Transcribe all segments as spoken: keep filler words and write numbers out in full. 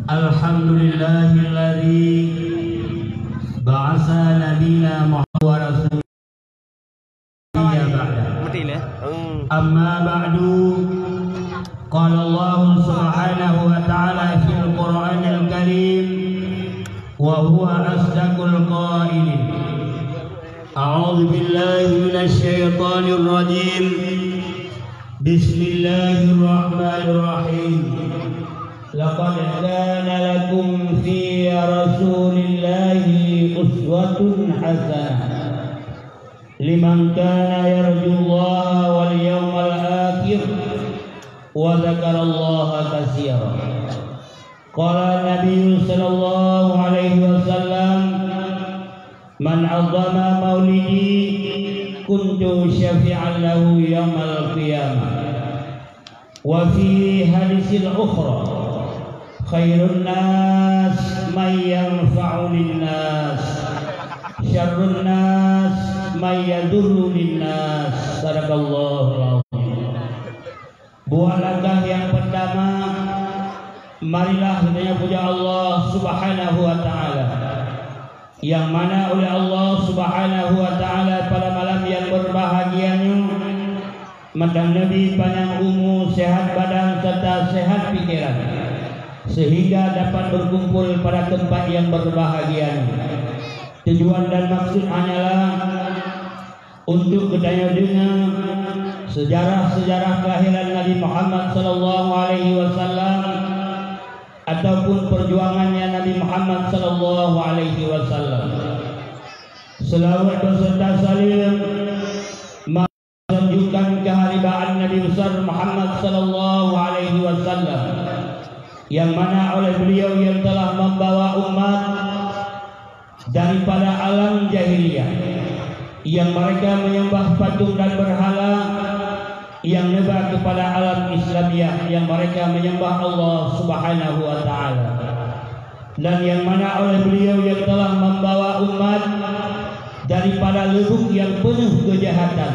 Alhamdulillahilladzi ba'atsa nabiyana Muhammad wa rasulahu ba'da. Amma ba'du, qala Allah subhanahu wa ta'ala fil Qur'anil Karim, wa huwa asdaqul qailin. A'udzu billahi minasy syaithanir rajim. Bismillahirrahmanirrahim. Laqad kana lakum fi Rasulillahi uswatun hasanah, liman kana yarjullaha wal yawmal akhir wa dzakarallaha katsira. Qala Nabi sallallahu alaihi wasallam, "Man 'azzama maulidi kuntu syafi'an lahu yaumal qiyamah." Wa fi hadisil ukhra, "Khairun nas man yanfa'u lin nas, syarrun nas man yadurru lin nas." Sadaqallahul azim. Buah langkah yang pertama, marilah kita puja Allah Subhanahu wa Ta'ala, yang mana oleh Allah Subhanahu wa Ta'ala pada malam yang berbahagia nyoe, mantong Nabi panjang umu, sehat badan, serta sehat pikiran, sehingga dapat berkumpul pada tempat yang berbahagia nyoe. Tujuan dan maksud hanyalah untuk geutanyoe deungoe sejarah-sejarah kelahiran Nabi Muhammad sallallahu alaihi wasallam ataupun perjuangannya Nabi Muhammad sallallahu alaihi wasallam. Selawat beserta salam menunjukkan keharibaan Nabi besar Muhammad sallallahu alaihi wasallam, yang mana oleh beliau yang telah membawa umat daripada alam jahiliyah, yang mereka menyembah patung dan berhala, yang neuba kepada alam Islamiyah, yang mereka menyembah Allah Subhanahu wa Ta'ala, dan yang mana oleh beliau yang telah membawa umat daripada lubuk yang penuh kejahatan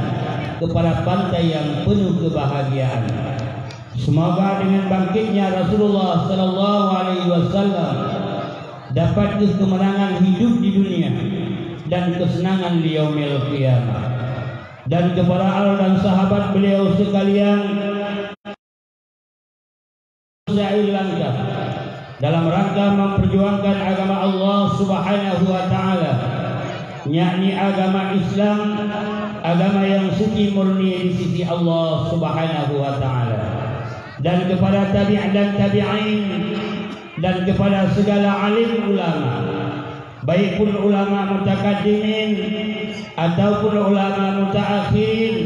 kepada pantai yang penuh kebahagiaan. Semoga dengan bangkitnya Rasulullah sallallahu alaihi wasallam dapat kemenangan hidup di dunia dan kesenangan di yaumil qiyamah. Dan kepada al dan sahabat beliau sekalian, sa'il langkah dalam rangka memperjuangkan agama Allah Subhanahu wa Ta'ala, yakni agama Islam, agama yang suci murni di sisi Allah Subhanahu wa Ta'ala. Dan kepada tabi' dan tabi'in, dan kepada segala alim ulama, baik pun ulama mutakaddimin, ataupun ulama mutaakhirin,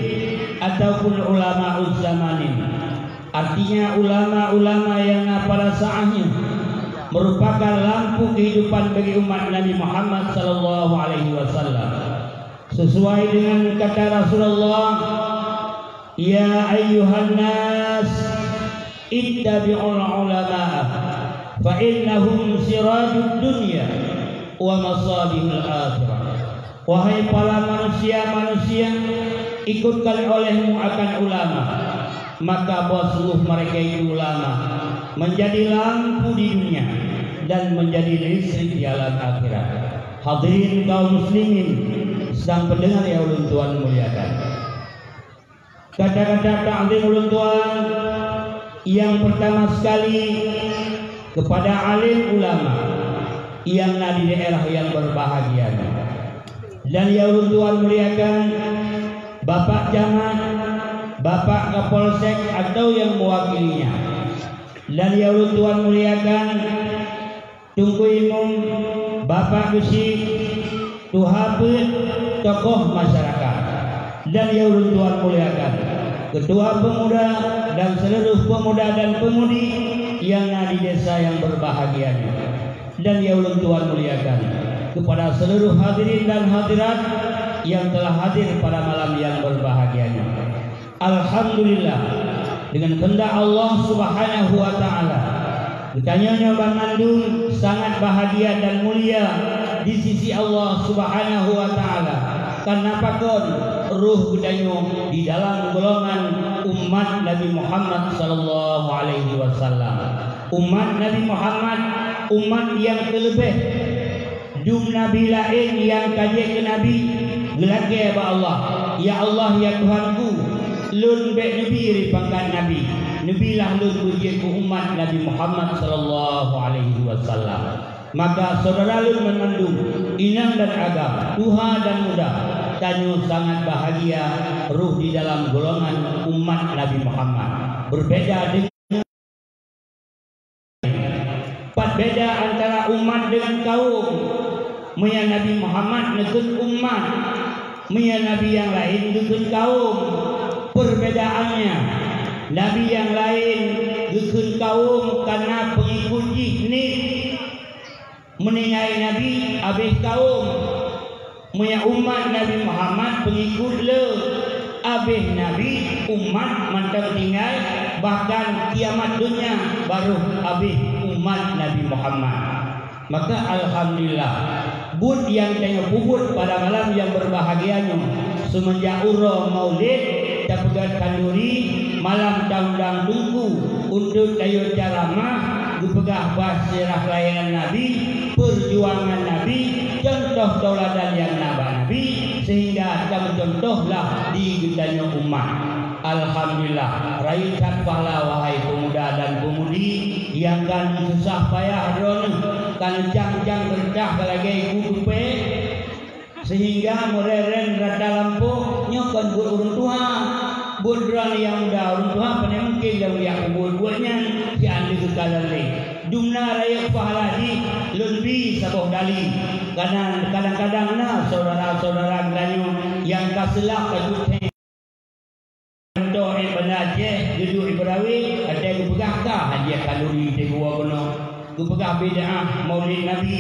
ataupun ulama uzzamanin. Artinya, ulama-ulama yang na pada saatnya merupakan lampu kehidupan bagi umat Nabi Muhammad sallallahu alaihi wasallam. Sesuai dengan kata Rasulullah, "Ya ayyuhan nas, ittabi'ul ulama'a, fa innahum sirajud dunya wa masabihul akhirah." Wahai para manusia-manusia, ikutkan olehmu akan ulama, maka bahwa sungguh mereka itu ulama menjadi lampu di dunia dan menjadi listrik di alam akhirat. Hadirin kaum muslimin, sidang pendengar yang ulôn tuan muliakan. Kata-kata takzim ulôn tuan yang pertama sekali kepada alim ulama yang na di daerah yang berbahagia nyoe. Dan yang ulôn tuan muliakan, Bapak Camat, Bapak Kapolsek atau yang mewakilinya. Dan yang ulôn tuan muliakan, Teungku Imum, Bapak Geuchik, Tuha Peuet, tokoh masyarakat, dan yang ulôn tuan muliakan, Ketua Pemuda dan seluruh pemuda dan pemudi yang na di desa yang berbahagia nyoe, dan yang ulôn tuan muliakan, kepada seluruh hadirin dan hadirat yang telah hadir pada malam yang berbahagia nyoe. Alhamdulillah, dengan kehendak Allah Subhanahu wa Ta'ala, geutanyoe nyoe banmandum sangat bahagia dan mulia di sisi Allah Subhanahu wa Ta'ala, karena pakon, roh geutanyoe di dalam golongan umat Nabi Muhammad sallallahu alaihi wasallam. Umat Nabi Muhammad, umat nyang keuleubeh. Dum nabi laén nyang ka jeuet keu nabi, geulakée bak Allah, "Ya Allah, ya Tuhanku, lôn bék neubi ré pangkat nabi, neubilah lôn beujeuet keu umat Nabi Muhammad sallallahu alaihi wasallam." Maka syedara lôn banmandum, inong dan agam, tuha dan muda, tanyoe sangat bahagia rôh di dalam golongan umat Nabi Muhammad. Berbeda dengan Pat beda antara umat dengan kaum? Meunyo Nabi Muhammad neukheun umat, meunyo nabi nyang laén geukheun kaum. Perbedaannya, nabi nyang laén geukheun kaum karena pengikut jih nit. Meuninggai nabi, abéh kaum. Meunyo umat Nabi Muhammad, pengikut le, abéh nabi, umat mantong tinggai, bahkan kiamat donya barô abéh umat Nabi Muhammad. Maka alhamdulillah, buet nyang tanyoe peubuet pada malam nyang berbahagia nyoe, seumeunjak uroe Maulid, tapeugét khanduri, malam taundang teungku, untuk tayue ceramah, geupeugah bak sirah keulahiran Nabi, peujuangan Nabi, contoh tauladan nyang na bak Nabi, sehingga tameucontohlah di geutanyoe umat. Alhamdulillah, rayeuk that pahala wahai peumuda dan peumudi nyang ka neususah payah droeneuh, ka neucang-cang beureudah lagée iku tupée, sehingga meurereng rata lampôh nyoe kon buet ureuëng tuha. Buet droe nyang muda, ureuëng tuha pane mungken lom jak peubuet-buet nyan, sian lé geukalon lé. Dumna rayeuk pahala jih lôn bi saboh dali. Kadang, kadang-kadang na syedara-syedara geutanyoe nyang ka seulab ka jeuet thée. Contoh di Banda Aceh, geuduek di Beurawé, watée geupeugah ka hadiah khanduri teuguwoe keunoe. Geupeugah bid'ah Maulid Nabi.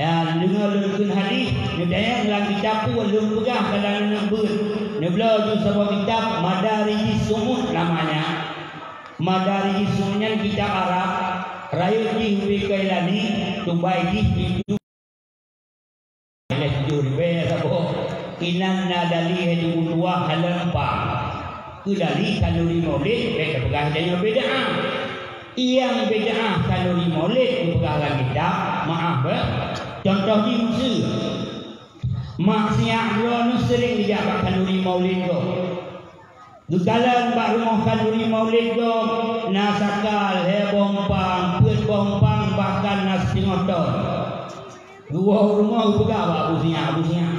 Ya, deungoe lôn kheun hadih, neutanyong lam kitab peue lôn peugah kadang neubeuet. Neubloe ju saboh kitab, Madarijis Su'ud namanya. Madarijis Su'ud nyan kitab Arab, rayeuk jih ubé Kailani, tubai jih pintoe lhée tujoh ribée saboh. Inan na dali hai tubuh tuah hana lumpah. Keu dali khanduri Maulid, bék tapeugah tanyoe bid'ah. Nyang bid'ah khanduri Maulid geupeugah lam kitab, meuáh beuh. Contoh jih miseue, mak siyak droeneuh seuring geujak bak khanduri Maulid gob. Geukalon bak rumoh khanduri Maulid gob, na saka lhée boh umpang, peuet boh umpang, bahkan na siteungoh ton. Geuwoe u rumoh geupeugah bak Abu Siyak, "Abu Siyak,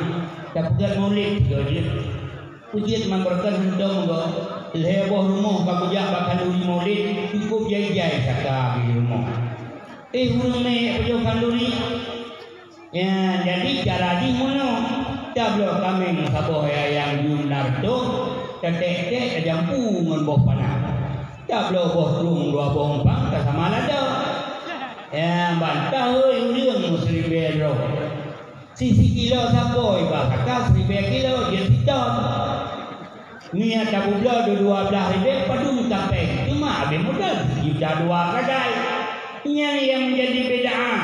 tapeugét Maulid sigoe jeuet." Peue jeuet man beureukat hántom gob, lhée boh rumoh ka kujak bak khanduri Maulid, cukup jai-jai saka di rumoh. Eh, ureuëng mé pajoh khanduri. Ya, jadi cara jih meunoe, tabloe kaméng saboh ayang jum na reutôh, taték-ték tajampu ngon boh panah. Tabloe boh trueng dua boh umpang tasama lada. Ya, bantah hôi ureuëng meusiribée droe. Sisi kilo sapoi bak saka siribée kilo jeuet siton. Meunyo tabubloe dua-dua blaih ribée padum kapée, teuma habéh modal sijuta dua sagai. Nyan nyang menjadi bid'ah.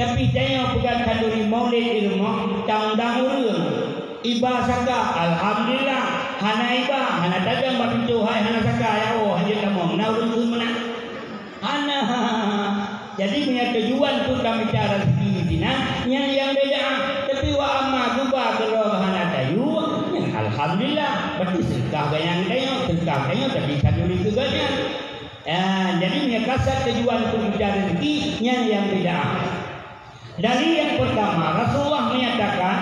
Tapi tanyoe peugét khanduri Maulid di rumoh, taundang ureuëng. Iba saka, alhamdulillah. Hana iba, hana tajam bak pintoe, hai hana saka, ya Allah, hanjeuet tamong. Na ureuëng kheun meunan? Hana. Jadi, meunyo tujuan peutamita rezeki sinan, nyan nyang beda. Tapi, wa amma geuba keudroe hana tayue, nyan alhamdulillah. Berarti seudeukah geutanyoe, seudeukah geutanyoe, tapi khanduri keu gobnyan. Ah, jadi, meunyo kasat tujuan peutamita rezeki, nyan nyang beda. Dalil yang pertama, Rasulullah menyatakan,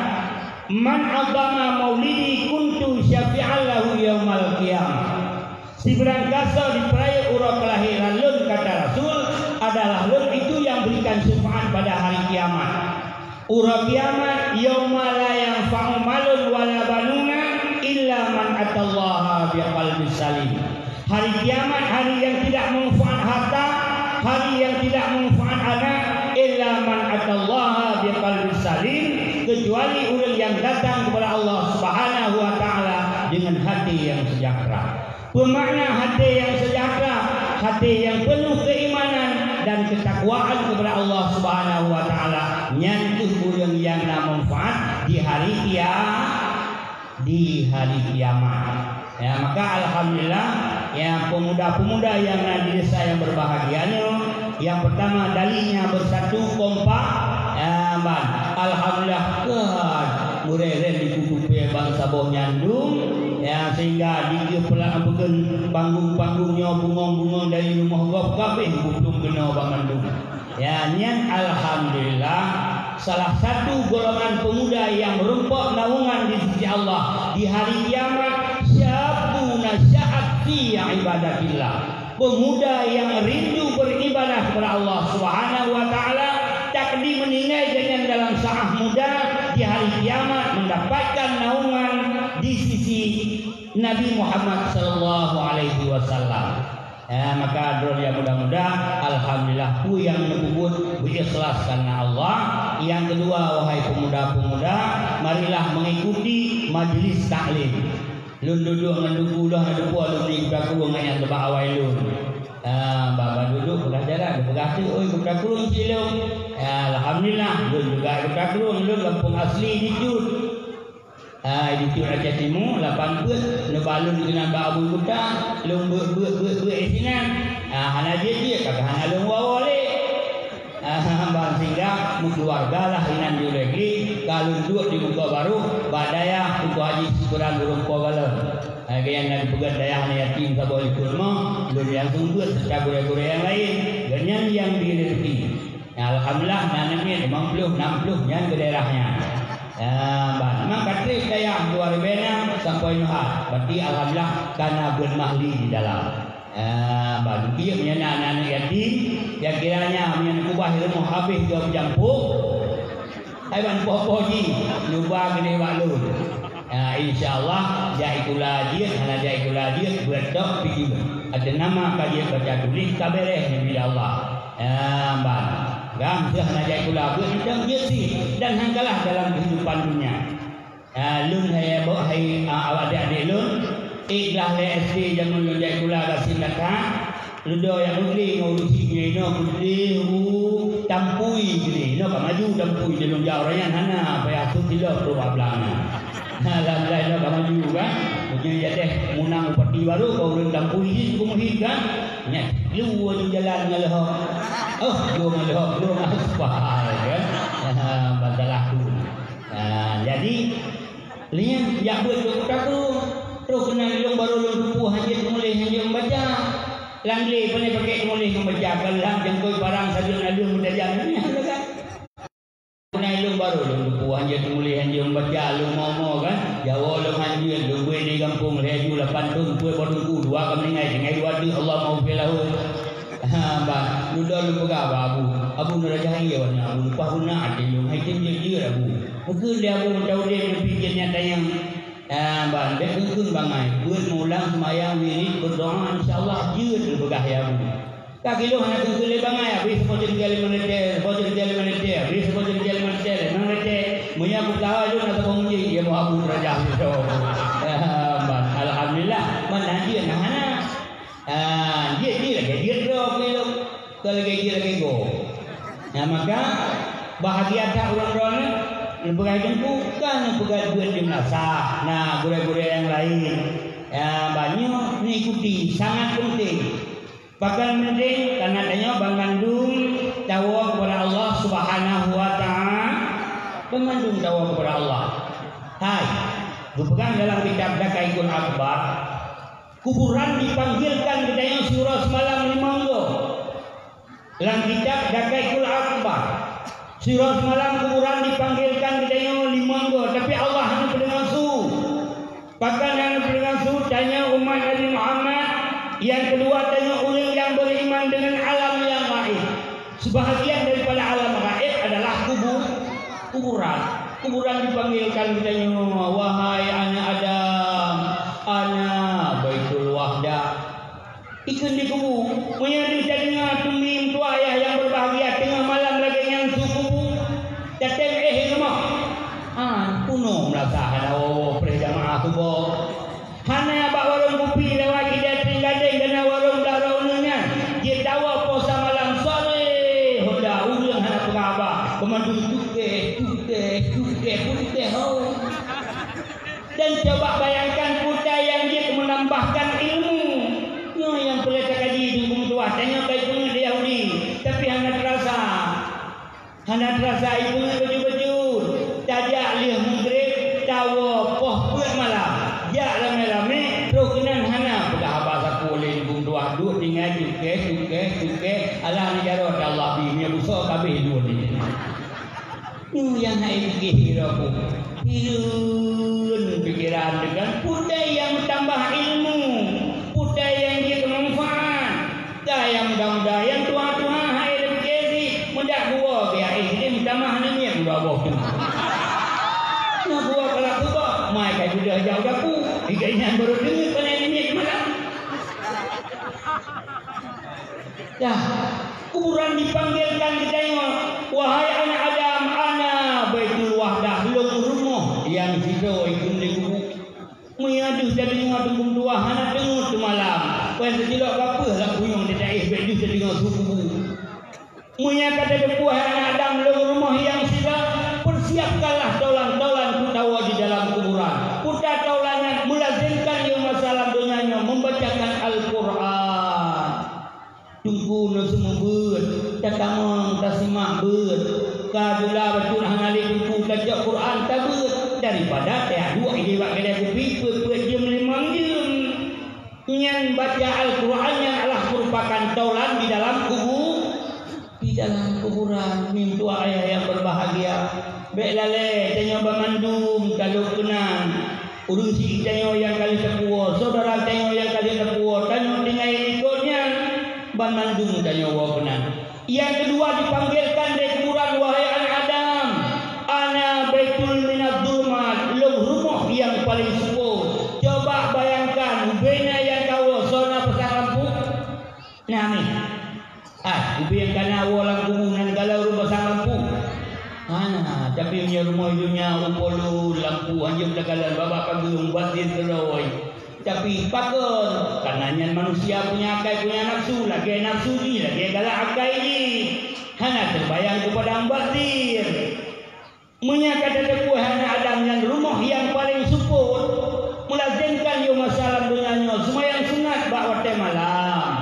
"Man azama maulidi kuntu syafi'an lahu yaumal qiyamah." Sibarang gasoe jipeurayeuk uroe keulahiran lôn, kata Rasul, adalah lôn itu yang berikan syafaat pada hari kiamat. Uroe kiamat, yauma la yanfa'u malun wala banuna illa man atallaha biqalbis salim. Hari kiamat, hari yang tidak manfaat harta, hari yang tidak manfaat anak, illa man atallaha biqalbis salim, kecuali ureuëng yang datang kepada Allah Subhanahu wa taala dengan hati yang sejahtera. Peumakna hati yang sejahtera, hati yang penuh keimanan dan ketakwaan kepada Allah Subhanahu wa taala, nyan kheueh ureuëng nyang na manfaat di hari kia-, di hari kiamat. Ya, maka alhamdulillah, ya, pemuda-pemuda yang na di desa yang berbahagia nyoe, Nyang peurtama, dalinya beusatu, kompak. Ya, ban. Alhamdulillah, kan. Meureh-reh di kubu pih ban saboh nyandung. Ya, sehingga dikeue peulang beukeun panggung-panggung nyoe bungong-bungong dari rumoh gob kabeh beuplong keunoe banmandum. Ya, nyan alhamdulillah, salah satu golongan pemuda yang meureumpok naungan di sisi Allah di hari kiamat, syabbu nasya'at fi ibadatillah. Pemuda yang rindu beribadah kepada Allah Subhanahu wa Taala, takdir meninggai gobnyan dalam saat muda, di hari kiamat mendapatkan naungan di sisi Nabi Muhammad sallallahu alaihi wasallam. Eh, maka droe nyang muda-muda, alhamdulillah, peue nyang neupeubeuet beuikhlas karena Allah. Nyang keudua, wahai pemuda-pemuda, marilah mengikuti majlis taklim. Lôn duduek ngon Teungku Uloh, na teupeue lôn di Kota Krueng nyang teubak awai lôn. Ah, bah, bah duduek peugah jalan, geupeugah teuk, "Oi, Kota Krueng cit lôn." Ah, alhamdulillah, lôn juga Kota Krueng, lôn gampông asli di Cut. Ah, di Cut Aceh Timu, lapan peuet, neuba lôn keunan bak Abu Kuta, lôn beuet, beuet, beuet, beuet sinan. Ah, hana jeuet-jeuet, ka hana lôn woe-woe lé. Ah, ban sehingga meukeuluwarga lah inan di ulée glé, ka lôn duek di muka barô, bak dayah Teungku Haji Sibeuran ureuëng Po Galon. Ah, gobnyan na geupeugét dayah aneuk yatim saboh likot rumoh, lôn nyang seumeubeuet serta gurée-gurée nyang laén. Gobnyan nyang bri rezeki. Alhamdulillah, na aneuk miet limong ploh, nam ploh nyan keu daerah nyan. Ah, ban. Memang ka trép dayah dua ribée nam sampoe nyoe hat. Berarti alhamdulillah, ka na beuet mahli di dalam. Ah, ban. Piep nyan na aneuk yatim, nyang kiranya meunyoe keubah rumoh habéh jaweueb jampoe, hai ban poh-poh jih, neuba keuneuk bak lôn. Ah, insya Allah, jak sikula jeuet, hana jak sikula jeuet, beuet tok pih jeuet. Ateueh nama ka jeuet baca tuléh, ka beureh, insya Allah. Ah, ban. Gam seuh hana jak sikula, beuet mantong jeuet sih, dan han kalah dalam kehidupan dunia. Ah, lôn hai, hai, ah, awak adik-adik lôn, ék glah lé S D jameun lôn jak sikula gasien gata, leudo jak meuglé ngon ureuëng syiek nyoe inoe meuglé u Tampui glé. Inoe ka maju Tampui, di lôn jak uroe nyan hana payah sôk silop trok bak blang nyan. Alhamdulillah, inoe ka maju kan. Meunyoe jadeh meunang bupati baru, ka ureuëng Tampui jih Teungku Muhid kan. Nyan, lu jalan ngon leuhop. Oh, lu ngon leuhop, lu ngon aspal kan. Ah, masalah tu. Ah, jadi, Lé nyan, jak beuet keu Kota Krueng. Troh keunan ilôn barô lôn teupeue hanjeuet meunulèh, hanjeuet meubaca. Lam glé pane pakèk meunulèh ngon baca, ka lheueh jangkôi parang sabeue naleueng meutajam nyan, kan? Keunan ilôn barô lôn teupeue hanjeuet meunulèh, hanjeuet meubaca, lôn mo-mo, kan? Jawoe lôn hanjeuet, lôn beuet di gampông, lhèe ju lapan thôn, peuet boh teungku, dua ka meuninggai, tinggai dua teuk, Allahummaghfir lahu. Ha, bah, lôn dua lôn peugah bak Abu. Abu, neurajah ie, Abu, leupah guna até lôn, hai tem jeuet-jeuet, Abu. Meukeun lé Abu, meucaudép, meupiké nyan tanyong. Ah, ban, bèk kheun-kheun bangai. Beuet meulang seumayang, wirit, beudoa, insya Allah jeuet geupeugah ya Allah. Ka kilôn hana kheun-kheun lé bangai, abéh saboh ceureujah limong reuté, saboh ceureujah limong reuté, abéh saboh ceureujah limong reuté, limong reuté. Meunyoe kupeulawa lôn na saboh munjing, ya Allah, Abu, rajah lôn. Ah, ban, alhamdulillah, ban, hana jeuet, nah, hana. Ah, jeuet, jeuet lagèe jeuet droe kilôn. Kon lagèe jih lagèe gob. Nah, maka bahagia that ureueng droeneuh, neupeugah teungku, ka neupeugah beuet di meulasah, na gurèe-gurèe nyang laén. Ya, banyoe neuikuti, sangat peunteng. Pakon peunteng? Karena tanyoe banmandum tawoe keupada Allah Subhanahu wa Ta'ala. Banmandum tawoe keupada Allah. Hai, geupeugah dalam kitab Dakaikul Akbar, kuburan dipanggilkan geutanyoe siuroe seumalam limong goe. Lam kitab Dakaikul Akbar, siuroe seumalam kuburan dipanggilkan geutanyoe limong goe, tapi Allah hana peudeungoe su. Pakon hana peudeungoe su? Tanyoe umat Nabi Muhammad, nyang keudua tanyoe ureueng nyang beriman dengan alam nyang gaib. Sebahagian daripada alam gaib adalah kubu-, kuburan. Kuburan dipanggilkan geutanyoe, "Wahai aneuk Adam, ana Baitul Wahdah." Ikheun dikubu, meunyoe deuh tadeungoe teumi meutuah ayah nyang beubahgia teungoh malam lagèe nyan su kubu, tatem éh rumoh. Ah, punoh meulasah hana woe-woe preh jamaah suboh. Hana bak warông kupi lewat di Gadeng, Gadeng, dan warông blah droeneuh nyan. Jeuet tawoe poh sa malam sore, honda ureueng hana peugah haba. Peumandum cukéh, cukéh, cukéh, cukéh, ho. Dan coba bayangkan peue nyang jeuet meunambahkan ilmu. Nyoe nyang peureulèe takaji di bumoe tuha, tanyoe ka ipeungeut lé Yahudi. Hana teurasa ibeungét bacut-bacut. Tajak lheueh Maghrib, tawoe poh peuet malam. Jak ramé-ramé, troh keunan hana peugah haba sapeue lé leumbung tuah duek tinggai cukée, cukée, cukée. Alah neujaroe Allah bi, meunyoe beusoe ka abéh lôn nyoe. Nyoe nyang hai piké droe ku. Hireuen pikeran teuh kan. Peue nyang meutambah ilmu, peue nyang jeuet manfaat. Ka nyang muda-muda, nyang tuha-tuha hai lé piké sit, meudak geuwoe keu aéh, jadi meutamah aneuk miet dua boh tu. Nah, geuwoe kalak keubah, mai kai beudôh jak u dapu. Di gobnyan barô deungoe keunan aneuk miet malam. Dah, kuburan dipanggilkan geutanyoe, "Wahai anak Adam, ana Baitul Wahdah, lôn rumoh nyang sidroe ikheun lé kubu." Meunyoe deuh tadeungoe teungku meutuwah hana deungoe teumalam, pen teucilok gapeuh lam buyong teudaéh bék deuh tadeungoe su kubu. Meunyoe ka tateupeue hai aneuk Adam lôn rumoh nyang sidroe, persiapkanlah taulan-taulan peue tawoe di dalam kuburan. Peue taulan nyan meulazimkan yôh masa lam donya nyoe membacakan Al-Qur'an. Teungku neuseumeubeuet, tatamong tasimak beuet. Ka jula bacut hana lé teungku tacok Qur'an tabeuet, daripada teuduek idéh bak keudè kupi peuet-peuet jeuem limong jeuem. Nyan baca Al-Qur'an nyan adalah meurupakan taulan di dalam kubu-, di dalam kuburan. Mintuwa ayah nyang berbahagia, bék lalée tanyoe banmandum talôn keunan. Ureuëng syiek tanyoe nyang ka lheueh tapuwoe, syedara tanyoe nyang ka lheueh tapuwoe, tanyoe tinggai likot nyan, banmandum tanyoe woe keunan. Nyang keudua dipanggilkan dari kuburan, "Wahai anak Adam, ana baitul minadh dhulumat, lôn rumoh nyang paleng seupôt." Coba bayangkan, ubena nyang ka woe, soe na pasang lampu? Nah, ni. Ah, ubé nyang ka na woe lam kubu nan galak ureuëng pasang lampu? Hana, tapi meunyoe rumoh donya umpolu lampu hanjeuet takalon babah pageueng buet jih keudroe. Tapi pakon, karena nyan manusia punya akai, punya nafsu, lagée nafsu jih, lagée galak akai jih. Hana teubayang keu padang basir. Meunyoe ka tateupeue hana Adam nyan rumoh nyang paleng seupôt, meulazimkan yôh masa lam donya nyoe seumayang sunat bak watée malam.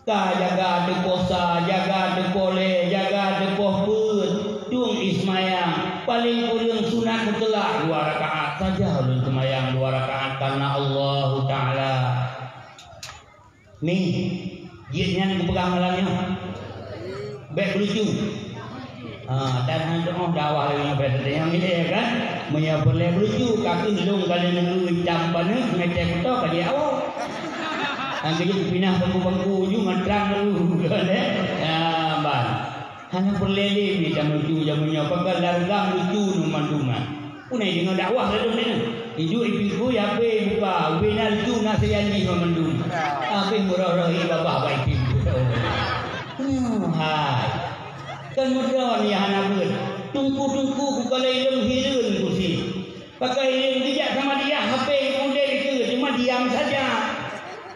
Ka jaga teuposa, jaga teupolée, jaga teupoh peuet, dum jiseumayang, paleng kureueng sunat meuteulak dua rakaat saja ulôn seumayang dua rakaat karena Allahu Taala. Ni, jeuet nyan kupeugah malam nyoe. Bék beulucu. Ha, dan hana teuoh dakwah lagée nyoe bék teudeungoe ilée kan. Meunyoe peureulée beulucu, ka kheueh lôn ka lheueh neugui cam paneuk, meucéh kuto ka jeuet awai. Nyang keujeuet pinah bangku-bangku ju ngon trang dulu kan, eh. Ya, ban. Hana peureulée lé mi tameucu jameun nyoe, pakon largam lucu nyoe mandum nyan. Punai deungoe dakwah ladôm nyoe. Iduek ipiku ya pé buka, ubé na lucu na sajan jih mandum. Habéh meuroh-roh ié babah bak ipiku. Nyoe hai. Kan meudroe ya hana beuet. Tungku-tungku kukalai lôn hireuen kusi. Pakai ileueng geujak sama dia, hapé udeb itu cuma diam saja.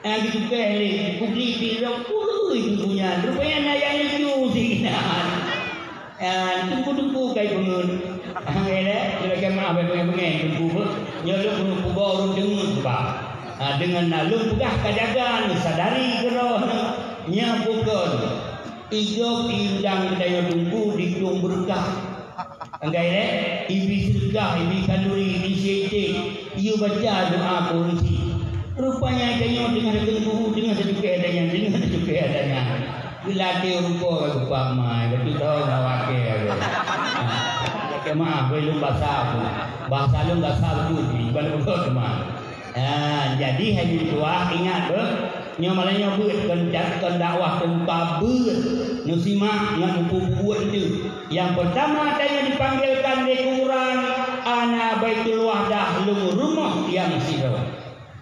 Nyang geucukéh lé, kubri pi lom, ui, buku nyan. Rupanya na nyang lucu sinan. Nyan, tungku-tungku kai peungeut. Hai lé, lagée maaf, bèk beungèh-beungèh tungku beuh. Nyoe lôn peurunoe pugoe ureueng deungon bah. Ha, deungon na lôn peugah ka jaga, neusadari keudroe. Nyan bukon. Igob i udang geutanyoe tungku ditueng beureukat. Anggai lé, ibi seudeukah, ibi khanduri, ibi siék-siék, iyue baca doa keureusik. Rupanya tanyoe teungoh tateungku, teungoh tacukéh ata nyan, teungoh tacukéh ata nyan. Geulatih rupa ka geupak mai, batu thon awak kèe. Lakèe maaf, beu lôn basa pun. Basa lôn basa beutôi, iban ulôn teuma. Ah, jadi hai meutuah ingat beuh, nyoe malam nyoe beuet kon dak-, kon dakwah teumpa beuet. Neusimak ngon muphom buet teuh. Nyang peurtama tanyoe dipanggilkan lé kuburan, ana Baitul Wahdah, lôn rumoh nyang sidroe.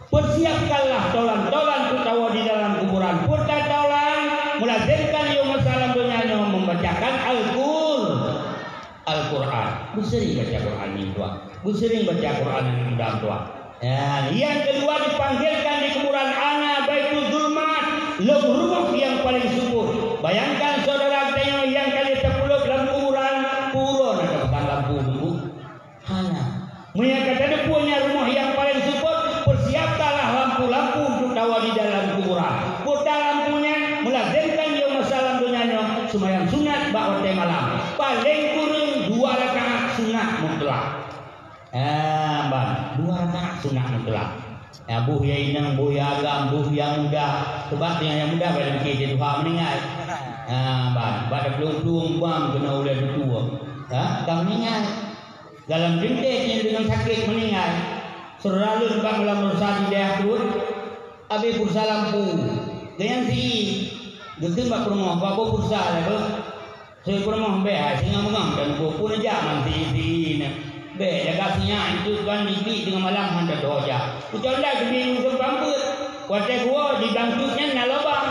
Persiapkanlah tolan-tolan peutawa di dalam kuburan. Peue tatolan, meulazimkan yôh masa lam donya nyoe membacakan Al-Qur-, Al-Qur'an. Beuseuring baca Qur'an, meutuah. Beuseuring baca Qur'an, meutuah. Ya, nyang keudua dipanggilkan di kuburan, ana baitul zulmat, lôn rumoh nyang paleng seupôt. Bayangkan syedara tanyoe nyang ka lheueh tapeuleueb lam kuburan, peue uroe na tapasang lampu dulu? Hana. Meunyoe ka tateupeue nyan rumoh nyang paleng seupôt, persiapkanlah lampu-lampu untuk tawa di dalam kuburan. Peue ta lampu nyan, meulazimkan yôh masa lam donya nyoe, seumayang sunat bak watèe malam. Paleng kureueng dua rakaat sunat mutlak. Ah, ban, dua rakaat sunat mutlak. Ya, boh ya inong, boh ya agam, boh ya muda. Sebab nyang muda bak lagèe duha meuninggai. Ah, ban, bak plueng-plueng bang keunoe ulèe tutoe. Ha, ka meuninggai. Dalam teuntèe nyan deungon sakét meuninggai. Syedara lôn bak malam Selasa di dayah Truet, abéh pulsa lampu. Gobnyan si, geukheun bak peurumoh, "Bak boh pulsa lé, beuh." Seubeuna bèk hai singoh beungoh dan peue-peue neujak ngon si-si nyan. Bèk jaga sinyak, itu kan diklik teungoh malam hana teuh jak. Ucok dak geubri ngon pampeue. Watèe geuwoe di blang cut nyan na lobang.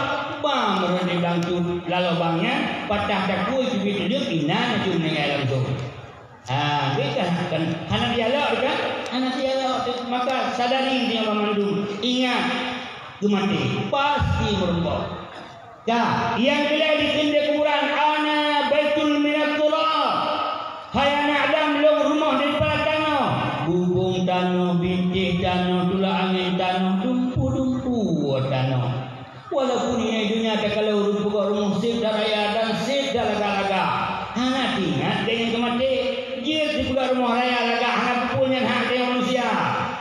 Bang meureuh di blang cut lam lobang nyan, patah takue cubit leuek inan aju meuninggai langsung. Ha, bèk kan, kan hana dialog kan? Hana dialog tu. Maka sadari dia banmandum. Ingat, geumaté pasti meurumpok. Ka, nyang keulhèe dikheun lé kuburan, "Ana baitul minat turab." Hai aneuk Adam, lôn rumoh daripada tanoh. Bubông tanoh, bintéh tanoh, tulak angén tanoh, dumpeue-dumpeue tanoh. Walaupun ingat donya takalon ureueng peugöt rumoh seb that raya dan seb that lagak-lagak, hana teuingat keu nyang ka maté. Jeuet sipeugöt rumoh raya lagak hana peue-peue nyan hak tanyoe manusia.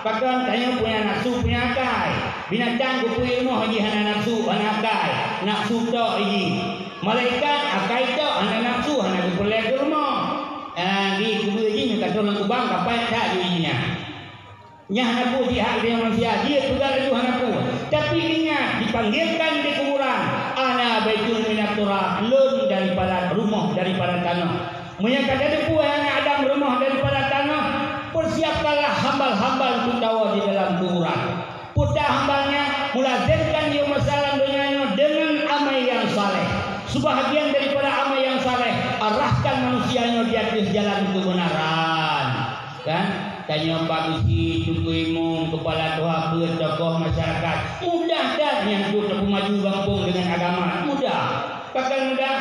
Pakon tanyoe punya nafsu, punya akai. Binatang geupeuék rumoh jih hana nafsu, hana akai, nafsu tok jih. Malaikat akai tok, hana nafsu, hana geupeureulèe keu rumoh. Ah, di keubeueh jih nyoe ka troh lam kubang, kapai that jih nyan. Nyan hana peue jih hak tanyoe manusia, jeuet peugah laju hana peue. Tapi ingat, dipanggilkan di kuburan, "Ana baitul minat turab," lôn daripada rumoh, daripada tanoh. Meunyoe ka tateupeue aneuk Adam rumoh daripada tanoh, persiapkanlah hambal-hambal untuk tawoe di dalam kuburan. Peue ta hambalnya, meulazimkan di masa lam donya nyoe deungon amai nyang saleh. Sebahagian daripada amai nyang saleh, arahkan manusia nyoe di ateueh jalan keubeunaran. Kan? Tanyoe Pak Geuchik, Teungku Imum, Keupala Tuha Peuet, tokoh masyarakat. Mudah that nyan untuk tapeumaju gampông deungon agama. Mudah. Pakon mudah?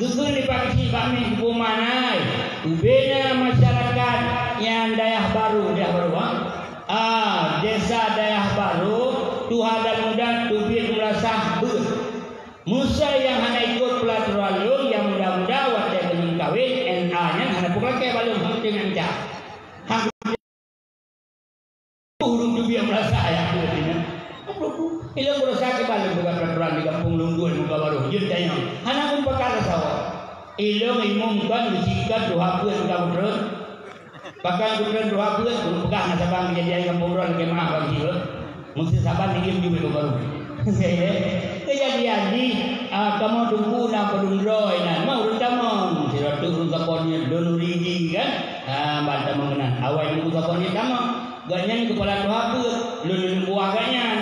Geukheun lé Pak Geuchik bak mih, Teungku Manai. Ubena masyarakat nyang Dayah Barô, Dayah Barô, ha? Ah, Desa Dayah Barô, tuha dan muda teubiet meulasah beuet. Meusai nyang hana ikot peulaturan lôn nyang muda-muda watèe keuneuk kawén, N A nyan hana peulakèe bak lôn, hana teuingat. Hana ureueng teubiet meulasah ayah lôn nyan. Ilôn meurasa kiban lôn peugah peulaturan di gampông lôn duek muka barô. Jeuet tanyoe. Hana meupakat rasa awak. Ilôn imum kon, geuchik kon, tuha peuet muka beutreun. Pakon geutrön dua beuet, ulôn peugah na saban keujadian gampông droe lagèe meu'ah bagi beuh. Meuseu saban diem ju bèk geubaru. Keujadian jih, ah, kamoe teungku na padum droe nan, ma ureueng tamong, sidroe teuk ureueng sapoe niet, lôn uri jih kan. Ah, ban tamong keunan. Awai teungku sapoe niet tamong. Gobnyan keupala tuha beuet, lôn neuk buah gobnyan.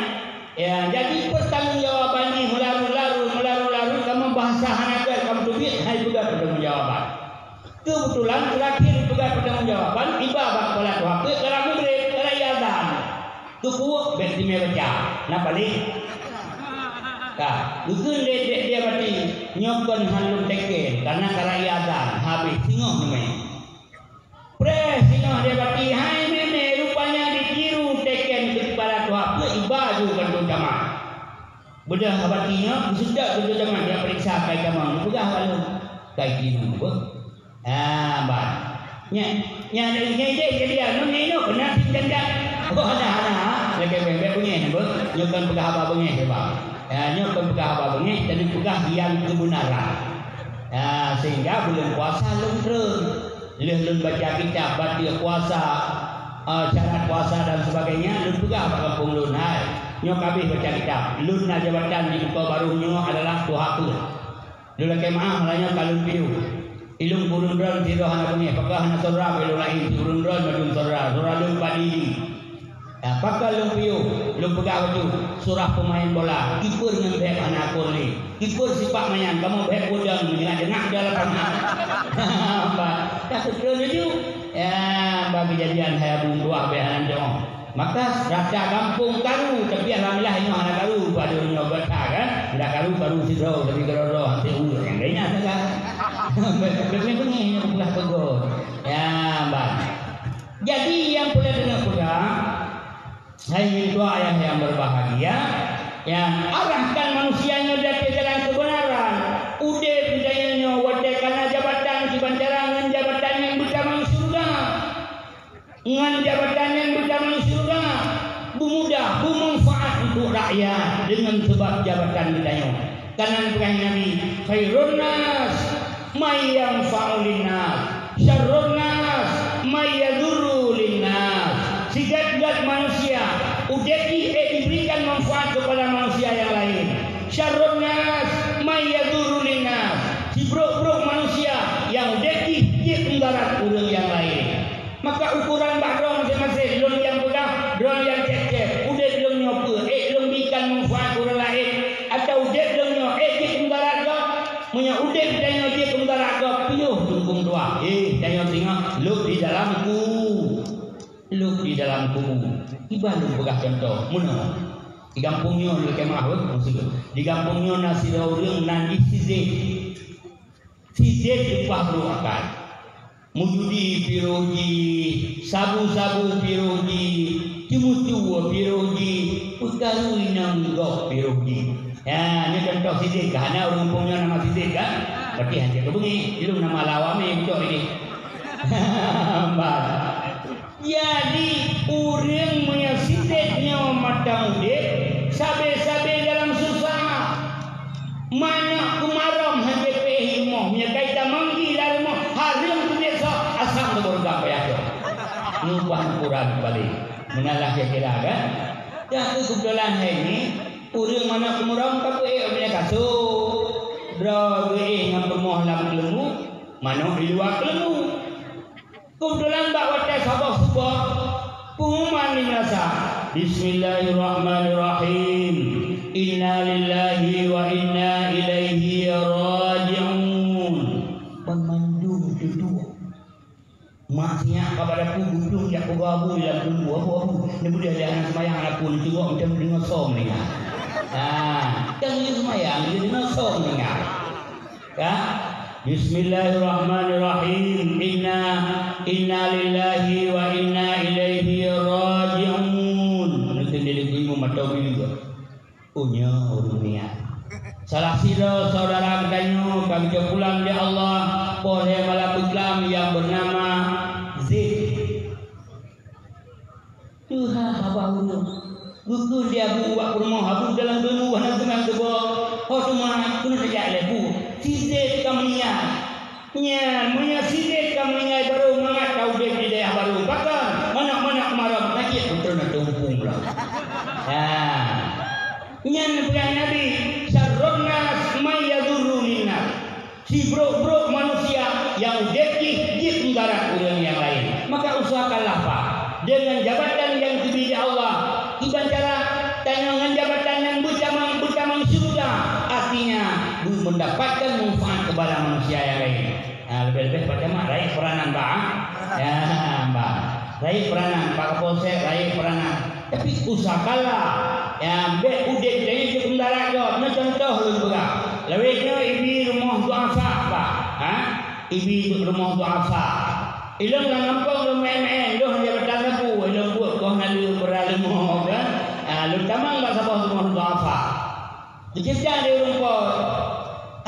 Ya, jadi peutanggungjawaban jih meularu-laru, meularu-laru, kamoe bahasa hana gèt, kamoe teubiet, hai peugah peutanggungjawaban. Keubeutulan teurakhé peugah peutanggungjawaban iba bak keupala tuha peuet, karab mugreb, karab iazan. Teupeubuet bèk teumé baca. Na paléh? Ka, geukheun lé dek dia bati, nyoe kon han lôn teken, karena karab iazan, habéh singoh teumé. Preh singoh dia bati, hai mémé, rupanya ditiru teken keu keupala tuha peuet iba ju kantô camat. Beudôh bati nyoe, geuseutôt keu jamaah jak peuriksa kai tamong, geupeugah bak lôn, "Kai timu beuh." Ah, ban. Nyan, nyan, nyan idéh kejadian, nyoe nyoe keunan si janda. Oh, hana, hana, ha? Lagèe bèk, bèk beungèh beuh. Nyoe kon peugah haba beungèh, bang. Ya, nyoe kon peugah haba beungèh, tapi peugah nyang keubeunaran. Ya, sehingga buleuen puasa lôn treun. Lheueh lôn baca kitab, baca puasa, eh, syarat puasa dan sebagainya, lôn peugah bak gampông lôn, "Hai, nyoe ka abéh baca kitab. Lôn na jabatan di muka barô nyoe adalah tuha peuet. Lôn lakèe meu'ah, malam nyoe ka lôn piôh. Ilôn ureueng droe sidroe hana beungèh, pakon hana syedara bak ilôn laén, si ureueng droe mandum syedara, syedara lôn Pak Didi." Ya, pakon lôn piôh, lôn peugah bacut, surah peumaén bola, kiper ngon bèk hana akur lé. Kiper sipak manyang, kamoe bèk udang, meunyoe jeuet ngon lapangan. Bah, ka seutreun laju. Ya, bah keujadian hai Abu Meutuah bèk hana nyoe. Maka rata gampông karu, tapi alhamdulillah nyoe hana karu, padum nyoe gata kan. Ndak karu, karu sidroe, tapi keudroe-droe, hana teuhu, nyang laén nyan sagai. Bèk, bèk beungèh nyoe peugah peugöt. Ya, bah. Jadi, nyang peureulèe tanyoe peugah, hai mintua ayah nyang berbahagia, ya, arahkan manusia nyoe di ateueh jalan keubeunaran. Udép geutanyoe Ya, deungon sabab jabatan geutanyoe. Kanan peugah Nabi, "Khairun nas may yanfa'u linnas, syarrun nas may yadurru linnas." Sigét-gét manusia, udeb jih ék jiberikan manfaat kepada manusia yang lain. Syarrun nas may yadurru linnas. Sibrok-brok manusia nyang udeb jih jeuet mudarat ureuëng nyang laén. Maka ukoran bak droe maséng-maséng, lôn nyang peugah, droe nyang cék-cék, udeb lôn nyoe peue, ék lôn berikan manfaat keu ureuëng laén, atawa udeb lôn nyoe ék jeuet keu mudarat gob? Meunyoe udeb tanyoe jeuet keu mudarat gob, piôh teungkong dua. Eh, tanyoe singoh, lôb di dalam ku-, lôb di dalam kubu. Kiban lôn peugah cuntoh, meunoe. Di gampông nyoe, di Kemah, weh, maksud. Di gampông nyoe na sidroe ureuëng nan jih si Zeb. Si Zeb leupah brôk akai. Meujudi piroh jih, sabu-sabu piroh jih, ceumeucue piroh jih, peukaru inong gob piroh jih. Ya, nyoe cuntoh si Zeb kah, hana ureuëng gampông nyoe nama si Zeb kah? Berarti hana keubungi, ilong nama lawame beutôi ini. Bah. Jadi, ureuëng meunyoe si Zeb nyoe mantong udeb, sabe-sabe dalam susah. Manok keumarom hana pih rumoh, meunyoe kai tamong jih lam rumoh, hareuem keubiet soe, asam teubeureugam payah soe. Nyoe ban ukoran balik. Meunalah kira-kira, kan? Dah tu keubeutulan hai nyoe, ureuëng manok keumarom ka peuék u binéh kasô. Droe geuéh ngon peurumoh lam keuleumbu, manok di luwa keuleumbu. Keubeutulan bak watée saboh suboh, pengumuman di meunasah, "Bismillahirrahmanirrahim. Inna lillahi wa inna ilaihi raji'un." Banmandum tutuek. Mak sinyak ka bak dapu, geuplong jak peugah abu lam keuleumbu, "Abu, abu, neubeudôh lé hana seumayang laku, neucungok macam deungoe soe meuninggai." Ha, kan lheueh seumayang, lheueh deungoe soe meuninggai. Ka? Bismillahirrahmanirrahim. Inna, inna lillahi wa inna ilaihi raji'un. Nonton dia lagu imum atau bila? Oh, nyoe ureuëng niat. Salah sidroe syedara geutanyoe ka geujok pulang lé Allah, poh lhée malam beuklam nyang beunama Zeb. Tuha haba ureuëng. Geukheun di abu bak peurumoh, abu dalam geuneuh hana seunang teuboh. Ho teuma keuneuk tajak lé bu. Si Zeb ka meuninggai. Nyan, meunyoe si Zeb ka meuninggai barô mangat ka udeb di dayah barô. Pakon? Manok-manok keumarom, na cit beutôi na tumpung lom. Ha. Nyan peugah Nabi, "Syarrun nas man yadurru linnas." Sibrok-brok manusia nyang udeb jih jeuet mudarat ureuëng nyang laén. Maka usahakanlah, Pak, deungon jabatan nyang geubri lé Allah. Kiban cara? Tanyoe ngon jabatan nyan beutamong, beutamong syeuruga, artinya, beumendapatkan manfaat keupada manusia nyang laén. Ha, leubeh-leubeh bak jameun rayeuk peuranan, Pak. Ya, Pak. Rayeuk peuranan, Pak Kapolsek, rayeuk peuranan. Tapi usahakanlah, ya, bék udeb tanyoe jeuet mudarat gob. Nyoe cuntoh lôn peugah. Lawét nyoe ibi rumoh duafa, Pak. Ha? Ibi rumoh duafa. Ilong lam gampông lôn meu'én-meu'én, lôn jabatan sapeue, ilong buet koh naleueng beurah leumo, kan? Ha, lôn tamong bak saboh rumoh duafa. Geuceurita lé ureuëng po,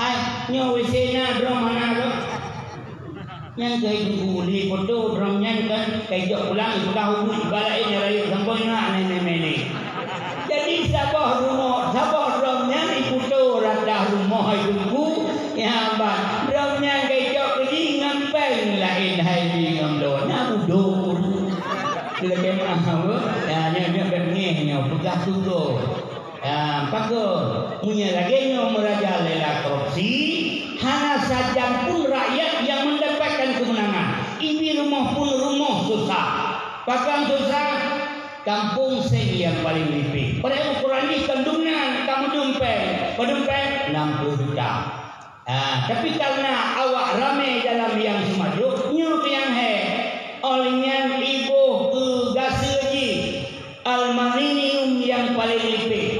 "Hai, nyoe W C na, droe hana lom." Nyan keuh geuguléh poto droe nyan kan, ka ijok pulang, ipeugah ubit, iba laén nyang rayeuk sampoe na, aneh mé-mé lé. Jadi saboh rumoh, saboh droe nyan iputo rata rumoh hai Teungku, nyan ban droe nyan ka ijok keu jih ngon péng laén hai jih ngon bloe, na budok. Lagée meuah, ya, nyoe, nyoe bék ngeh nyoe, peugah tugoe. Ah, pakon? Meunyoe lagée nyoe meurajalela korupsi, hana sajan pun rakyat nyang mendapatkan keumeunangan. Ibi rumoh pun rumoh susah. Pakon susah? Gampông seng nyang paleng lipéh. Padahai ukoran jih kon dum nan, ka meudum péng. Padum péng? Nam ploh juta. Ah, tapi karena awak ramé dalam nyang seumajoh, nyoe keuh nyang hék. Óh lheueh nyan iboh keu gaseue jih aluminium nyang paleng lipéh.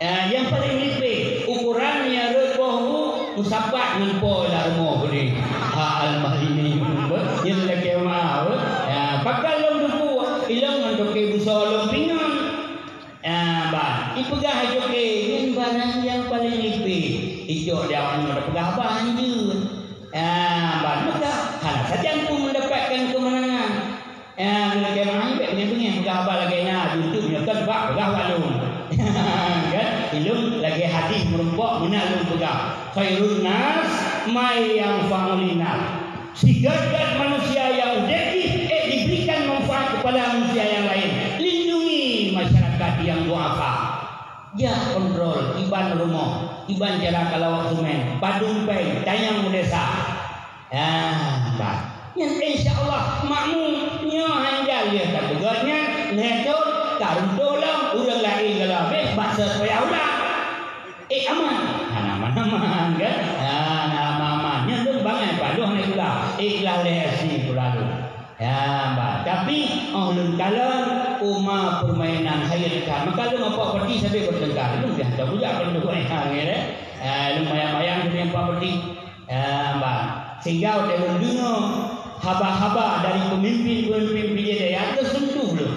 Ah, nyang paleng lipéh, ukoran nyang rot boh bu, meusapat ngon po lam rumoh geude. Ha, aluminium, nyang lakée meuah, ah, pakon lôn duku, ilong ngon toke busoe lôn pingon. Ah, bah, ipeugah jokey, nyan barang nyang paleng lipéh. Icok di awak nyoe tapeugah haba hanjeuet. Ah, bah, maka hana sajan pun mendapatkan kemenangan. Ah, lagée nyan, bék beungéh-beungéh peugah haba lagée nyan, jeuet nyoe kon bak peugah bak lôn. Khairun nas man yanfa'u linnas. Sigét-gét manusia nyang udeb jih, eh, diberikan manfaat kepada manusia yang lain. Lindungi masyarakat yang duafa. Jak kontrol, kiban rumoh, kiban cara kalawak semen, padum péng, tanyong u desa. Ah, bah. Nyan insya Allah makmum, nyoe hana lé tapeugét nyan, lhèe thôn, ka runtuh lom, ureueng laén geulah habéh, bak seupaya ulang. Eh, aman? Hana aman-aman, kan? Hana aman-aman. Nyan lôn bangai padum hana geulah. Ikhlas lé S D pula lôn. Ya, bah. Tapi, oh, lôn kalon, uma permainan hayat kan. Maka lôn apa peti sambil bertengkar. Lôn dah tahu juga kalau lôn buat yang ni, eh. Ah, lôn bayang-bayang jadi apa peti. Ya, bah. Sehingga watèe lôn deungoe haba-haba dari pemimpin-pemimpin P J D yang tersentuh lôn.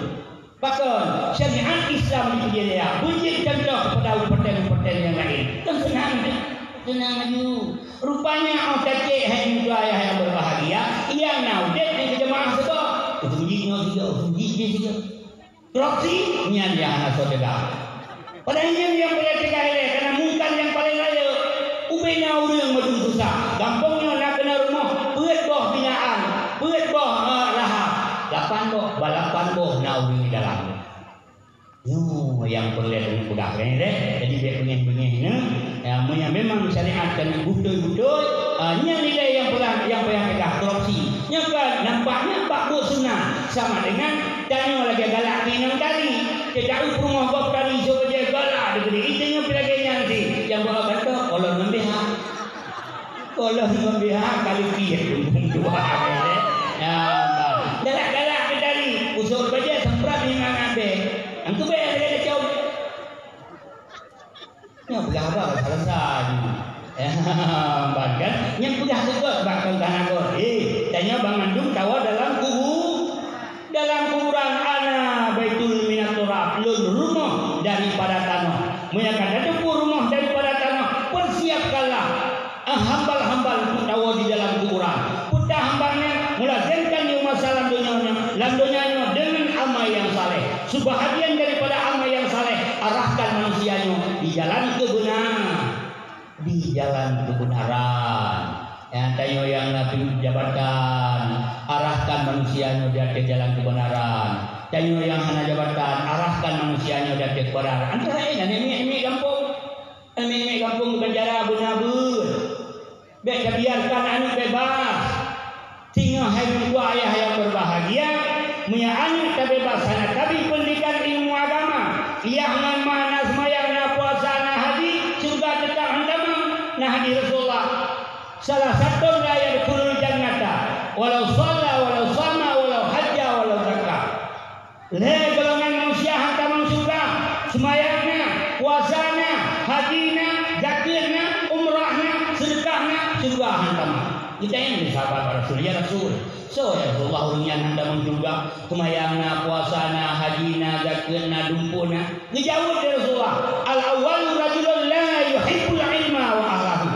Pakon, syariat Islam di P J D beujeuet contoh kepada kabupaten-kabupaten yang lain. Kan senang, kan? Senang laju. Rupanya, oh, kacek hai muda ayah yang berbahagia, yang na udeb di jemaah sigoe. Itu jih nyoe sigoe, itu jih jih sigoe. Korupsi, nyan nyang hana soe cegah. Padahai nyan nyang peureulèe cegah ilèe, karena mungkar nyang paleng rayeuk. Ubé na ureueng meudum susah. Gampông nyoe na keunan rumoh, peuet boh binaan, peuet boh, eh, lahap. Lapan boh, bak lapan boh na ureueng di dalam. Nyoe nyang peureulèe tapeugah, kan, deh? Jadi, bèk beungèh-beungèh, nyoe. Ya, meunyoe memang syariat kan beutôi-beutôi, ah, nyan nilai nyang peureulèe, nyang payah peugah, korupsi. Nyoe kan nampaknya bak buet sunat, sama dengan tanyoe lagèe galak keu inong tari. Teudaun peurumoh gob tari, soe jih galak deungon itu, nyoe pih lagèe nyan cit. Nyang bak kantô, kolon ngon B H. Kolon ngon B H kali pih, bumbong dua, eh. Ya, bah. Galak-galak keu tari, usôk bajèe samprot ngon abèe. Angku bèe lagèe leucom. Nyoe peugah haba ka saleusa jih. Ban kan? Nyan peugah teugok bak kong kana gob. Eh, tanyoe banmandum tawoe dalam kubu-, dalam kuburan. Ana baitul minat turab, lôn rumoh daripada tanoh. Meunyoe ka tateupeue rumoh daripada tanoh, persiapkanlah, eh, hambal-hambal untuk tawoe di dalam kuburan. Peue hambal nyan? Meulazimkan di masa lam donya nyoe, lam donya nyoe deungon amai nyang saleh. Seubahagian daripada amai nyang saleh, arahkan manusia nyoe di jalan keubeunaran. Di jalan keubeunaran. Nyang tanyoe nyang na jabatan, arahkan manusia nyoe di ateueh jalan keubeunaran. Tanyoe nyang hana jabatan, arahkan manusia nyoe di ateueh keubeunaran. Antara laén, aneuk miet-miet gampông. Aneuk miet gampông di penjara beuna beuet. Bèk tabiarkan aneuk bebas. Singoh hai meutuah ayah nyang berbahagia, meunyoe aneuk tabebas hana tabri pendidikan ilmu agama, yah ngon ma na seumayang, na puasa, na haji, syeuruga teutap han tamong. Na hadis Rasulullah, "Salasatun la yadkhulul jannata, walau shalla, walau shama, walau hajja, walau zakka." Lhèe golongan manusia han tamong syeuruga, seumayang na, puasa na, haji na, zakeuet na, umrah na, seudeukah na, syeuruga han tamong. Geutanyong lé sahabat bak Rasul, "Ya Rasul, soe ya Rasulullah ureueng nyan han tamong syeuruga? Seumayang na, puasa na, haji na, zakeuet na, dumpeue na." Geujaweueb lé Rasulullah, "Al-awwalu rajulun la yuhibbul ilma wa ahlahu."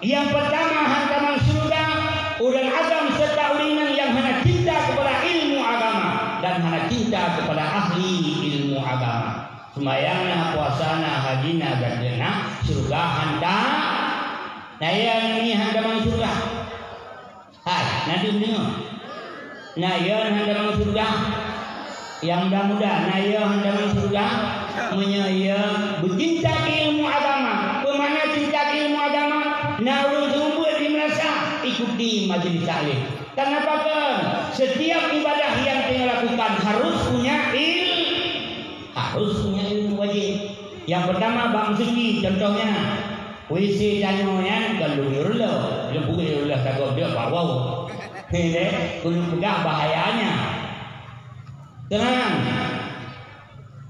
Nyang peurtama han tamong syeuruga, ureueng agam seureuta ureueng inong nyang hana cinta keupada ilmu agama dan hana cinta keupada ahli ilmu agama. Seumayang na, puasa na, haji na, zakeuet na, syeuruga han ta-, na ya ni han tamong syeuruga. Hai, na dum deungoe. Na ya han tamong syeuruga? Nyang muda-muda, na ya han tamong syeuruga? Meunyoe ya, beucinta keu ilmu agama. Peue makna cinta keu ilmu agama? Na ureueng seumeubeuet di meunasah, ikuti majelis taklim. Karena pakon? Setiap ibadah yang kita lakukan harus punya il-, harus punya ilmu wajib. Yang pertama, bak meusuci, contohnya, W C tanyoe nyan kon lôn reuloh, lôn peuget reuloh sagoe deuek bak woe. He, lé, ulôn peugah bahayanya. Keunan,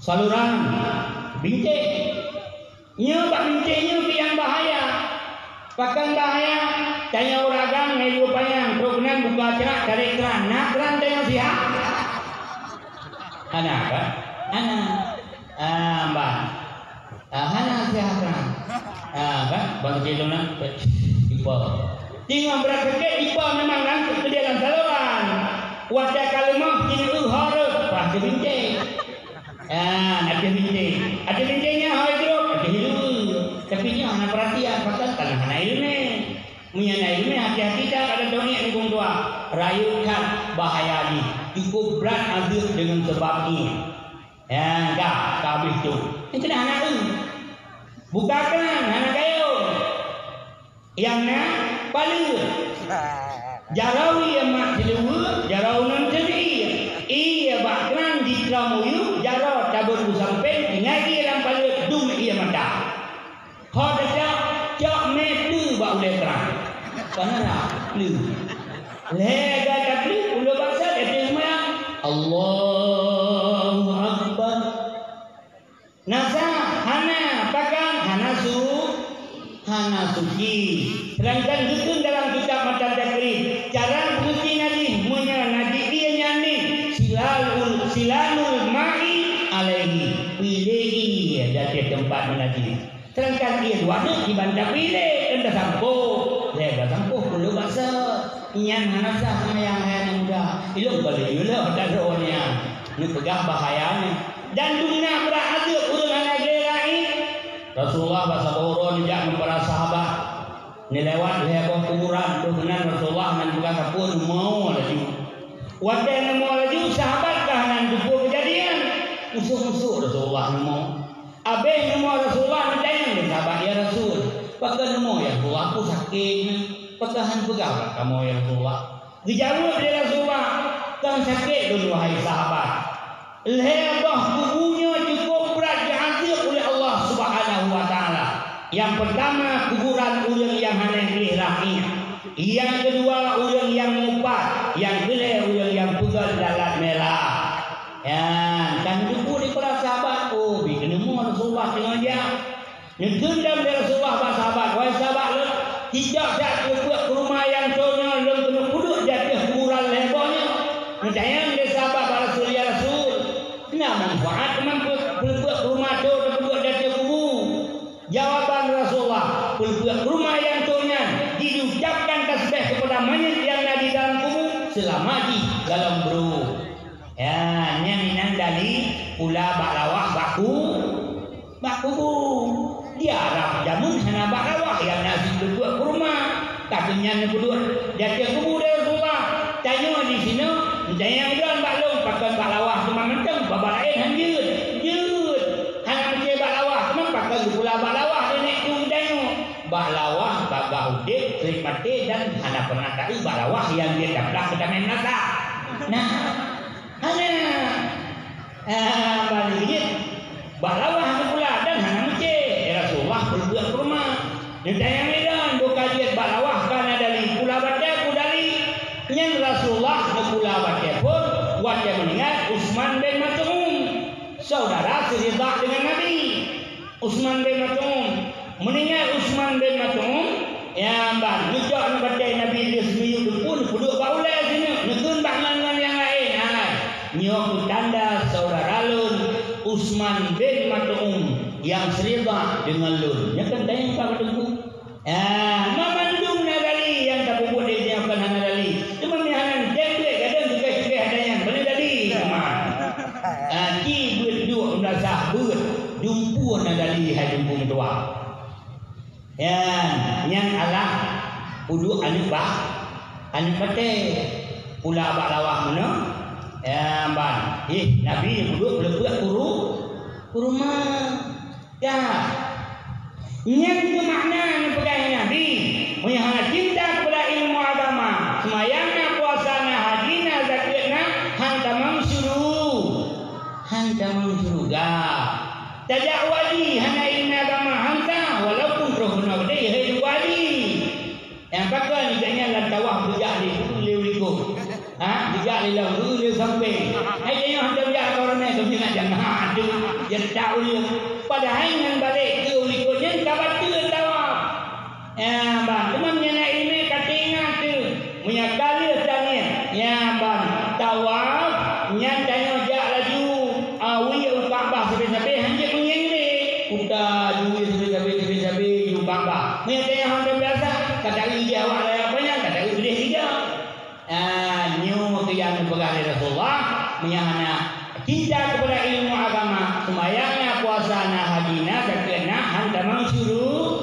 saluran, bintéh. Nyoe bak bintéh nyoe pih nyang bahaya. Pakon bahaya? Tanyoe ureueng agam ngon ileue panyang, trok keunan buka crak, tarek kran. Na kran tanyoe sihat? Hana, kan? Hana. Ah, bah. Ah, hana sihat na. Ah, kan? Bang kecil tu na. Ipa. Tinggal berat sakit, ipa memang nangkep ke dalam saluran. Watèe ka leumah, kini eu hareup, pah teubincéng. Ah, na teubincéng. Ada bincéngnya, hai grup, ada hidup. Tapi nyoe hana perhatian, bahkan Hana ileumèe. Meunyo na ileumèe, hati-hati that, ada toniek di bungkôh. Rayeuk that bahaya jih. Cukup brat azeueb deungon sabab ié. Ya, ka, ka habéh tu. Nyan keuh hana eu. Buka kran, hana gayông. Nyang na paleuet. Jaroe ié mat siluweue, jaroe ngon teuk ié. Ié bak kran jitrom u yup, jaroe tabeuet u sampéng, tinggai ié lam paleuet, dum ié mata. Ho teucok, cok mè pleue bak ulèe trang. Kana na pleue. Lhèe gata pleue, ulo basa, éteuh meunan. Allahu Akbar. Nasa hana, pakon hana su-, hana suci. Sedangkan geukheun dalam kitab Matan Takrib, cara peusuci najih, meunyoe najih ié nyan nih, silalul, silanul ma'i alaihi. Piléh ié di ateueh teumpat meunajih. Sedangkan ié dua nyoe kiban tapiléh, kan tasampôh. Lhèe tasampôh, peuleuk basa. Nyan hana sah seumayang hai aneuk muda. Ilôn ka lheueh yue lheueh tadoe nyan. Neupeugah bahaya nyan. Dan dum na brat azeueb ureueng hana gleh ra'i. Rasulullah bak saboh uroe neujak ngon para sahabat. Neulewat lhèe boh kuburan, troh keunan Rasulullah nan peugah sapeue neumo laju. Watèe neumo laju, sahabat ka hana neuteupeue keujadian. Usôk-usôk Rasulullah neumo. Abéh neumo Rasulullah, neutanyong lé sahabat, "Ya Rasul, pakon neumo ya Rasulullah? Peue sakét nyan? Pakon hana peugah bak kamoe ya Rasulullah?" Geujaweueb lé Rasulullah, "Kon sakét lôn, wahai sahabat. Lhèe boh kubu nyoe cukup brat jiazeueb uleh Allah Subhanahu wa Taala. Nyang peurtama, kuburan ureueng nyang hana gleh ra'i. Nyang keudua, ureueng nyang mupat. Nyang keulhèe, ureueng nyang peugöt lalat mirah." Nyan, ka neuteupeue lé para sahabat, oh, bi keuneuk mo Rasulullah teungoh jak. Neukheun lom lé Rasulullah bak sahabat, "Wahai sahabat lôn, cicok that peuleupeuk kurma nyang toe nyoe lôn keuneuk peuduek di ateueh kuburan lhèe boh nyoe." Neutanyong lé sahabat bak Rasul, "Ya Rasul, na manfaat teuma peuleupeuk kurma toe tapeuduek di ateueh kubu?" Jawaban Rasulullah, "Peuleupeuk kurma nyang toe nyan jiucapkan tasbih keupada manyét nyang na di dalam kubu seulama jih galom brôk." Ya, nyan inan dali pula bak lawah bak ku-, bak kubu. Di Arab jameun hana bak lawah nyang na sipeuleupeuk kurma. Tapi nyan neupeuduek di ateueh kubu lé Rasulullah. Tanyoe di sinoe, meutanyong droe bak lôn, pakon bak lawah teuma mantong, bak laén han jeuet. Jeuet. Hana meucé bak lawah, teuma pakon geupula bak lawah lé nèk tueng tanyoe. Bak lawah, bak udeb, trép maté dan hana pernah taeu bak lawah nyang jeuet taplah peutamèe meunasah. Nah, Hana. Ah, balik jih. Bak lawah geupula dan hana meucé. Ya Rasulullah, peuleupeuk kurma. Neutanyong lé droe, bukon jeuet bak lawah ka na dali, pula batèe peue dali. Nyan Rasulullah neupula batèe phôn watèe meuninggai Utsman bin Maz'un, saudara si Ridha deungon Nabi. Utsman bin Maz'un. Meuninggai Utsman bin Maz'un, nyan ban, neucok nibak batèe Nabi Idris miyueb deupeu, neupeuduek bak ulèe sineuk, neukheun bak ngon-ngon nyang laén, hai, nyoe peutanda syedara lôn, Utsman bin Maz'un, nyang si Ridha deungon lôn. Nyoe kan dayang ka padum. Ah, ma mandum na dali nyang tapeubuet lé nyoe kon hana dali. Teuma meuhana tem beuet gadôh tugaih-tugaih ata nyan, beuna dali teuma. Ah, ci beuet duek meunasah beuet, dumpeue na dali hai dumpeue meutuah. Nyan, nyan alah peuduek aneuk ba-, aneuk batèe. Pula bak lawah meunoe. Nyan ban. Ih, Nabi peuduek peuleupeuk kuru-, kurma. Ya. Nyan keuh makna neupeugah Nabi, meunyoe hana cinta keupada ilmu agama, seumayang na, puasa na, haji na, zakeuet na, han tamong syuru-, han tamong syeuruga. Tajak u haji hana ilmu agama, han sah, walaupun roh keunoe geude, hai u haji. Nyang pakon gobnyan lam tawaf geujak lé, lé u likot. Ha, geujak lé lam, lé sampéng. Hai tanyoe hantom jak keu ramé, keu minat jangan. Ha, tu, ya tak ulih. Padahai ngon balek keu u likot nyan ka bateue tawaf. Ya, ban. Teuma meunyo na ileumèe ka teuingat teuh. Meunyo ka lheueh taniet, ya, ban. Tawaf, nyan tanyoe jak laju. Awi u Ka'bah sabé-sabé, hanjeuet meungieng lé. Kuta, jui sabé-sabé, sabé-sabé, ju Ka'bah. Meunyo tanyoe hantom biasa, ka taeu jih awak lam panyang, ka taeu keudeh ija. Ah, nyoe keuh nyang neupeugah lé Rasulullah, meunyo hana cinta keupada ilmu agama, seumayang na, puasa na, haji na, zakeuet na, han tamong syuru-,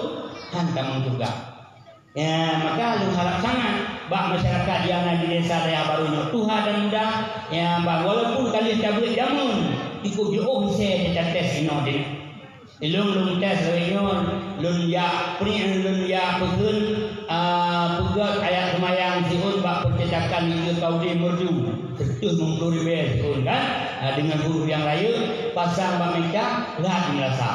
Han tamong syeuruga. Ya, maka lôn harab sangat bak masyarakat nyang na di desa dayah barô nyoe, tuha dan muda, ya, bak walaupun ka lheueh tabeuet jameun, cukup jiôh isé tates inoe deh. Lôn, lôn tes lagèe nyoe, lôn jak print, lôn jak peukheun, a, peugöt ayat seumayang siôn bak peurcetakan Ikeu Kaudeh Meurdu, seureutôh limong ploh ribèe siôn kan, a, deungon huruf nyang rayeuk, pasang bak meuca, rhat di meurasa.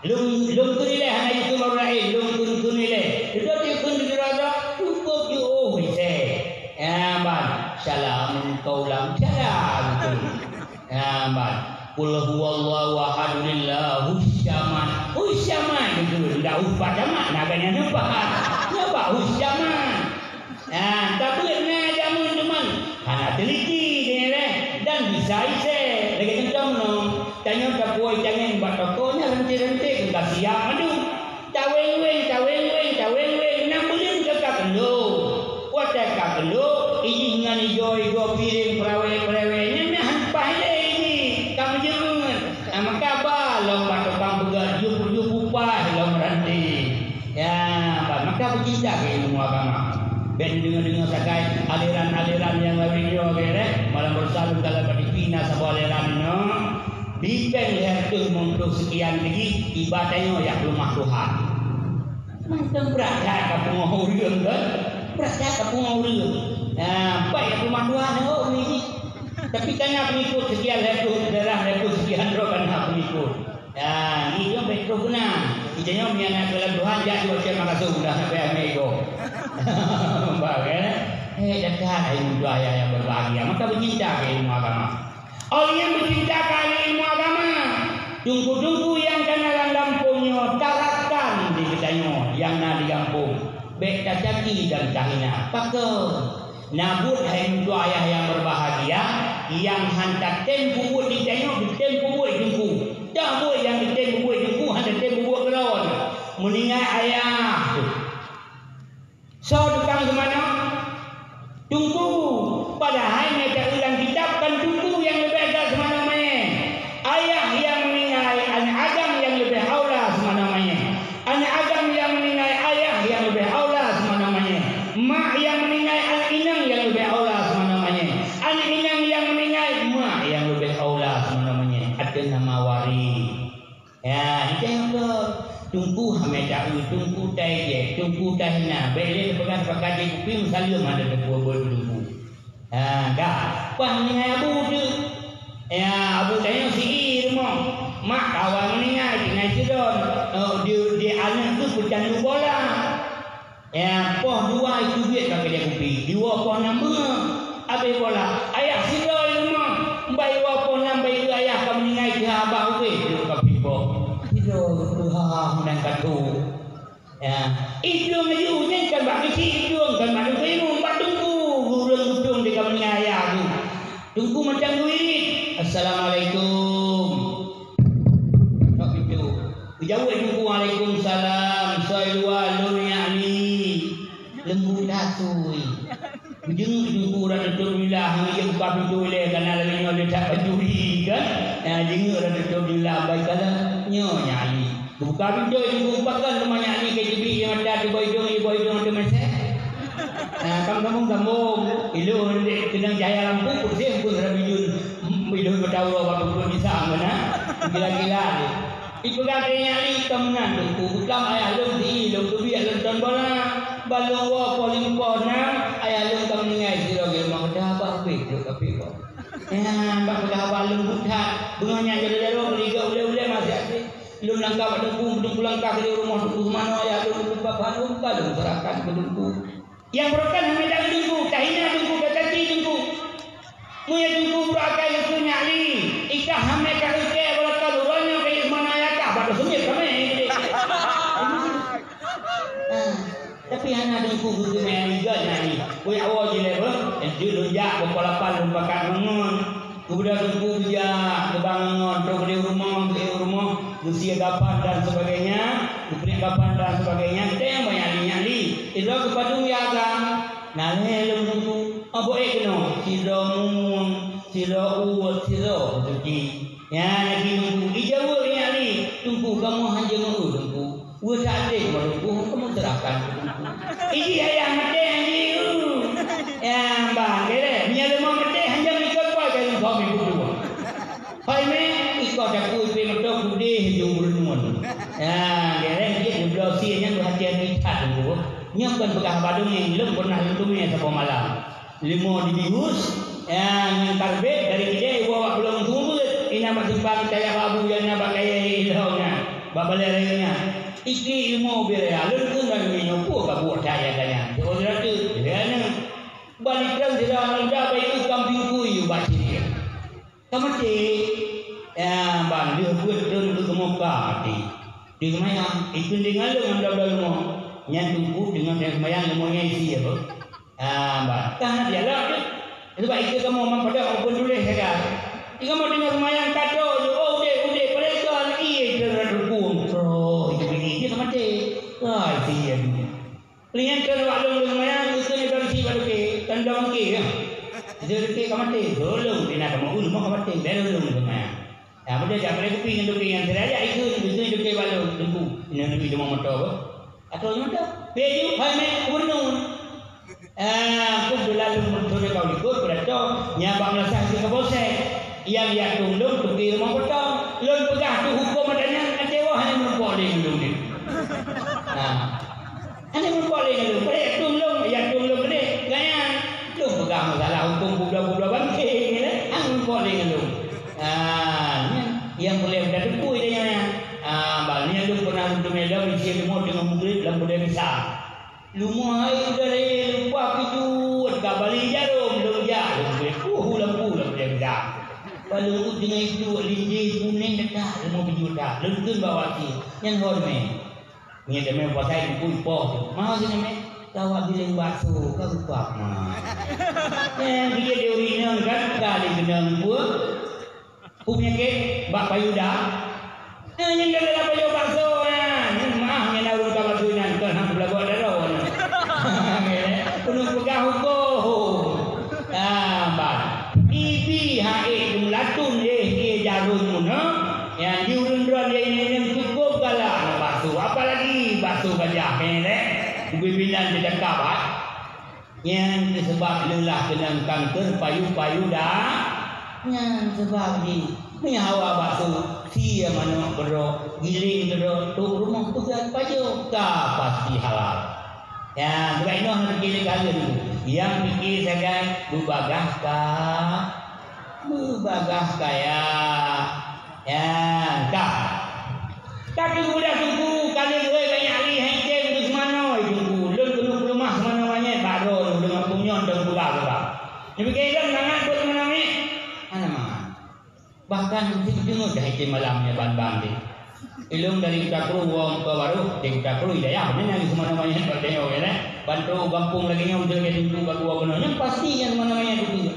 Lôn, lôn kheun ilèe hana jiteurimong ureueng laén, lôn kheun, kheun ilèe. Dudoe jikheun di droe-droe, cukup jiôh isé. Ya, ban. Salamun qaulam, salam kheun. Ya, ban. Qul huwallahu ahad, Allahus samad. Hus samad kheun, dak hus pat camat, na gata nyan nyoe pat. Nyoe pat hus samad. Nah, tabeuet na jameun teuma hana teuliki deungon ilèe dan bisa isé. Lagèe contoh meunoe, tanyoe tapuwoe cangèng bak toko nyan ranté-ranté ka siap mandum. Taweng-weng, taweng-weng, taweng-weng, na buleuen ka ka keulo. Watèe ka keulo, ijih ngon igoe-igoe piréng peurewèe-peurewèe nyan na han paih lé ijih, ka meujeuet. Nah, maka ba lom bak tukang peugöt, yue pu-, yue pupaih lom ranté. Ya, ban maka beucinta keu ilmu agama. Bèk neudeungoe-deungoe sagai aliran-aliran nyang lagèe nyoe, geuh, eh. Malam Selasa lôn kalon bak T V na saboh aliran nyoe. Di péng lhèe reutôh limong ploh seukian lagèe, iba tanyoe jak peuleumah Tuhan. Mantong brat that ka pungoh ureueng, kan? Brat that ka pungoh ureueng. Nah, baik jak peuleumah Tuhan, oh, ni. Tapi tanyoe pengikut seukian lhèe ploh, daerah lhèe ploh seukian droe kan hana pengikut. Ya, ngieng bèk troh guna. Ija nyoe meunyo na keu lam Tuhan, jak jiwoe cit makasu dah sampai amé igoe. Nampak, kan? Eh, dekat ilmu tu ayah yang berbahagia. Maka beucinta keu ilmu agama. Awak nyang beucinta keu ilmu agama. Teungku-teungku nyang ka na lam gampông nyoe, tarakan di geutanyoe nyang na di gampông. Bèk tacaki dan tahina. Pakon? Na buet hai meutuah ayah nyang berbahagia, nyang han tatem peubuet di tanyoe, tatem peubuet teungku. Dah buet nyang tatem peubuet teungku, han tatem peubuet keudroe. Meuninggai ayah tu. Soe tukang seumanoe? Teungku. Padahai nyang teuulang kitab kan teungku nyang leubeh that seumanoe manyét. Ayah nyang meuninggai, aneuk agam nyang leubeh aula seumanoe manyét. Aneuk agam nyang meuninggai ayah nyang leubeh aula seumanoe manyét. Mak nyang meuninggai aneuk inong nyang leubeh aula seumanoe manyét. Aneuk inong nyang meuninggai mak nyang leubeh aula seumanoe manyét. Ateueh nama waréh. Ya, entah apa. Teungku hamé taeu, teungku taejek, teungku tahina. Bèk lé teupeugah pakat jih kupi meusaleuem hana teupeu beuet teungku. Ha, dah. Bah meuninggai abu tu. Ya, abu tanyoe si i rumoh. Mak kawan meuninggai, tinggai sidon. Oh, di, di aneuk tu peucandu bola. Ya, poh dua itu biet ka keudéh kupi. Diwoe poh nam beungoh. Abéh bola. Ayah sidroe i rumoh. Bai woe poh nam bai keu ayah ka meuninggai keu abah ubéh. Duek ka piboh. Sidroe tu ha, ha, meunan ka tu. Ya, idong aju nyan kan bak keuchik, idong kan bak teungku, bak teungku, ureueng udong di kamoe nyan ayah tu. Teungku macam duit. Assalamualaikum. Tok pintu. Geujaweueb teungku, "Waalaikumsalam." Soe luwa lôn nyak li. Leumbut that tui. Jeuet teungku rot tutup jula, hana jeuet buka pintu ilèe, kana lagèe nyoe lé that pancuri kan. Nah, jeuet rot tutup jula, baiklah. Nyoe nyak li. Buka pintoe, ibu pakon teuma nyak nyoe ka jibi, nyang mata jiboh idong, jiboh idong ateueh meusé. Nah, kam sambong-sambong. Ilôn dek keunong cahya lampu, peureséh pun sira bijun. Ilôn meuta uroe bak peuet bisa meunan. Gila-gila. Ipeugah keu nyak nyoe, "Ka meunan, Teungku, beuklam ayah lôn di, lôn keubiet lôn ton bola. Ban lôn woe poh limong poh nam, ayah lôn ka meuninggai sidroe di rumoh." Peugah haba ubit, duek kaphé boh. Nyan, bak peugah haba leumbut that. Beungoh nyan jaroe-jaroe, meuligoe ulèe-ulèe, maséh até. Lôn langkah bak teungku, teungku langkah keu rumoh teungku seumanoe, ayah lôn, lôn pat-pat lôn, ka lôn seurahkan keu teungku. Nyang beureukat hana that keu teungku, tahina teungku, tacaci teungku. Meunyoe teungku brok akai keu nyak li, ikah hamé ka eukée beureukat uroe nyoe keu seumanoe ayah kah, bak teuseumiet kamoe. Ah. Tapi hana teungku geuteumé ligat nyan nyoe. Kujak woe jilèe beuh, jeuet lôn jak beuko lapan lôn pakat ngon. Keubeudôh teungku geujak, geuba ngon, trok keudéh rumoh, geuék rumoh, geusie gapan dan sebagainya, geupriek gapan dan sebagainya, teuntèe banyak li, nyak li. Sidroe geupadum ya agam, na lhèe lôn teungku. Abah ék keunoe, sidroe mueng, sidroe uet, sidroe peusuci. Nyan lagèe teungku, ijaweueb nyak li, teungku kamoe hanjeuet meu teungku. Weueh that deh, waduh, kamoe serahkan. Idi ayah maté anjing. Ya, bah, kere. Meunyo leumo maté, hanjeuet ikot poh keu leumo ibu dua. Hai meh, ikot aku ipe moto kudeh ju beureunuan. Ya, kere, dia dua belas usia nyan berhati-hati that dulu. Nyoe kon peugah haba dongeng, lôn pernah lôn teumé saboh malam. Leumo dibius, ya, ngon karbet dari keudè iwoe bak pulo Meuseumeubeuet, inan bak simpang Taya Babu, inan bak kayèe ilong nyan, bak balèe rayeuk nyan. Iklik leumo ubé raya, lôn kheun bak geutanyoe, peue ka buet that gata nyan? Teuka jeuet, ya, nyan. Balik trang sira ngon da bak ibu kampung kui ubak cit. Ka maté. Ya, ban lheueh beuet lôn keu kamoe ka maté. Di seumayang, ikheun deungon lôn ngon dua-dua leumo. Nyan teungku deungon seumayang leumo nyan isi apa? Ah, bah, ka na dialog tu. Sebab itu kamoe memang pada orang tulis saja. Jika mau dengar semayang kata je, oh, udeh, udeh, pada itu anak iya itu dah dukung. Oh, itu bini dia sama dia. Ah, itu iya dia. Kelingan ke lewat lom dengan semayang, itu ni dari si baru ke, tanda ke ya. Itu ke kamar dia, tolong dia nak kamu ulu mau kamar dia, baru lom dengan semayang. Ya, betul tak? Boleh kopi dengan kopi yang saya ajak itu, itu itu ke baru, tunggu. Ini lebih cuma motor apa? Atau macam, peju, hai meh, gubernur. Ah, aku belalu menteri kau ikut, beracau, nyabak melasah si kabosek. Yang ya tundung, tuki rumah potong. Lôn peugah tu hukum adanya, kecewa hanya menumpuk lé ngelung ni. Nah. Hanya menumpuk lé ngelung. Pada ya tundung, ya tundung ni, gaya. Lôn peugah masalah hukum bubla-bubla banting, ya. Hanya menumpuk lé ngelung. Ah, ni yang boleh dah tepui dia nyan. Ah, bang, ni lôn pernah lôn teumé lom, isi leumo teungoh mugrib, lom boleh bisa. Leumo hai udara lupa pijuet ka bali jarom lôn jak lôn beuet puhu lampu lam denda. Lalu teungoh itu linje kuning dekat leumo pijuet dak lôn teun bawa ti nyan horme. Nyan demi pasai buku ipoh tu. Mau sini meh kawa giling bakso ka lupa ma. Nyan dia dia urinang kan kali kenang buat. Peue peunyakét bak payu da? Eh, nyang galak payu bakso nyan. Nyan maah nyan ureueng ka bakso nyan, kon han peulagoe daroe nyan. Peuneuh peugah huköm. Ah, bah. Ibi hai geulatun éh ié jaroe meunoe. Nyan di ureueng droe nyan cukôp galak ngon bakso. Apalagi bakso gajah, eh, lé. Pimpinan teucakap, ah. Nyan keuh sabab leulah keunong kanker payu-payu da. Nyan sabab jih, meuhawa bakso, sie manok keudroe, giling keudroe, trok rumoh peugöt pajoh, ka pasti halal. Nyan, sabab inoe hana pike lé kalian tu. Nyang pike sagai beubagaih ka, beubagaih kaya. Nyan, ka. Tapi mudah Teungku, ka lheueh banyak lé hai tem geuseumanoe Teungku. Lôn keuneuk peuleumah seumanoe manyét bak droe lôn deungon peunyon dan peugah-peugah. Neupike lôn mangat buet seumanoe manyét? Hana mangat. Bahkan seubeuteumeung hai tem malam nyan ban-ban deh. Ilôn dari Kuta Kru woe Meukeue Barôh, di Kuta Kru Hidayah, meunan lagèe seumanoe manyét bak tanyoe, ya, kan? Ban trok gampông lagèe nyoe, beutôi lagèe Teungku bak gua keunoe. Nyan pasti nyan seumanoe manyét beutôi.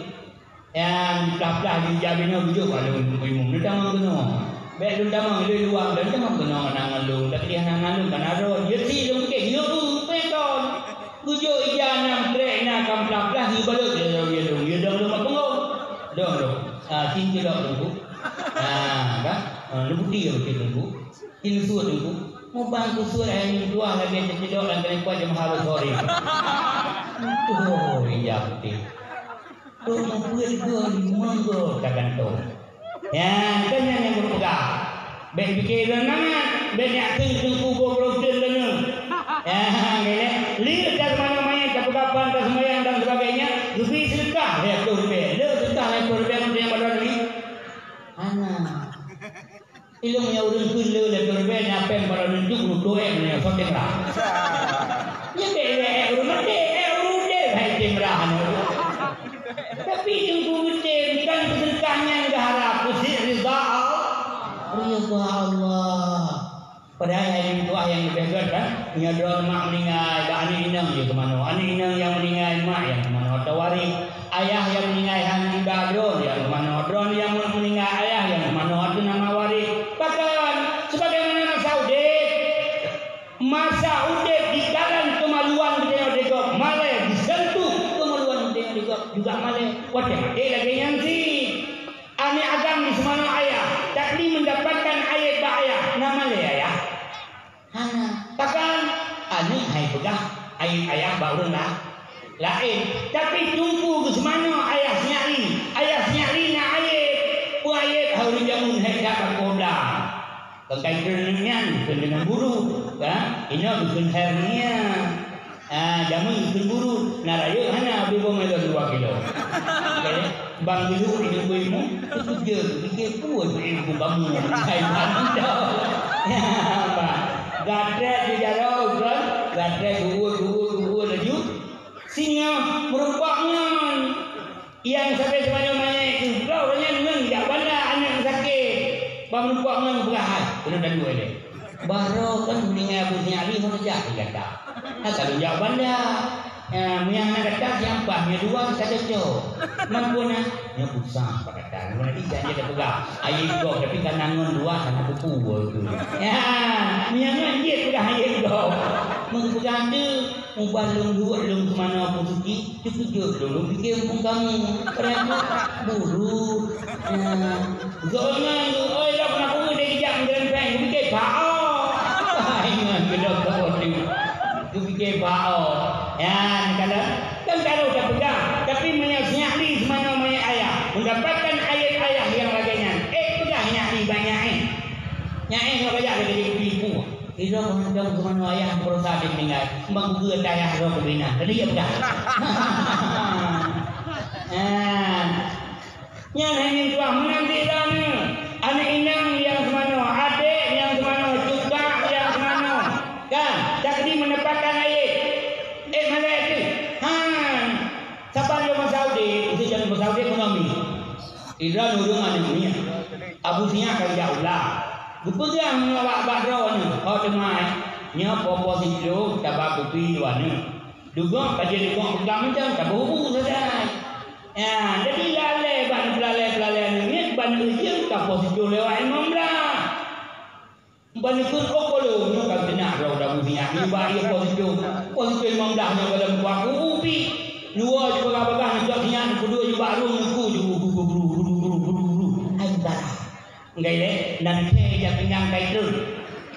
Nyang plah-plah di ija binoe geujok bak lôn, Teungku Imum, lôn tamong keunoe. Bèk lôn tamong, lôn luwang, lôn tamong keunoe ngon lôn. Tapi di hana ngon lôn, kan aro. Jeuet si lôn keh, lôn peukon. Geujok ija nyang trek na kam plah-plah, geubalot lé lôn, lôn, lôn, lôn, lôn, lôn. Dong lôn. Ah, cit ceulok Teungku. Ah, kan? Ah, lôn putih lôn putih Teungku. Cit lôn suet Teungku. Mubang keu suet hai nyang tuah lagèe teuceulok lam keuneuk kuat jeumaha beusori. Beutôi, ija putih. Trok meupeuet goe limong goe tagantong. Nyan, kan nyan nyang geupeugah. Bèk pike lôn mangat, bèk nyak teung teungku boh brok teun leuneuk. Nyan, geuh lé. Liek dan mana manyét tapeugah ban taseumayang dan sebagainya, geubri seudeukah lhèe ploh ribèe. Le seudeukah lhèe ploh ribèe meunyoe nyang badua nyan. Hana. Ilôn nyang ureueng kheun le lé peureubèe na pèng bak droeneuh duek meunyoe soe tem rhah. Nyan bèk lé ureueng maté, eh, ureueng udép hai tem rhah nyoe. Tapi teungku geutem kan peuseudeukah nyang geuharap keu sit ridha Allah. Ridha Allah. Padahai hai meutuah nyang leubeh gèt kan, meunyoe droeneuh mak meuninggai, bak aneuk inong jih keumanoe, aneuk inong nyang meuninggai mak nyang keumanoe, atau waréh. Ayah nyang meuninggai hana teuka droe nyang keumanoe, droe nyang meuninggai ayah nyang keumanoe, atau nama waréh. Bahkan, sebagaimana masa udép, masa udép dikaran keumaluan geutanyoe lé gob, malèe disentuh keumaluan geutanyoe lé gob juga malèe. Watèe maté lagèe nyan cit. Aneuk agam di seumanoe ayah, tapi mendapatkan ayat bak ayah, na malèe ayah? Hana. Kan aneuk hai peugah ayah bak ureueng la-, laén. Tapi teungku geuseumanoe ayah sinyak li. Ayah sinyak li na ayah. Peue ayah hai ureueng jameun hai dak bak kobla. Kon kai keuneuk nyan, keuneuk deungon guru, kan? Inoe geukheun hernia. Ah, jameun geukheun guru, na rayeuk hana bri boh melon dua kilo. Oke, bang geuluk di lubui mu, teukeujot, pikir pun ilmu kamu. Hai bang tu. Ya, bang. Gatrek di jaroe, kan? Gatrek gugut, gugut, gugut laju. Singoh meureumpok ngon. Nyang sabe seumanoe manyét tu, droe nyan ngon jak banda aneuk sakét. Bang meureumpok ngon peugah hai, keuneuk tadu ilée. Baroe kan meuninggai Abu Sinyak Ali hana jak keu gata. Hana lôn jak banda. Eh, meunyo hana gata siampah, meunyo dua ka cocok. Man peue na? Nyoe pusah bak gata. Nyoe lagi janji tapeugah. Ayah gob, tapi kana ngon dua hana kupu tu. Ya, meunyo ngon jeuet peugah ayah gob. Mun peugah tu, uban lôn duek lôn seumanoe Abu Suki. Teukeujot lôn, lôn pike muphom kamu. Padahai buru. Nah, zoe ngon, oi, lôn pernah kubu deh jak meugrempeng, kupike bao. Hai, ngon gedok keu odi. Kupike bao. Nyan, kalau, kan kalau tapeugah, tapi meunyo sinyak li seumanoe manyét ayah, mendapatkan ayat ayah nyang lagée nyan. Eh, peugah nyak li banyak, eh. Nyak, eh, nyoe bajak lagée tipu. Ilong mantong keunoe ayah beurasa di meuninggai, bak geugeue tayah droe keubinan. Tadi ya peugah. Ah. Nyan hai nyang tuah meunan di droeneuh. Aneuk inong nyang seumanoe, adék nyang seumanoe, cuka nyang seumanoe. Kan, takdi meuneupakan ayek. Eh, malée tu. Han. Saban lôn masa udép, useujan masa udép meunoe mi. Idroe nureueng aneuk miet. Abu Sinyak ka geujak u blang. Geupeugah ngon awak bak droeneuh, "Ho teuma, eh, nyoe po-po siploh taba kupi dua nyoe. Dugok ka jeuet dugok peugah mantong, taboh bu sagai." Ya, jadi lalée bak neupeulalée-peulalée aneuk miet, ban ujeuen ka po siploh lewat limong blah. Ban neukheun, "Oh, kolo, nyoe ka geunak droe Abu Sinyak, nibak ie po siploh." Po siploh limong blah nyoe ka lom kuak kupi. Dua jipeugah-peugah neucok sinyak, neupeudua jubak rueng neuku ju, guru, guru, guru, guru, guru, guru. Hai, barah. Enggai lé, nan khe jak pinggang kai treun.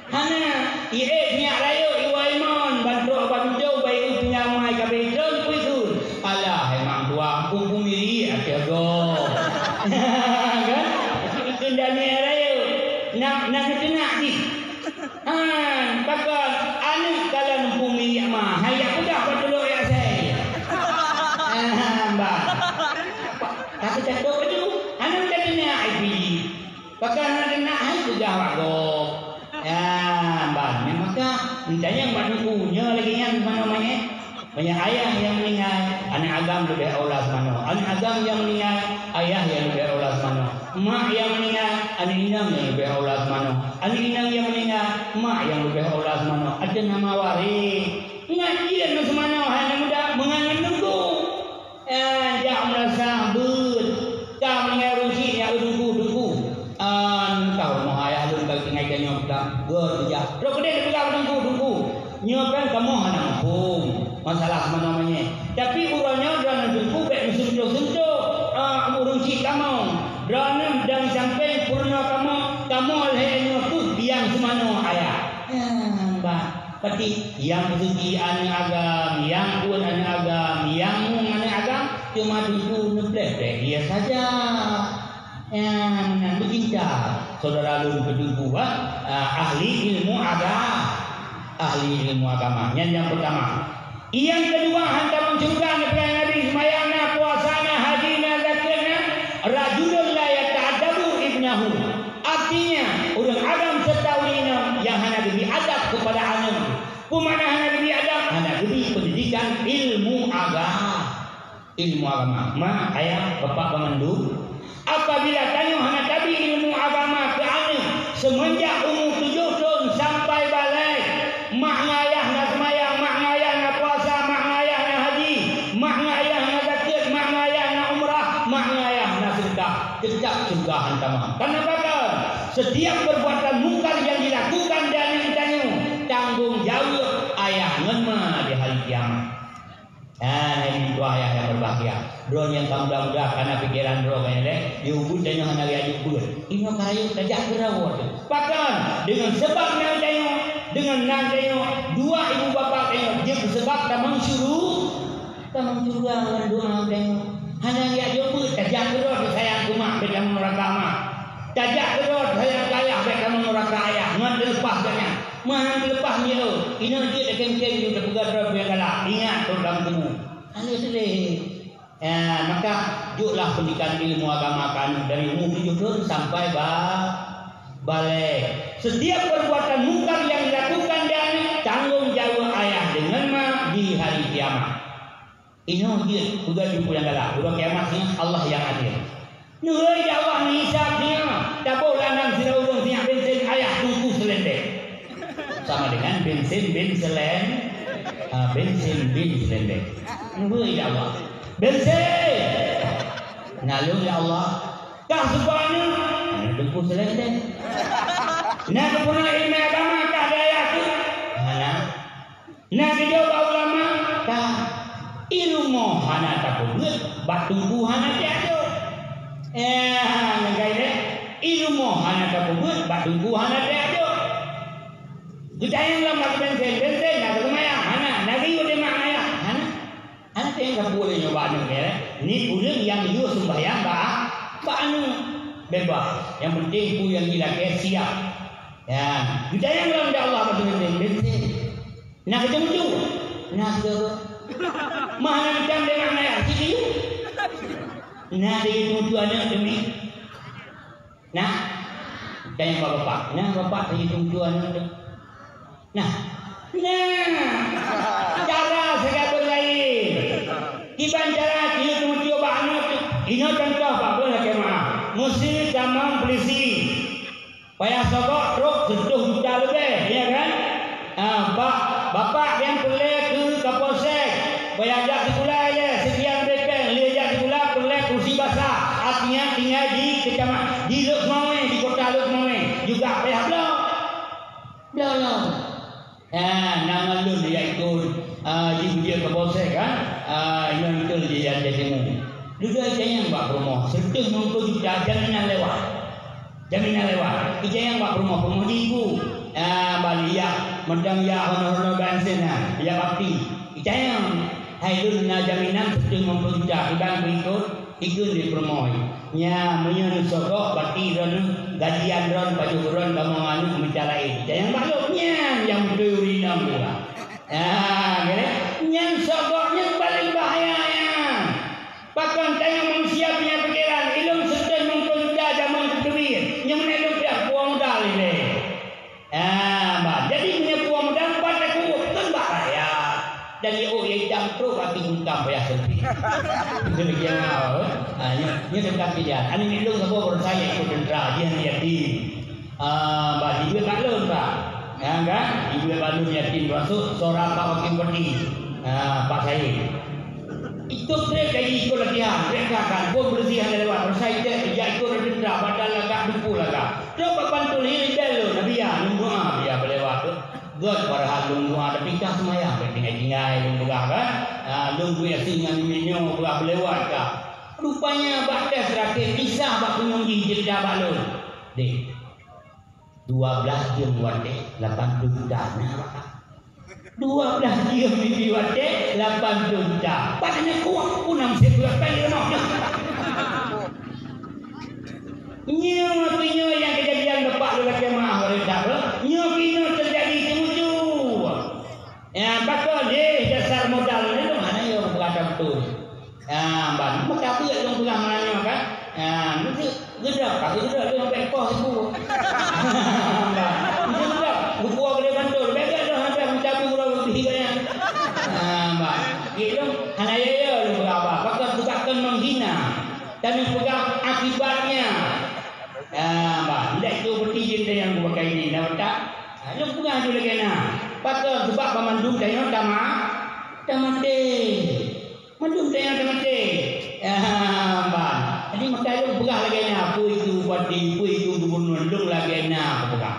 Hana, ié sinyak rayeuk iwoe imon, ban trok bak tujong, bai eu pinggang mai ka bei treun pui kheun. Alah, hai mang tuah, kupu miri ateueh gob. Kan? Kheun danié rayeuk. Nak, nak neukeunak jih. Han, pakon aneuk kalon pumi yak ma, hai yak peugah bak tulok yak sai. Ah, bah. Tapi cakap tu, aneuk dah kena I P D. Pakon aneuk kena hai peugah bak gob. Ya, bah, memang ka. Entah yang bak duku, nyoe lagi nyan mana namanya? Banyak ayah yang meninggal, aneuk agam leubeh aula seumanoe. Aneuk agam yang meninggal, ayah yang leubeh aula seumanoe. Mak yang meninggal, aneuk inong yang leubeh aula seumanoe. Aneuk inong yang meninggal, mak yang leubeh aula seumanoe. Ada nama waris. Ngaji dan seumanoe hai aneuk muda meungan ngon teungku. Eh, jak meurasa beuet. Ka meninggai ureueng chik, jak teungku, teungku. An, ka rumoh ayah lôn ka tinggai tanyoe peugah, "Gèt, jak." Trok keudeh teupeugah bak teungku, "Teungku, nyoe kan kamoe hana muphom masalah seumanoe manyét. Tapi uroe nyoe droeneuh teungku bèk meusuntoh-suntoh, ah, ureueng chik kamoe. Droeneuh dan sampéng peurunoe kamoe, kamoe lhèe nyoe kheueh nyang seumanoe ayah." Nyan, bah. Pati nyang peusuci aneuk agam, nyang phôn aneuk agam, nyang mueng aneuk agam, cuma teungku neupleh-pleh ie saja. Nyan meunan meucinta syedara lôn keu teungku, bah, ah, ahli ilmu aga-, ahli ilmu agama. Nyan nyang peutama. Nyang keudua, hantaman syeuruga neupeugah Nabi, seumayang na, puasa na, haji na, zakeuet na, rajulun la yata'addabu ibnahu. Artinya, ureueng agam seureuta ureueng inong nyang hana geubri adab keupada aneuk. Peue makna hana geubri adab? Hana geubri peundidikan ilmu agama. Ilmu agama. Mak, ayah, bapak, banmandum. Apabila tanyoe hana tabri ilmu agama keu aneuk seumeunjak umu tujoh thon sampai balek, mak ngon ayah na seumayang, mak ngon ayah na puasa, mak ngon ayah na haji, mak ngon ayah na zakeuet, mak ngon ayah na umrah, mak ngon ayah na seudeukah, teutap syeuruga hantaman. Karena pakon? Setiap perbuatan mungkar yang dilakukan di aneuk tanyoe, tanggong jaweueb ayah ngon ma di hari kiamat. Ah, hai meutuah ayah nyang berbahagia. Droe nyang ka muda-muda kana pikeran droe ka nyan lé, di ubit tanyoe hana lé aju beuet. Inoe ka rayeuk tajak keu droe teuh. Pakon? Deungon sabab na tanyoe Deungon nan tanyoe, dua ibu bapak tanyoe jeuet seubab tamong syuru-, tamong syeuruga ngon doa tanyoe. Hana jak jok beuet, tajak keudroe sayang keu mak, bèk tamong neuraka mak. Tajak keudroe sayang keu ayah, bèk tamong neuraka ayah. Ngon teuleupah gobnyan. Meuhan teuleupah nyoe, inoe jeuet takém-kém jeuet tapeugah droe nyang galak. Ingat, trok lam kubu. Hana teuléh. Ya, maka juklah pendidikan ilmu agama keu aneuk dari umur tujuh tahun sampai ba-, baligh. Setiap perbuatan mungkar yang dilakukan di aneuk, tanggung jawab ayah dengan mak di hari kiamat. Inoe jeuet peugah teungku nyang galak, uroe kiamat singoh Allah nyang adil. Neuhôi ya Allah meuhisab singoh, taboh lam nan sidroe ureueng sinyak bensin ayah teungku seulendek. Sama dengan bensin bin selen-, ah, bensin bin seulendek. Neuhôi ya Allah. Bensin! Na lôn ya Allah. Kah seubah nyoe? Na teungku seulendek. Na geupeuna ileumèe agama kah daya tu? Hana. Na geujaweueb bak ulama, ka, i rumoh hana tapeubeuet, bak teungku hana tajak jok. Eh, nyan kai lé, i rumoh hana tapeubeuet, bak teungku hana tajak jok. Geutanyong lom bak bensin, bensin, na teumayang, hana, na geuyue teumayang, hana. Hana teumayang sapeue lé nyoe bak aneuk nyoe, eh. Ni ureueng nyang yue seumbahyang bak, bak aneuk. Bebas. Nyang penting peue nyang jilakèe siap. Ya, geutanyong lom bak Allah bak bensin, bensin. Na keuteumucu? Na keu. Mah na macam deungon ayah siki. Na deungon teumucu aneuk demi. Nah. Tanyong bak bapak. Nah, bapak deungon teumucu aneuk deh. Nah. Nah. Cara sigabeue laén. Kiban cara deungon teumucu bak aneuk. Inoe contoh bak buleuen lakèe meu'ah. Meusé tamong peulisi. Payah sogok trok seureutôh juta leubeh, ya kan? Ah, ba-, bapak nyang peureulèe keu Kapolsek, payah jak sikula ilèe, seukian leubeh pèng, lheueh jak sikula peureulèe kursi basah, artinya tinggai di keucamat-, di Lhokseumawe, di kota Lhokseumawe, juga payah bloe. Bloe lom. Ah, na ngon lôn jak ikot, ah, jih bujeuet Kapolsek kan? Ah, inong beutôi jih jak timu. Dudoe itanyong bak peurumoh, seureutôh limong ploh juta jaminan lewat. Jaminan lewat. Itanyong bak peurumoh, peurumoh jih ibu. Ah, bali jak, mantong jak honoh-honoh bansen na, jak bakti. Itanyong, hai lôn na jaminan seureutôh limong ploh juta, kiban beu ikot? Ikheun di peurumoh, "Nya, meunyoe neusogok, bati droeneuh gajian droen, pajoh droen kamoe ngon aneuk mita laén." Tanyong bak lôn, nyan nyang beutôi ureueng inong tu lah. Nah, kira nyan sogok nyan paleng bahaya nyan. Pakon tanyoe manusia punya pikeran, ilôn seutôt meukeureuja jamén teubiet, nyoe meunan ilôn piah puang modal ilèe. Ah, bah, jadi meunyoe puang modal, pat takot, kon bak rakyat. Dan nyoe, oh, ya itam trok, api bungkam payah sempit. Demikian, ah, nyoe, nyoe teuka pilihan. Aneuk ilôn saboh baroesa ikot teuntra, jih aneuk yatim. Ah, bah, dibuet bak lôn, bah. Ya, kan? Dibuet bak lôn yatim, termasuk seorang Pak Wakil Bupati. Ah, Pak Said. Itu trép jadi ikut latihan. Mereka kan pun bersih hana lewat. Rasa ijak, ijak ikut ada dendam. Badan lagak, duku lagak. Trok bak pantul, ini bel lôn. Nabi ya, lôn doa, dia berlewat tu. Gèt padahal lôn doa, tapi kah semayang. Tinggai-tinggai, lôn peugah kan. Ha, lôn buet yasin ngan minyo, peugah berlewat kah. Rupanya, bak tes terakhir, kisah bak penyunggi cerita bak lôn. Dek. Dua blah jeuem watèe lapan ploh juta na, Pak. Dua blah jeuem nibak watèe lapan ploh juta. Padahai kuah pun nam sép bulan pen di rumoh. Nyoe, nyoe nyang keujadian bapak lôn lakèe meu'ah, ureueng that, nyoe keunoe teujadi teumuju. Ya, pakon deh dasar modal nyoe hana yo beurata beutôi. Ah, ban, meuka beuet lôn peugah meunan nyoe kan. Ah, meuteuk geudok, ka geudok lôn bèk poh ibu. Ban, meuteuk geudok, geupuwoe keudeh bantul, bèk geudok sampai meucabu uroe leubeh gaya. Ah, ban, keu lôn hana yo-yo lôn peugah haba, pakon teuka kon menghina. Dan lôn peugah akibatnya. Ah, ban, ndak itu peti jin nyang geupakai ini, na utak. Ah, lôn peugah ju lagèe na. Pakon, seubab banmandum tanyoe tama-, tamaté. Mandum tanyoe tamaté. Ah, ban. Jadi, maka lôn peugah lagèe nyan, peue itu bupati, peue itu gubunur, lôn lagèe nyan kupeugah.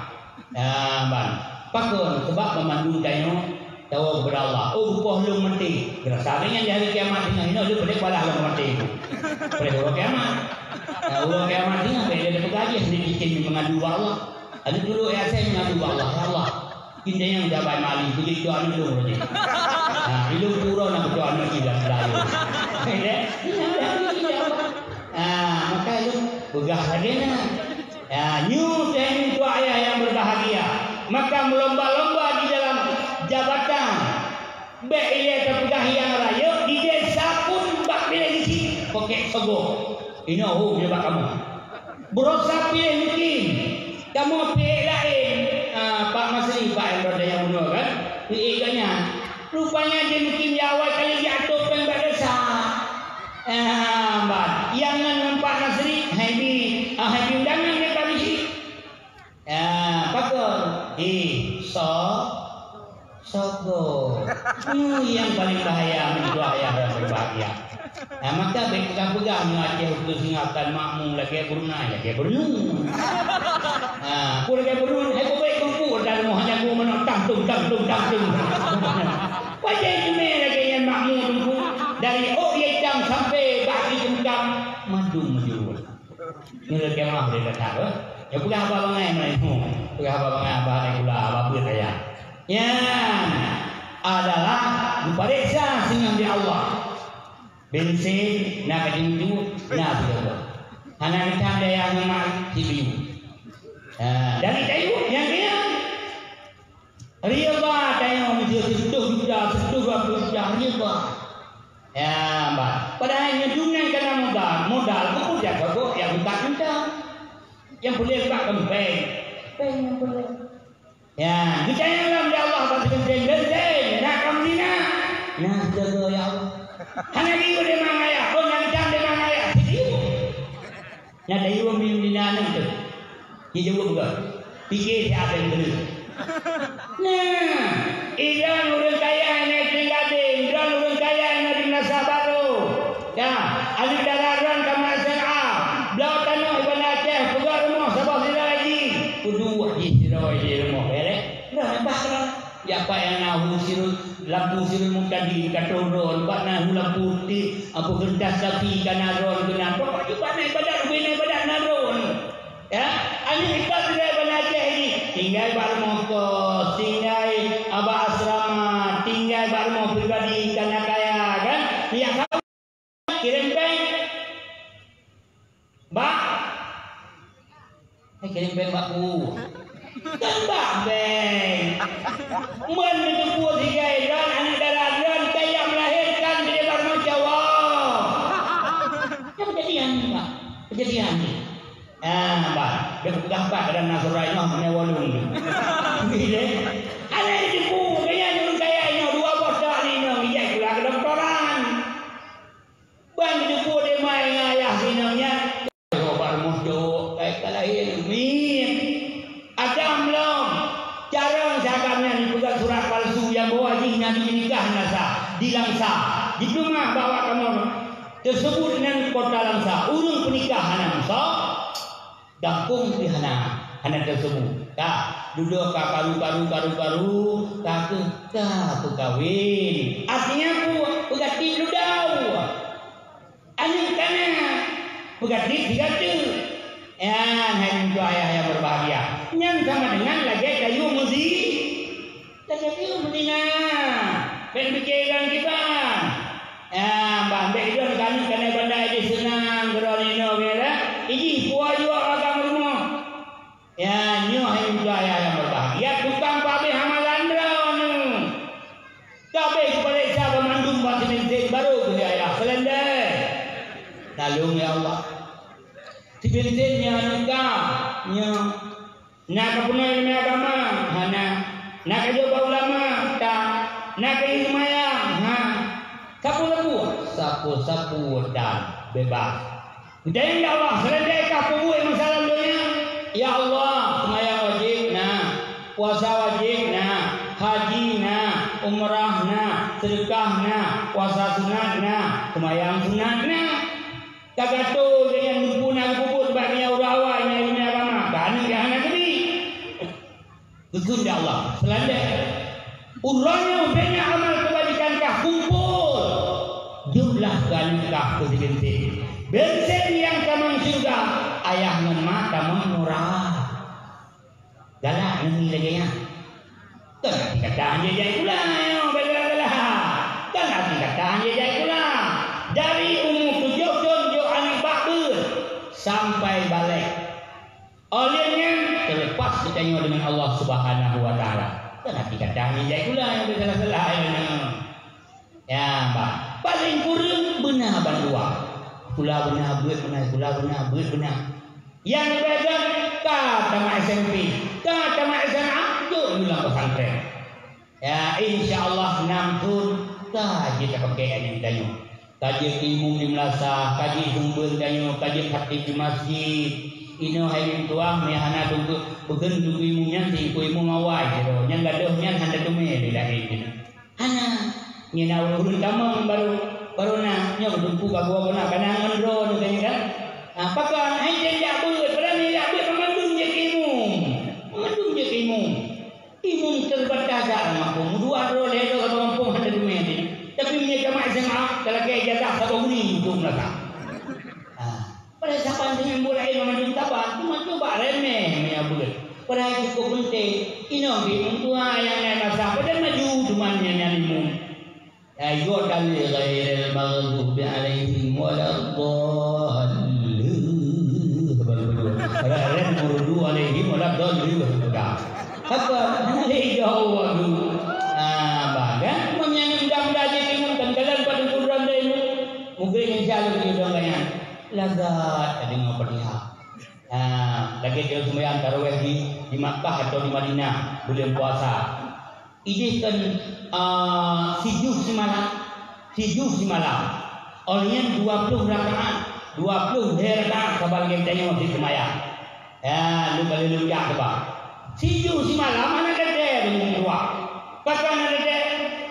Ah, ban. Pakon? Seubab banmandum tanyoe tawoe keupada Allah. Oh, geupoh lôn maté. Geurasa lagèe nyan di hari kiamat singoh, inoe lôn padahai balaih lôn maté. Padahai uroe kiamat. Nah, uroe kiamat singoh, bèk lé tapeugah jih, seuneuk cicém meungadu bak Allah. Aneuk tulok Yasin meungadu bak Allah, "Ya Allah, Kita nyang jabai mali, begitu aneuk lôn lagi. Ha, ilung pura nak betul aneuk sila sila. Ha, maka ilung peugah lagèe nyan. Ya, nyoe teuh nyoe tuan ayah yang berbahagia. Maka melomba-lomba di dalam jabatan. Bèk ilèe tapeugah nyang rayeuk di desa pun bak piléh cit pokok sogoh. Inoe ho nibak kamoe. Beurasa piléh mungkin. Kamoe piléh laén. Ah, Pak Masri, Pak Imran dan nyang bunoe kan? Piléh gobnyan. Rupanya dia mungkin di awai kali jiatô péng bak desa. Ah, ban. Nyang ngon Pak Masri, hai bi, ah, hai bi undangan dia Pak Masri. Ya, pakon? Eh, so-, sogoh. Nyoe nyang paleng bahaya, meutuah ayah dan berbahagia. Nah, maka bèk peugah-peugah nyoe Aceh ukeue singoh akan makmu lagèe Brunei, lagèe Brunei. Nah, peue lagèe Brunei, hai peue bèk kumpul dan moh hana geuh meunoe tang tung, tang tung, tang tung. Wajah itu meh lagèe nyan makmu teungku. Dari ôk itam sampai bak itam mandum meujurut. Nyoe keumaih lé gata, eh. Nyoe peugah haba bangai meunan nyoe. Peugah haba bangai, haba hai gula, haba beuet ayah. Nyan adalah geupareksa singoh di Allah. Bensin na ka jimuju, na sigoe. Hana geutam daya ngon mak sibiyu. Ha, dari kayu nyang keunan. Riba tanyoe meuseu sireutôh juta, sireutôh dua ploh juta, riba. Ya, bah. Padahai nyoe dunia kana modal, modal pun jak sagoe nyang utak kencang. Nyang peuleueh bak keumpeng. Keumpeng nyang peuleueh. Ya, geucaya lom di Allah bak seugeuseng-geuseng, na kamoe zina. Nah, jaga ya Allah. Hana jiôh di mangaya, oh, nyang cam di mangaya, sidiu. Nyang dayuh miyueb nyan teuh. Jijaweueb geuh. Pike siat nyang keuneuk. Nah, idroen ureueng kaya nyang tinggai gadeng, droen ureueng kaya nyang di Meunasah Barô. Ya, aneuk dara droen ka mat S M A. Bloe tanoh i Banda Aceh, peugöt rumoh saboh sidroe jih. Peuduek jih sidroe jih rumoh, ya, lé? Droen bah droen. Ya, pat nyang na hu sirul, lampu sirul mutadin ka troh droen, pat na hu lampu ti, apa, geureuntas tapi ka na droen keunan. Pokok jih pat na ibadat, ubé na ibadat na droen. Ya, aneuk ipat tinggai Banda Aceh jih, tinggai bak rumoh kos, tinggai bak asrama, tinggai bak rumoh pribadi, ka na kaya, kan? Nyang kirém péng. Bak? Eh, kirém péng bak peue? Kan bak bank. Meunan neuteupeue sigai droen, aneuk dara droen, ka jak meulahérkan di bak rumoh Jawa. Nyan keujadian, Pak. Keujadian. Ah, bah, dah peugah pat dalam Nasrul Raih nyoh, meunan walong tu. Bila? Aneuk neuteupeue, kaya ureueng kaya nyoh, dua boh tak ni nyoh, ijai pula kedoktoran. Ban jipeu di mai ngon ayah sinong nyan. Bak rumoh cok, kai ka lahé miet. Adam lom. Carông si Adam nyan jipeugöt surat palsu nyang bahwa jih Nabi nikah na sa, di Langsa. Jipeuleumah bak awak kamoe. Teuseubut nan kota Langsa. Ureueng peunikah hana meuso. Gampông pih hana, hana teuseubut. Ka, dudoe ka karu, karu, karu, karu, ka keuh ka peukawen. Artinya peue? Peugah tiep ludau. Aneuk ka na, peugah tiep sigateuk. Nyan hai meutuah ayah nyang berbahagia. Nyan sama dengan lagèe kayueng meuzi-, Lagèe nyoe meuninggai, bèk piké lagèe kiban. Ya, bah, bèk droen keuneuk keuneuk pandai jih seunang keudroe nyoe, ya, ijih puwoe juak agam rumoh. Ya, nyoe hai meutuah ayah nyang berbahagia, tukang pabéh amalan droeneuh. Ka abéh geupareksa banmandum bak seulinting, barô geujak ayah seulendeh. Tolong, ya Allah. Seulinting nyan ka, nyoe. Na ka peunoh ileumèe agama? Hana. Na ka jok bak ulama? Ka. Na ka jok seumayang? Ha. Sapeue-sapeue? Sapeue-sapeue dan beubaih. Geutanyong, "Ya Allah, seulendeh ka peubuet masa lam donya?" "Ya Allah, seumayang wajéb na, puasa wajéb na, haji na, umrah na, seudeukah na, puasa sunat na, seumayang sunat na." Ka gato lé nyang geupeu na geupeubuet bak meunyoe ureueng awai nyang ileumèe agama, ka aneuk nyang hana geubri. Geukheun lé Allah, "Seulendeh uroe nyoe bèk na amal keubajikan kah kumpol, jôklah keu aneuk kah keu seugeunting. Beunten nyang tamong syeuruga, ayah ngon ma tamong neuraka." Galak ngon mi lagèe nyan. Kan hati kata hana jai sikula, nyoe bela-bela. Kan hati kata hana jai sikula. Dari umu tujoh thon jok aneuk bak beuet sampai balek. Óh lheueh nyan teulepas geutanyoe deungon Allah Subhanahu wa Taala. Kan hati kata hana jai sikula, nyoe bela-bela, nyoe. Ya, bah. Paléng kureueng beuna bandua. Sikula beuna, beuet beuna, sikula beuna, beuet beuna. Nyang leubeh göt ka tamat S M P, ka tamat S M A, jok u lam pesantren. Ya, insya Allah nam thon ka jeuet tapakèk aneuk tanyoe. Ka jeuet imum di meulasah, ka jeuet seumeubeuet tanyoe, ka jeuet khatib di masjid. Inoe hai meutuah, meuhana teungku, beugeun teungku imum nyan, teungku imum awai sidroe. Nyang gadôh nyan hana teumé lé laén. Hana. Nyan na ureueng tamong barô, barô na. Nyoe teungku ka geuwoe guna, ka na ngon droeneuh kan. Ha, pakon? Hai, jak beuet, padahai jak beuet, banmandum jeuet keu imum. Banmandum jeuet keu imum. Imum teubatas that lam gampông. Meudua droe lhèe droe lam gampông hana teumé. Tapi meunyoe tamat S M A, talakèe ijazah saboh guni untuk meulakèe. Ha. Padahai saban teungoh buet laén banmandum saban, teuma cuba remeh meunyoe beuet. Padahai cukôp peunteng. Inong di meutuha nyang na masa, padahai maju teuma nyan, nyan imum. Ayuh dalil ghairil maghdubi alaihim waladdallin. Saban beudua. Padahai rem maghdubi alaihim waladdallin. Apa? Hana lé jaweueb tu. Ah, bah, kan? Meunyoe mudah-mudahan jih imum kan jalan pada kuburan dah imum. Mungkin insya Allah kita doakan. Lagak tadeungoe Fatihah. Ha, lagèe jeuet seumayang tarawèh di, di Makkah atau di Madinah buleuen puasa. Ideh kan, a, sijuh simalam, sijuh simalam. Óh lheueh nyan dua ploh rakaat, dua ploh lhèe rakaat saban lagèe tanyoe seumayang. Ya, lôn ka lheueh lôn jak saban. Sijuh simalam hana teuntèe deungon dua. Pakon hana teuntèe?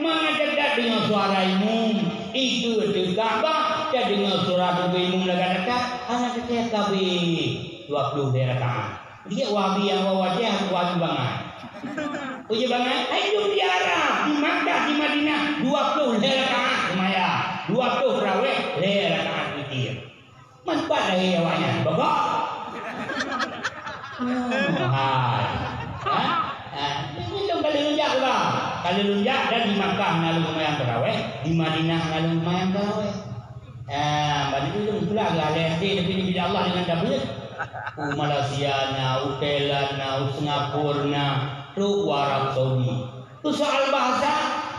Mangat that deungoe suara imum, ikeue teuka bah, tadeungoe suara teungku imum lagak that, hana teuntèe ka abéh dua ploh lhèe rakaat. Liek Wahabi nyang wawa jih, Wahabi bangai. Peue jih bangai? Hai dum di Arab, di Makkah, di Madinah, dua ploh lhèe rakaat seumayang, dua ploh tarawèh, lhèe rakaat witir. Man pat lahé awaknyan? Bogok? Nyoe hai. Ha? Ha? Nyoe lôn ka lheueh lôn jak, bah. Ka lheueh lôn jak dan di Makkah na lôn seumayang tarawèh, di Madinah na lôn seumayang tarawèh. Ha, ban nyoe lôn pula geuhalai até, tapi neubi Allah deungon tabeuet. U Malaysia na, u Thailand na, u Singapura na, trok u Arab Saudi. Keu soal bahasa,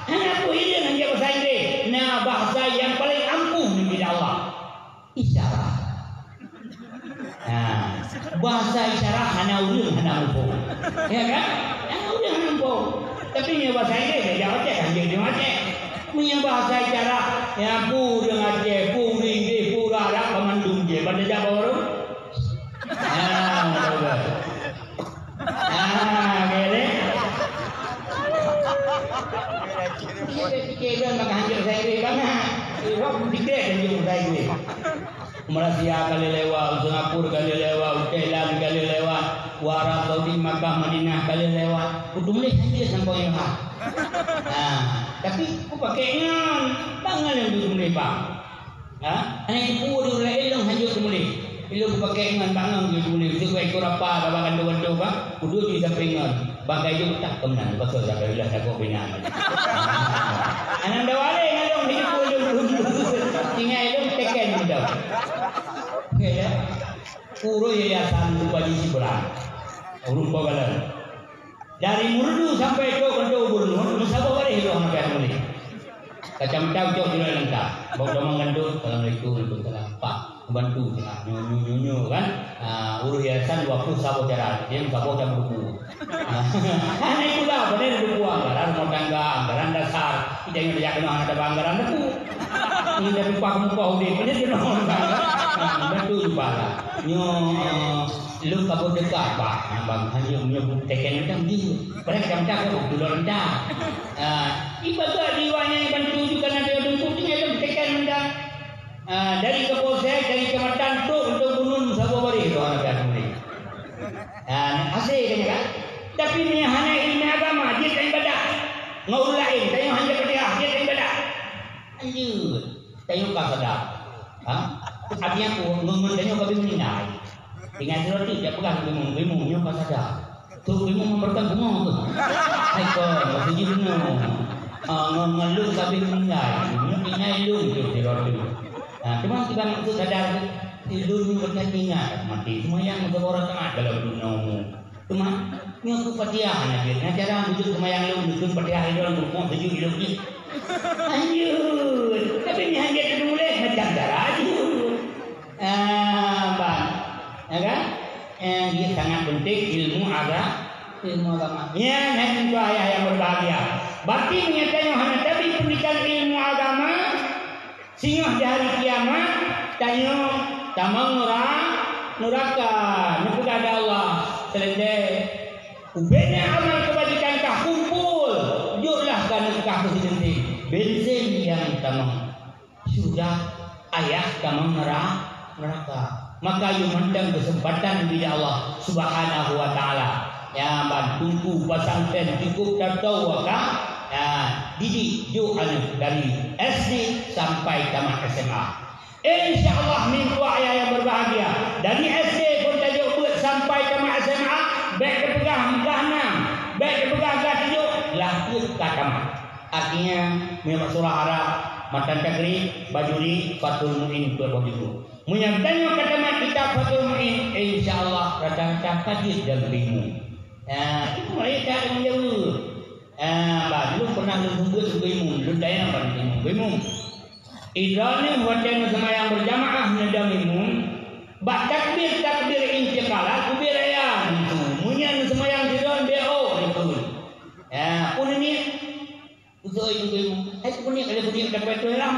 hana peue hireuen hanjeuet bahasa Inggréh. Na bahasa nyang paleng ampuh neubi Allah. Isyarah. Nah, bahasa isyarah hana ureueng hana muphom. Ya kan? Hana ureueng hana muphom. Tapi meunyoe bahasa Inggréh, beda Aceh, kan jadi Aceh. Meunyoe bahasa isyarah, ya, peue ureueng Aceh, peue ureueng Inggréh, peue ureueng Arab, banmandum jih. Ban tajak bak warong. Ah, betul. Ah, oke deh. Pikir-pikir kan maka hanjeuet bahasa Inggréh bangai. Iroh pikir hanjeuet bahasa Inggréh. Malaysia kali lewat, Singapura kali lewat, Thailand kali lewat, Arab Saudi, Makkah, Madinah kali lewat. Kutuléh hanjeuet sampoe nyoe ha. Ha, tapi kupakèk ngon, bangai lôn tuléh bang. Ha? Hana teupeu di ureueng laén lôn hanjeuet teumuléh. Ilôn kupakèk ngon bangai lôn tuléh. Teupeu ikot apa, bak gandong-gandong bang. Kuduek di sampéng ngon. Bangkai jeuet tak keunan. Beutôi sagai lah jago bina. Anang dawa lé ngon lôn hidup lôn. Tinggai lôn teken gitu. Oke ya. Ureueng yayasan Bupati Siberang. Ureueng Pagalan. Dari Meureudu sampai trok keu gubernur, meusaboh baréh droe hana payah meulé. Kacamata cok jinoe lengkap. Bak tamong gandot, "Assalamualaikum." "Waalaikumsalam." "Pak, bantu sira." Nyoe, nyoe, nyoe, nyoe kan. Ah, ureueng yayasan dua puluh saboh cara. Dia saboh cara buku. Ah, hana ikut lah, bener buku anggaran rumah tangga, anggaran dasar. Kita yang tidak kenal ada anggaran buku. Ini tapi pak muka udah, bener kenal. Ah, bantu juga lah. Nyoe, eh, Lôn ka beudeukah, Pak. Nah, bang, hana meunyoe teken reuntang jih. Padahai ka meutakah lôn tulok reuntang. Ah, ibadah di awaknyan bantu juga na dia teungku tinggai lôn teken reuntang. Ah, dari Kapolsek, dari kecamatan, trok untuk bunun saboh baréh doa Nabi Adam ni. Ah, hase kan, kan? Tapi meunyoe hana ileumèe agama, jeuet ibadah. Ngon ureueng laén, tanyoe hana Fatihah, jeuet ibadah. Lanjut. Tanyoe ka sadar. Ha? Artinya, ngon, ngon tanyoe ka beumeuninggai. Tinggai sidroe teuk jak peugah keu imum, "Imum, nyoe ka sadar." Tu memang memerlukan bunga tu. Hai kon, maksud jih bunoe. Ah, ngon, ngon lôn sabe meuninggai. Nyoe tinggai lôn tu di roda. Ah, cuma kita maksud sadar, lôn ni bukan tinggai mati. Semua yang masa orang tengah dalam dunia umum. Cuma, nyoe ku Fatihah na jeuet. Nah, cara bujuk sembahyang lôn, bujuk Fatihah lôn, bujuk sejuk lôn ni. Lanjut. Tapi ni hanya tulis macam cara aja. Ah, bang. Ya kan? Eh, dia sangat penting ilmu agama, ilmu agama. Ya, hai tuan ayah yang berbahagia. Berarti meunyoe tanyoe hana tabi pendidikan ilmu agama, singoh di hari kiamat, tanyoe tamong nura-, nuraka. Neupeugah lé Allah, "Seuleusoe. Ubena amal keubajikan kah kumpul, joklah kah neupeugah keu sibeunte. Bensin nyang tamong." Sudah ayah tamong nera-, neraka. Maka yue mantong keuseumpatan dibri Allah Subhanahu wa Taala. Ya, ban teungku pesantren cukup tatau ka, ya, didik jok aneuk dari S D sampai tamat S M A. Insya Allah, meutuah ayah yang berbahagia, dari S D pun tajok beuet sampai tamat S M A, bèk tapeugah meudah nam, bèk tapeugah gah tujoh, lah peuet ka tamat. Artinya, meunyoe bak surah Arab, matan takrib, bajuri, Fathul Muin peuet boh juzuk. Meunyoe tanyoe ka tamat kitab Fathul Muin, insya Allah rata-rata ka jeuet dan imum. Nah, itu mulai tak ada menjawab. Ah, bah, dulu pernah lôn seumeubeuet keu imum, lôn tanya bak imum. Keu imum. Idroeneuh watèe neuseumayang berjamaah neudong imum, bak takbir-takbir intiqalat, ubé raya neuteupeue. Meunyoe neuseumayang sidroe, bèk ôk neuteupeue. Ya, peue neuniet? Beutôi nunggu imum. Hai, peue neuniet, ada peue neuniet, dapat tu lam.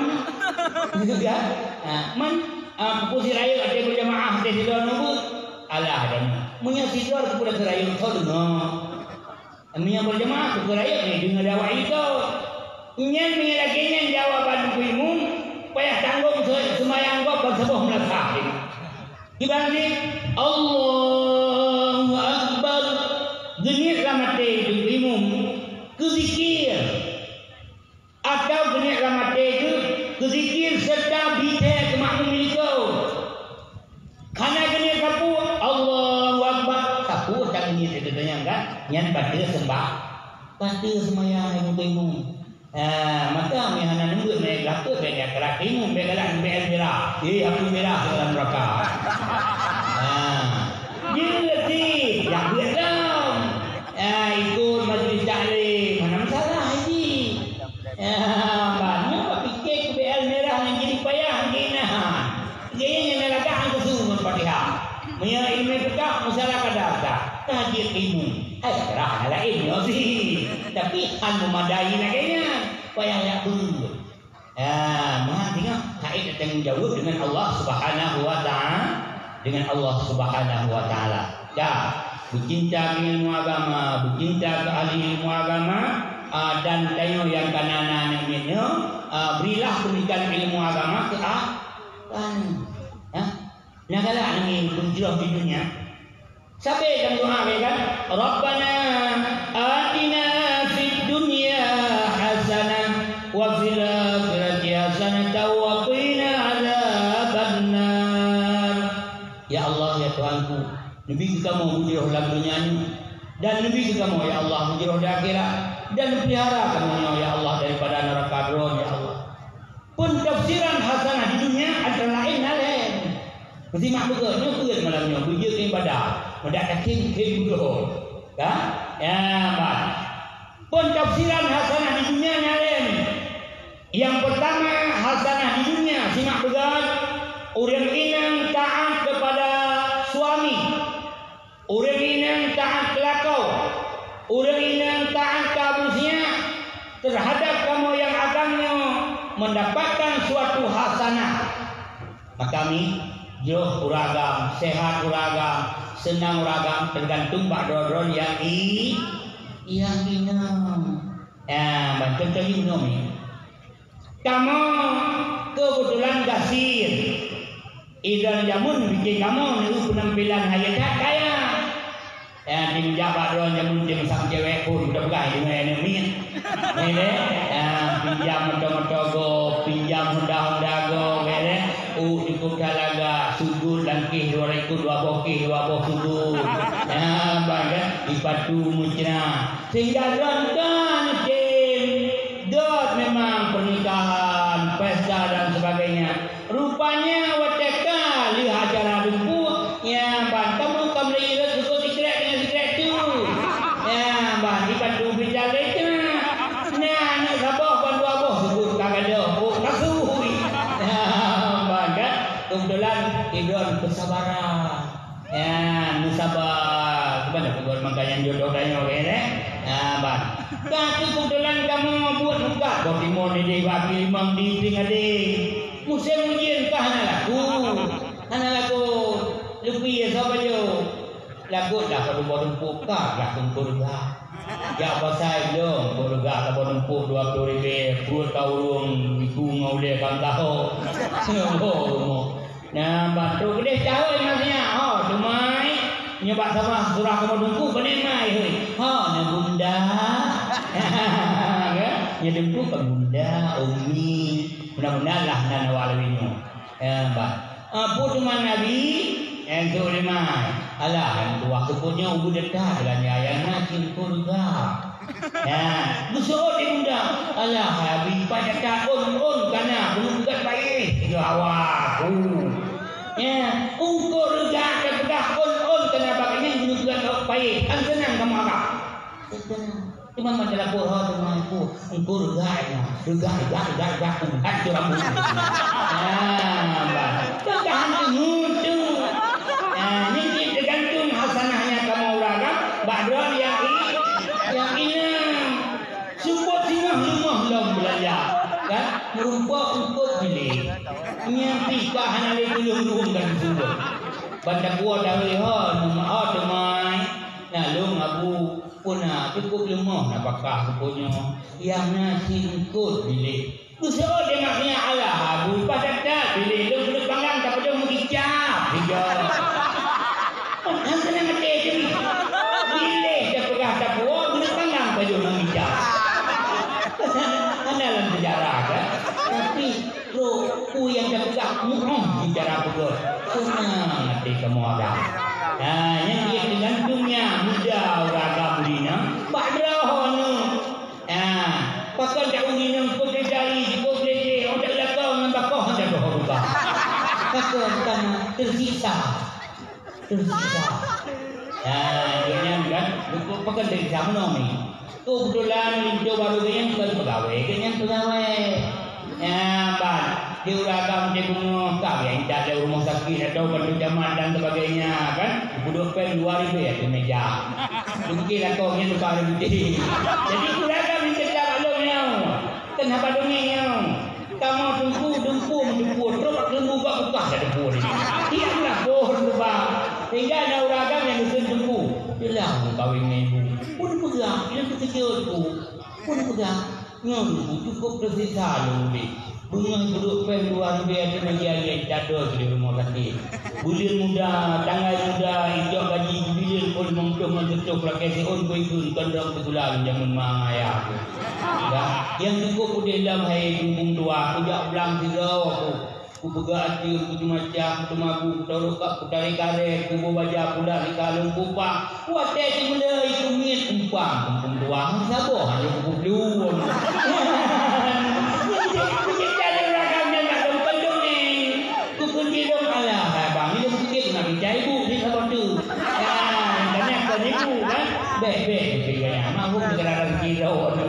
Gitu kan? Ha, man, ah, peue si rayeuk ada berjamaah, ada sidroe nunggu. Alah, dan meunyoe sidroe peue dah rayeuk, kau deungoe. Meunyoe berjamaah, peue rayeuk ni deungoe dakwah itu. Nyan meunyoe lagèe nyan jawaban Teungku Imum, payah tanggong se-, seumayang gob ban saboh meulasah. Kiban jih, Allahu Akbar. Geuniet lam até Teungku Imum, keu zikir. Atau geuniet lam até geuh, keu zikir seureuta bithèe keu makmum likot. Hana geuniet sapeue, Allahu Akbar. Sapeue tan geuniet, itu tanyong kan? Nyan bateue seumbah-, bateue seumayang Teungku Imum. Ah, maka meunyoe hana neubeuet, meunyoe geulapeue, bèk geukrak imum, bèk galak B L mirah. Eh, aku mirah dalam neraka. Ah. Jeuet cit, jak beuet lom. Ah, ikut majlis taklim, hana masalah cit. Ah, banyak bak pike ke B L mirah nyang jadi payah, nyang na. Gaya nyang na lagak angkeusu ngon Fatihah. Meunyoe ileumèe peugah, masalah kada dah. Ka jeuet imum. Hai, rah na laén nyoe sih. Tapi hana memadai lagèe nyan. Payah jak beuet. Ah, meuhan singoh, kait tanggung jaweueb deungon Allah Subhanahu wa Ta'ala, deungon Allah Subhanahu wa Ta'ala. Dah, beucinta keu ilmu agama, beucinta keu ahli ilmu agama, ah, dan tanyoe nyang ka na, na aneuk miet nyoe, ah, berilah pendidikan ilmu agama keu a-, kan. Ha? Nyang galak nangis beujroh di dunia. Sabe lam doa, ya kan? "Rabbana atina fid dunya hasanah wa fil akhirati hasanah wa qina adzabannar." Ya Allah, ya Tuhanku, neubi keu kamoe beujroh lam dunia nyoe, dan neubi keu kamoe, ya Allah, beujroh di akhirat, dan peulihara kamoe nyoe, ya Allah, daripada neuraka Droe, ya Allah. Peutafsiran hasanah di dunia antara laén na lhèe. Meusimak beugöt nyoe beuet malam nyoe, beujeuet ibadah. Meudak yakin khem beudôh. Kan? Ya, bah. Peutafsiran hasanah di dunia na lhèe. Nyang peurtama, hasanah di dunia, simak beugöt, ureueng inong taat keupada suami. Ureueng inong taat keu lakoe, ureueng inong taat keu Abu Siak, teuhadap kamoe nyang agam nyoe meundapatkan suatu hasanah. Maka mi, jroh ureueng agam, seuhat ureueng agam, seunang ureueng agam, teugantung bak droe-droe nyang i-, nyang inong. Nah, bantuan tadi bunoe mi. Kamoe keubeutulan gasien. Idong jameun pike kamoe neu peunampilan hayeu that kaya. Ya, tim jak bak droe jameun tim sang cewek pun udah peugah deungon aneuk miet. Ni deh, ya, pinjam moto-moto gob, pinjam honda-honda gob, ya deh. Uh, cukup that lagak. Sujut lam kéh dua rukuk, dua boh kéh, dua boh sujut. Nyan ban kan, ipatu meucra. Sehingga droe ka neutem, dot memang pernikahan, pesta dan sebagainya. Rupanya watée ka lheueh acara dumpeue, nyan ban kamoe ka meulai rot sujut sikrek dengan sikrek tu. Nyan ban ipatu bicara lé tu. Nah, aneuk saboh ban dua boh sujut ka gadôh, oh, ka sui. Nyan ban kan. Keubeutulan, idon keusabaran. Ya, meusabar. Keubeutulan, makanya jodoh tanyoe, ya, eh? Ya, ban. Tapi keubeutulan kamoe buet muka, boh timon ideh bak limong di ping adeh. Musém ujeuen ka hana laku. Hana laku. Leupie soe pajoh. Lagot lah padum boh dumpuk ka, lah kumpul gak. Jak pasai lom, kumpul gak lah boh dumpuk dua ploh ribèe, pruet ka ureueng, iku ngon ulèe ka meukaho. Singoh boh rumoh. Nah, ban trok keudeh cahôi nasihat. Ho, teumai. Nyoe bak saboh surah kamoe teungku, beuné mai, hôi. Ho, na bunda. Kan? Nyoe teungku kan bunda, umi. Mudah-mudahan lah nan awak lagèe nyoe. Ya, ban. Ah, peue teuma Nabi? Nyang keu lima. Alah, nyang tuha seupôt nyoe ubit that lagèe nyan, na cit syeuruga. Ya, geuseuôt di bunda. Alah, Habib, pajan that ôn-ôn kana, keuneuk peugah payéh. Tiga awak. Uh. Ya, eungkôt reuga teupeugah ôn-ôn kana bak nyan keuneuk peugah payéh. Kan seunang kamoe agam. Seunang. Teuma meuteulapor ho teuma Teungku, Teungku reuga nyoe, reuga, reuga, reuga, reuga, reuga, hancô rambut. Ah, bah. Teuka han teungeut tu. Ah, nyan cit teugantung hasanah nyang kamoe uragam, bak droe nyang i-, nyang inong. Seupôt singoh leumoh lom beulanja. Kan? Meurumpok eungkôt bilék. Nyan pih ka hana lé tulông lueng dan seumpôt. Ban tapuwoe dawé ho, ho teumai. Na lôn abu. Peue na, cukôp leumoh nafakah buku nyoe, nyang na cit eungkôt bilék. Geuseuôt lé mak miet, alah, abu, padat that bilék lôn keuneuk panggang tapadong meukicap, sigoe. Nyang keuneuk maté teuh. Bilék tapeugah tapuwoe, keuneuk panggang padong meukicap. Hana lam seujarah, kan? Tapi, Trok peue nyang tapeugah, mu'oh bicara beugöt. Seunang até kamoe agam. Ha, nyang jeuet teugantung nyan, muda ureueng agam lé nyan, bak droeneuh. Ha, pakon jak u inong cukôp lé jari, cukôp lé jeh, oh, jak lakoe ngon bakoh, jak doh rubah. Pakon kana teusiksa. Teusiksa. Nah, gobnyan kan, leupeue pakon teusiksa meunoe ni. Keubeutulan linto barô gobnyan kon peugawée, gobnyan peugawée. Nyan ban, di ureueng agam di beungoh ka gobnyan intat lé rumoh sakét atau bantu camat dan sebagainya, kan? Geupeudok péng dua ribèe ateueh meuja. Mungken lakoe nyan lupa ribèe. Jadi, ureueng agam intat lé bak lôn nyoe. Kan haba dongeng nyoe. Kamoe teungku, teungku meuteupue, trok bak keumbu bak bukah dak teupue ni. Tiep lah boh teubang. Sehingga na ureueng agam nyang geukheun teungku. Jeulaih meukawen ngon ibu. Peue neupeugah, ilôn teukeujot ku. Peue neupeugah, nyoe teungku cukôp teusiksa lôn udép. Beungoh peuduek péng dua ribèe ateueh meja lé, jadôh di rumoh sakét. Buleuen muda, tanggai muda, ijok gaji buleuen peuet limong ploh ngon seutoh lakèe siôn bui kheun kondom sikula lôn jameun ma ayah. Dah, nyang cukôp udép lom hai bumbong tuha, kujak blang sidroe ku. Kupeugah ateueh, kuteumacam, kuteumabuk, kutarôk ka, kutarek karet, kuboh baja pulat di kalon kupah. Watèe jimeuleueh keumiet umpang, umpang tuang saboh hana kupeubloe. Kucebta lé ureueng agam nyang ka lôn kandông nyoe. Kukunci lôn, alah, hai bang, ilôn pikir nak picai ibu di saboh tu. Ya, banyak kan ibu kan? Bèk, bèk, bèk, bèk. Mak ibu keudroe.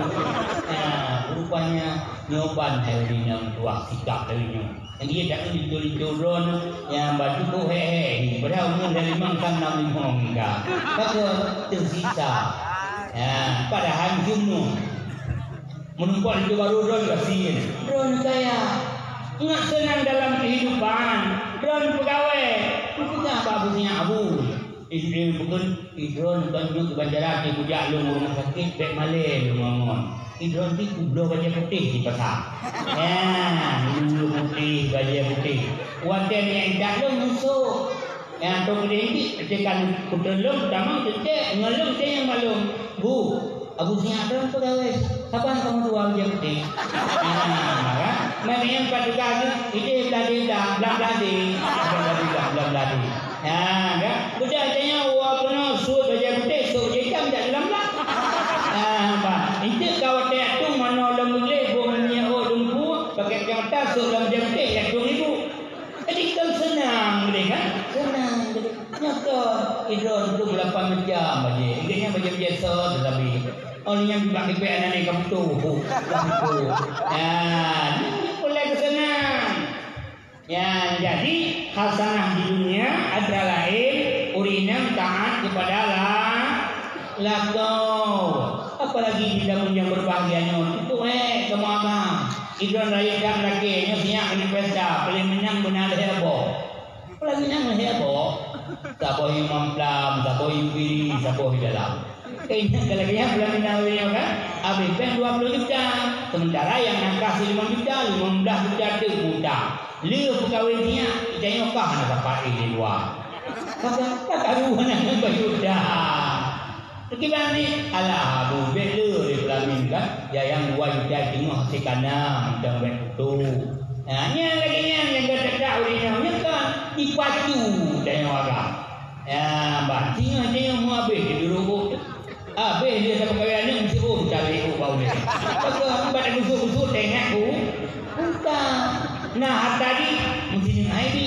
Ya, rupanya nyoe ban hai ureueng inong tuha sikap lagèe nyoe. Nyang jeuet dak linto-linto droeneuh nyang baju boh hék-hék, padahai umu lhèe limong ka nam limong ka. Pakon teusiksa. Ya, padahai jeunoe. Meunumpak linto barô droeneuh gasien. Droeneuh kaya. Ngat seunang dalam keuhidupan. Droeneuh peugawée. Peugah bak abu sinyak abu. Idroe bukon, idroe nonton nyoe keubanjaran di bujak lôn u rumoh sakét, bèk malèe lôn ngon. Idroe pih kubloe bajèe putéh di pasa. Nyan, bulu putéh, bajèe putéh. Watèe nyan intat lôn musoh. Nyan, trok keudeh nyan, teuka kuteulông, tamong teucék, ngon lôn teunyang balông. Bu, Abu Siak tu peugawée, saban kamoe dua ujeuen putéh. Ha, kan? Mai meu'en pat juga tu, idéh blah deh blah, blah blah deh. Blah blah deh blah, blah blah deh. Ha, kan? Beudah tanyoe wa keunoe suet bajée putéh, suet bajée itam jak dalam blah. Ha, bah. Eunteuk ka watée atu manoe lom gleh, boh minyeuk ôk dumpu, pakai kacamata, suet lam bajée putéh, jak tueng ibu. Jadi kan seunang deh kan? Seunang deh. Nyoe kon, idroe dum lapan macam bajée. Ingat nyan bajée biasa tetapi. Oh, nyan bak kipek aneuk ka putôh. Ka putôh. Ya, nyan peureulée keuseunang. Ya, jadi hasanah di dunia adalah laén ureueng nyang taat kepada la-, lakoe. Apalagi di zaman yang berbahagia nyoe, itu eh, kamoe agam. Idroe rayeuk that lakée nyoe siyak keuneuk pesta, paléng meunan beuna lhée boh. Pelaminan lhée boh. Saboh imam plam, saboh impiri, saboh di dalam. Keingat kalau dia pelaminan lhée kan? Habis peng dua puluh juta. Sementara yang nakah si lima juta, lima belas juta tu utang. Lheueh peukawén nyan, kita nyoe kah hana dapat di luar. Kata, kata dua nak bayar utang. Kiban ni, alah, bubet le di pelamin kan. Ya, nyang dua juta teungoh sikana mantong bek kutu. Ha, nyan lagée nyan nyang gata-gata ureueng nyoe nyoe kan dipacu tanyoe agam. Ya, bah, singoh-singoh meuhabéh di duruh. Habéh dia sama kawin aneuk meusiôn cari ibu bau ni. Betul, bak gusuk-gusuk tengok ku. Bukan. Nah, tadi mesti hai di.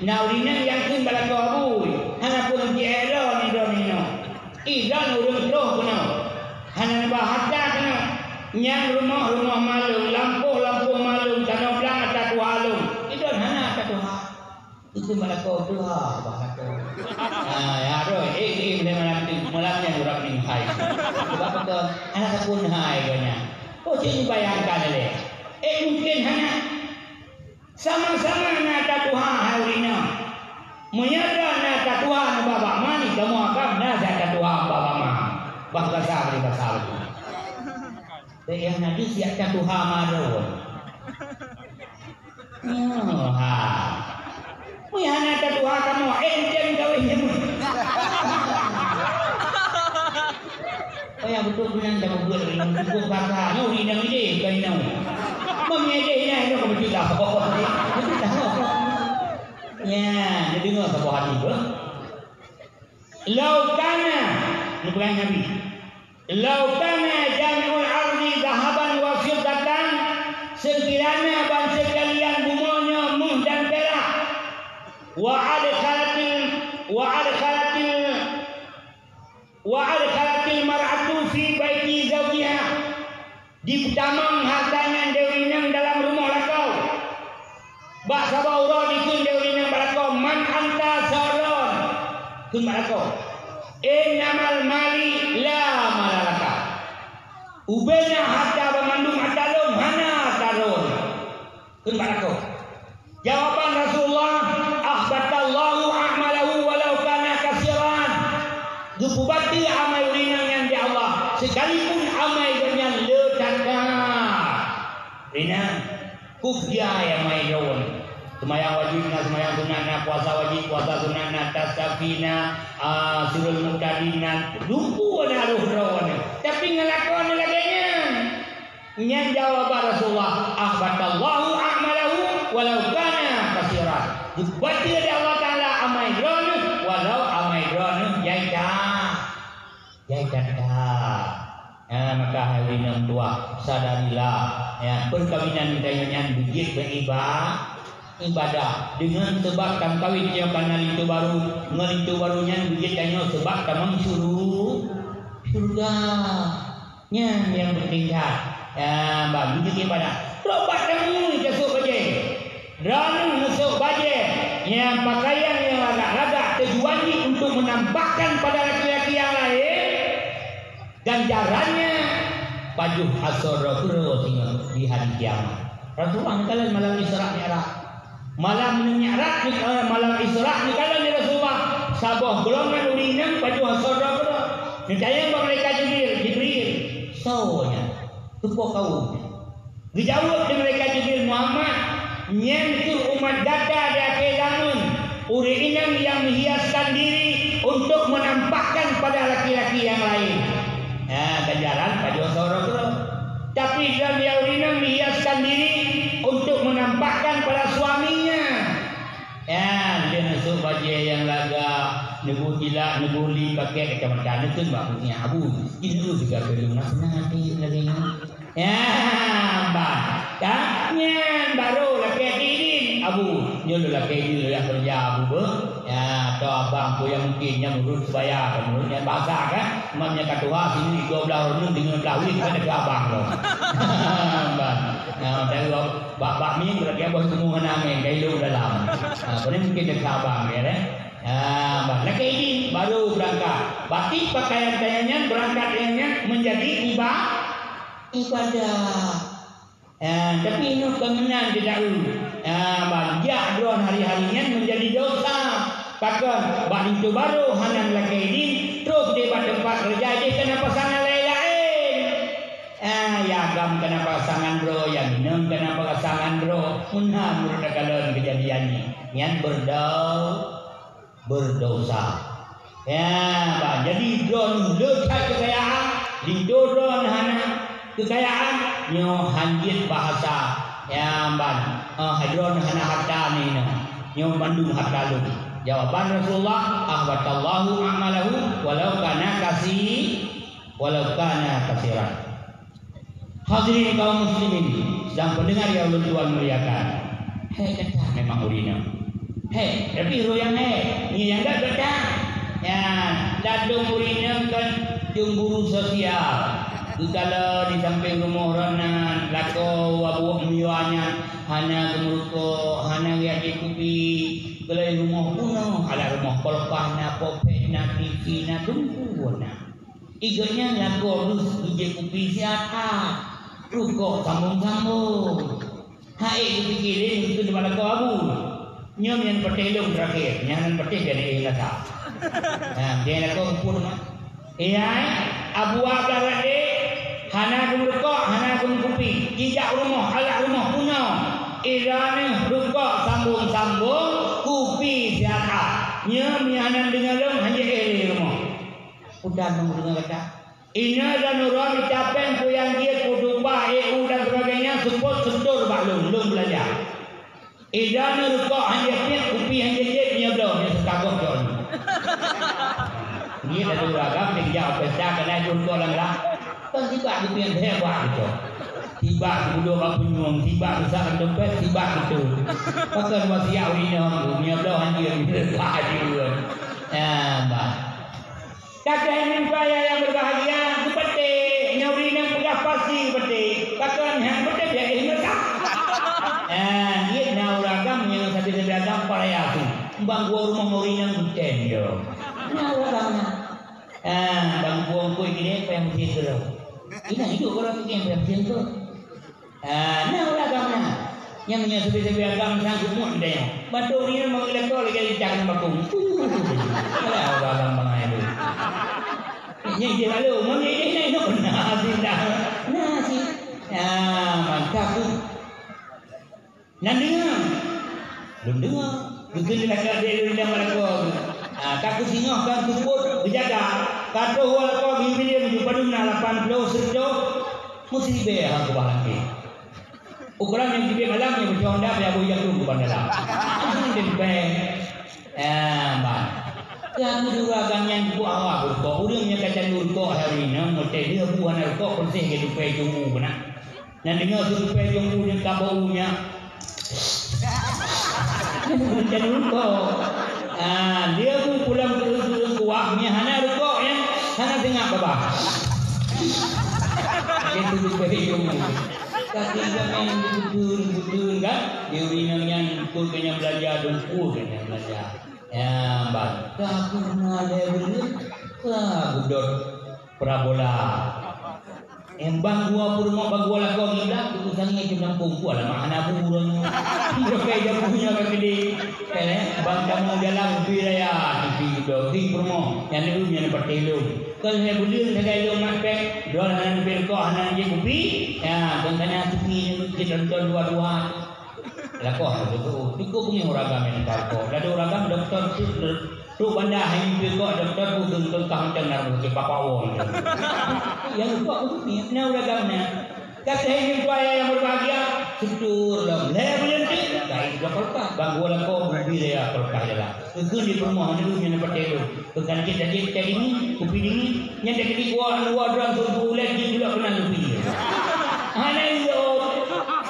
Nah, ureueng nyang kheun bak lakoe abui. Hana pun leuti era ni droe nyoe. Idan ureueng troh keunoe, hana neuba hareuta keunoe. Nyang rumoh-rumoh maleueng, lampôh-lampôh maleueng, tanoh blang ata tuha lôn. Idan hana ata tuha. Itu malako tuha, bah lakoe. Ah, ya, aduh, eh, eh, mulai malam tu, malam nyan urang ni hai. Sebab apa? Hana sapun hai geuh nyan. Oh, cit bayangkan lé. Eh, mungkin hana. Sama-sama na tatuha hai ureueng inong. Meunyoe droe na tatuha nibak bak ma, ni kamoe agam na siat tatuha nibak bak ma. Bah basa bri basa lagèe. Bèk nyang na deuh siat tatuha ma droe. Nyoe ha. Meunyoe hana tatuha kamoe, eh, encen kawin jameun. Oh, ya, beutôi, meunan dah beugöt lagi, cukup kakak. Nyoe ureueng inong idéh, bukan inong. Meunyoe idéh, inong, inong keu beutôi dah. Beutôi dah. Ya, neudeungö saboh hati beuh. Lau kana, neupeugah Nabi, "Lau kana jami'ul ardi dhahaban wa fiddatan," seukiranya ban seukalian bumoe nyoe méuh dan pirak, "wa adkhalatil, wa adkhalatil, wa adkhalatil mar'atu fi baiti zaujiha," dipeutamong hareuta nyan deungon inong dalam rumoh lakoe. Bak saboh uroe dikheun deungon inong bak lakoe, "Man anta?" Soe droen? Kheun bak lakoe, "Innamal mali la mala laka." Ubena hareuta banmandum ata lôn, hana ata droen. Kheun bak lakoe. Jawaban Rasulullah, "Ahbatallahu a'malahu walau kana kasiran." Geupeubateue amai ureueng inong nyan di Allah, sekalipun amai geuh nyan le that. Inong, kupiah amai droen. Seumayang wajéb na, seumayang sunat na, puasa wajéb, puasa sunat na, tasbih na, ah, sirul muqtadin na, lumpu na roh droen. Tapi ngon lakoe lagèe nyan. Nyan jawaban Rasulullah, "Ahbatallahu a'malahu walau kana kasiran." Geubateue lé Allah Taala amai droeneuh, walau amai droeneuh jai that. Jai that. Ya, maka hai ureueng tuha, sadarilah, ya, peukawinan tanyoe nyan beujeuet beu iba-, ibadah. Deungon sabab tameukawen nyoe kana linto barô, ngon linto barô nyan beujeuet tanyoe sabab tamong syuru-, syeuruga. Nyan nyang peunteng that. Ya, ban meunyoe ibadah. Trok bak tamu tasôk bajèe. Droeneuh neusôk bajèe nyang pakaian nyang lagak-lagak tujuan jih untuk menampakkan pada laki-laki nyang laén ganjarannya pajoh asoe droe keudroe singoh di hari kiamat. Rasulullah neukalon malam Isra Mi'raj. Malam Mi'raj, eh, malam Isra neukalon lé Rasulullah saboh golongan ureueng inong pajoh asoe droe keudroe. Neutanyong bak malaikat Jibril, "Jibril, soe nyan? Keupeue kawöm nyan?" Geujaweueb lé malaikat Jibril, "Muhammad, nyan keuh umat gata di akhé zaman, ureueng inong nyang menghiaskan diri untuk menampakkan pada laki-laki nyang laén." Ha, ka Jalan pajoh soroe keudroe. Tapi dalam dia ureueng inong menghiaskan diri untuk menampakkan pada suaminya. Ya, dia neusok bajée nyang lagak, neuboh jilak, neuboh li, pakai kacamata, neukheun bak muka abu. Ini juga belum nak senang hati lagi. Ya, bah. Ka nyan baru lakée idin, abu. Nyoe lôn lakée idin, lôn jak keureuja, abu beuh. Ya, atau abang pun yang mungkin nyang urut sebaya, kan urut nyang basa, kan? Mam nyang ka tuha sini dua belas ureueng, lima belas wit, kan dekat abang tu. Abang. Nah, dari bak, bak min, berarti abah semua hana angin, dari lu dalam. Nah, boleh mungkin dekat abang dia, eh? Ah, bah, lakée idin, baru berangkat. Berarti pakaian-pakaian nyan, berangkat nyan menjadi iba-, ibadah. Ah, tapi inoe keumeunang di daun. Ah, bah, jak droe hari-hari nyan menjadi dosa. Pakon, bak linto barô hana lakée idin, troh deh bak teumpat keureuja jih keunan pasangan laén-laén. Ah, ya agam keunan pasangan droe, ya minong keunan pasangan droe. Meunan meunurot takalon keujadian nyan. Nyan beurdau-, beurdosa. Ya, bah, jadi droeneuh le that keukayaan, linto droeneuh hana keukayaan, nyoe hanjeuet bahasa. Ya, ban, eh, droeneuh hana hareuta nyoe. Nyoe mandum hareuta lôn. Jawaban Rasulullah, "Ahbatallahu a'malahu walau kana kasi-, walau kana kasiran." Hadirin kaum muslimin dan pendengar yang ulôn tuan muliakan. Hék that memang ureueng inong. Hék, tapi ureueng nyang hék, nyan nyang that. Ya, ladôm ureueng inong kan cemburu sosial. Geukalon di sampéng rumoh droeneuh, lakoe abu meuyua nyan hana geumeurukok, hana geujép kupi, geulai rumoh peunoh, alat rumoh kulkas na, popet na, TV na, teungku na. Igoe nyan lakoe dus geujép kupi siat that. Rukok sambong-sambong. Hai geupike lé meukeue teuma lakoe abu. Nyoe nyang patéh lôn terakhir, nyang patéh dari Indonesia. Nah, dia lakoe kumpul mah. Eh, hai, abu ablah radik, hana geumeukeue, hana geumeukupi. Jijak rumoh, alat rumoh peunoh. Ira nyoe rukok sambong-sambong, kupi siat that. Nyoe meunan deungon lôn hanjeuet éh lé rumoh. Udah nunggu deungon gata. Ina dan ureueng icapén kuyang jeuet, kutumpah, éh u dan sebagainya, seupôt seutor bak lôn, lôn beulanja. Ida neurukok hana jeuet, kupi hana jeuet, nyoe bloe, nyoe seukagok jok nyoe. Nyoe dah dua agam, tinggai pesta keunan jeuet rukok lam lam. Kan tibak kupi nyang lhèe bak jok. Tibak geuduek bak punyueng, tibak rusak dompet, tibak beutôi. Pakon wasiat ureueng inong, nyoe bloe hana jeuet, nyoe bloe hana jeuet. Nah, bah. Kakeuh nyan, para nyang berbahagia, geupeutèe, nyan ureueng inong peugah pasti geupeutèe. Pakon nyan geupeutèe, biar jih meukat. Ah, jeuet na ureueng agam nyang sabe-sabe agam para yasu. Bang gua rumoh ngon ureueng inong geutem yo. Na ureueng agam nyan. Ah, bang gua ngkoi gini, payah meusieng keudroe. Inong hidup kalau mungkin payah meusieng keudroe. Ah, na ureueng agam na. Nyang, nyang sabe-sabe agam sanggup muet tanyoe. Batuk ni memang lekoh lagi licak ngon bakong. Alah, ureueng agam bangai tu. Nyang idéh lalu, mun idéh na inok na sih dah. Na sih. Ah, mantap tu. Nan deungoe. Lôn deungoe. Geukheun lagak dek lôn lam lakoe. Ah, ka keusingoh, ka keupot, geujaga. Ka troh u lakoe geubileuen, padum na lapan ploh, sireutoh. Meusiribèe ha keubah langkée. Ukoran nyang tibèe malam nyan beucong dah, ya, boh jagung ban dalam. Dempeng. Eh, ban. Ka keudua agam nyan buet awak beurukok. Ureueng nyang ka candu rukok hari nyoe, meuteudeh bu hana rukok, peureséh keu tupèe jong u keunan. Nyan deungoe su tupèe jong u nyan ka bau nyan. Nyan ureueng candu rukok. Ah, dia bu pulang keu ureueng kuah, nyan hana rukok nyan, hana seungab babah. Nyan su tupèe jong u. Kaki jangan beutôi-beutôi kan? Di ureueng inong nyan, ikot keu nyang beulanja, dongkue keu nyang beulanja. Ya, ban. Ka pernah lé buleuen, ka geudot parabola. Embang gua peurumoh bak gua lakoe giblah, tu sangé cuma kampung gua lah, mak hana bu uroe nyoe. Nyoe kai jabu nyoe ka gede. Eh, bang kamoe jalan bui raya, tipi geudoe, ti peurumoh, nyang neuk nyan patéh lôn. Kon hai buleuen sagai lôn mat péng, droe hana neubri rukok, hana neujép kupi. Ya, kon kana tipi nyoe, jitonton dua-dua. Lakoe, beutôi. Cukup beungéh ureueng agam nyang ka lakoe. Ladôm ureueng agam dokto tu, tu banda hai mimpi kok dokto tu, tu, tu, kah macam na beungéh papa wong. Ya, lupa aku tu, na ureueng agam na. Kata hai mimpi ayah yang berbahagia, syukur lah. Lhèe buleuen tu, ka ija kulkas. Bang gua lakoe, mobil ya, kulkas ya lah. Keukeuen di peurumoh nyoe nyang patéh lôn. Keukan cit tajép teh dingin, kupi dingin, nyan teukeudi kuah luwa droe seubu ulèe jih tulak keunan kupi. Hana ilôn.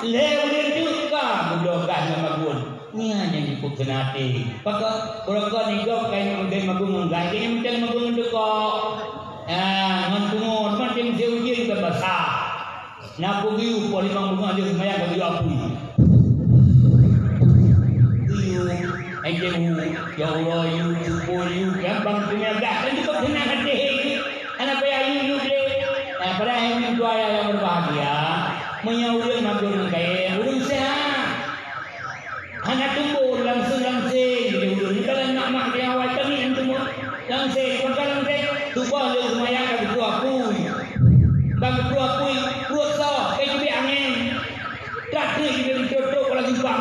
Lhèe ulèe teuka mudoh gah ngon magun. Nyan nyang jipeukeuna até. Pakon, beureukat nigop kain meugai magun ngon gah, keu nyan meuteun magun ngon deukok. Ah, ngon pungo, teuma tem seuujeuen iban basah. Na peue geuyue poh limong beungoh lheueh seumayang ka geuyue apui. Geuyue, engkeu hu, ya Allah, yue syukur yue, gampang peunyagah, kan cukup seunang até. Hana payah yue, yue glé. Nah, padahai hai meutuah ayah yang berbahagia, meunyoe ureueng magun ngon kayèe, ureueng seuhat. Hana tumbon langseng-langseng, jadi ulôn ni kalau nak mak dia awai kami yang tumbon langseng, bukan langseng. Tuboh lheueh seumayang ka geutrôh apui. Ban geutrôh apui, pruet soh, eh, jibèk angèn. Ka treuk jibèk geutrôh-trôh kepala simpang.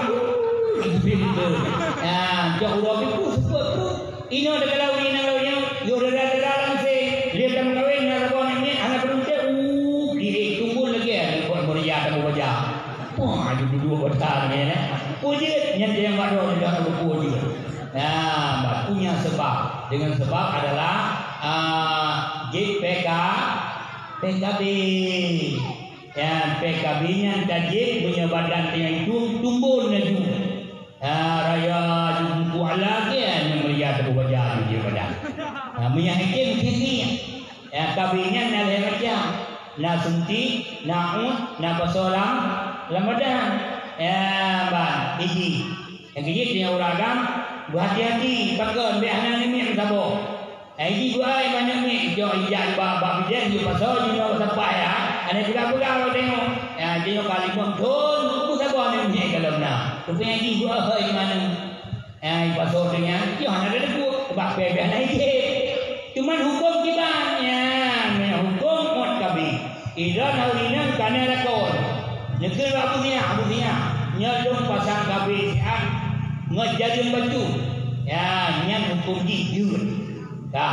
Jibèk geutrôh. Nah, jak uroe tu, pruet, pruet, pruet. Inoe teuka lam ureueng inong lawét nyoe, yoh dara-dara langseng, lheueh tameukawen na saboh aneuk miet, hana peureulèe, uh, diék tumbon lagèe aneuk buet meuria tameubaja. Wah, aju dudoe bata nyan, eh. Peue jeuet, nyan nyang bak droe nyoe hana peue jeuet. Nah, bah, punya sebab. Dengan sebab adalah, ah, jeuet P K, P K B. Ya, P K B nyan ka jeuet meunyoe badan teuh nyang tum-, tumbon laju. Ha, raya ju buku ala ke, nyang meuria teupeu baja ju jeuet badan. Ha, meunyoe hikém sisi, ya, K B nyan na lhèe macam. Na suntik, na uet, na pasoe lam, lam badan. Ya, ban, iji. Nyang keujeuet nyoe ureueng agam, beuhati-hati, pakon bèk hana aneuk miet meusaboh. Ai jih beuai manok miet, jok ijak bak, bak bidan, jih pasoe jinoe bak sapai, ya. Hana peugah-peugah lom tengok. Ya, jinoe ka limong thon, peue saboh aneuk miet ka lom na. Rupanya jih beuai manok. Ya, ipasoe teuh nyan, jih hana ada teupeu, bak pèh-pèh hana ijép. Cuman huköm kiban, ya, huköm meukat kabeh. Idon ureueng inong ka na lakoe. Neukheun bak Abu Sinyah, "Abu Sinyah, nyoe lôn pasang kabeh siat ngon jareung bacut." Ya, nyan huköm jih jeuet. Ka,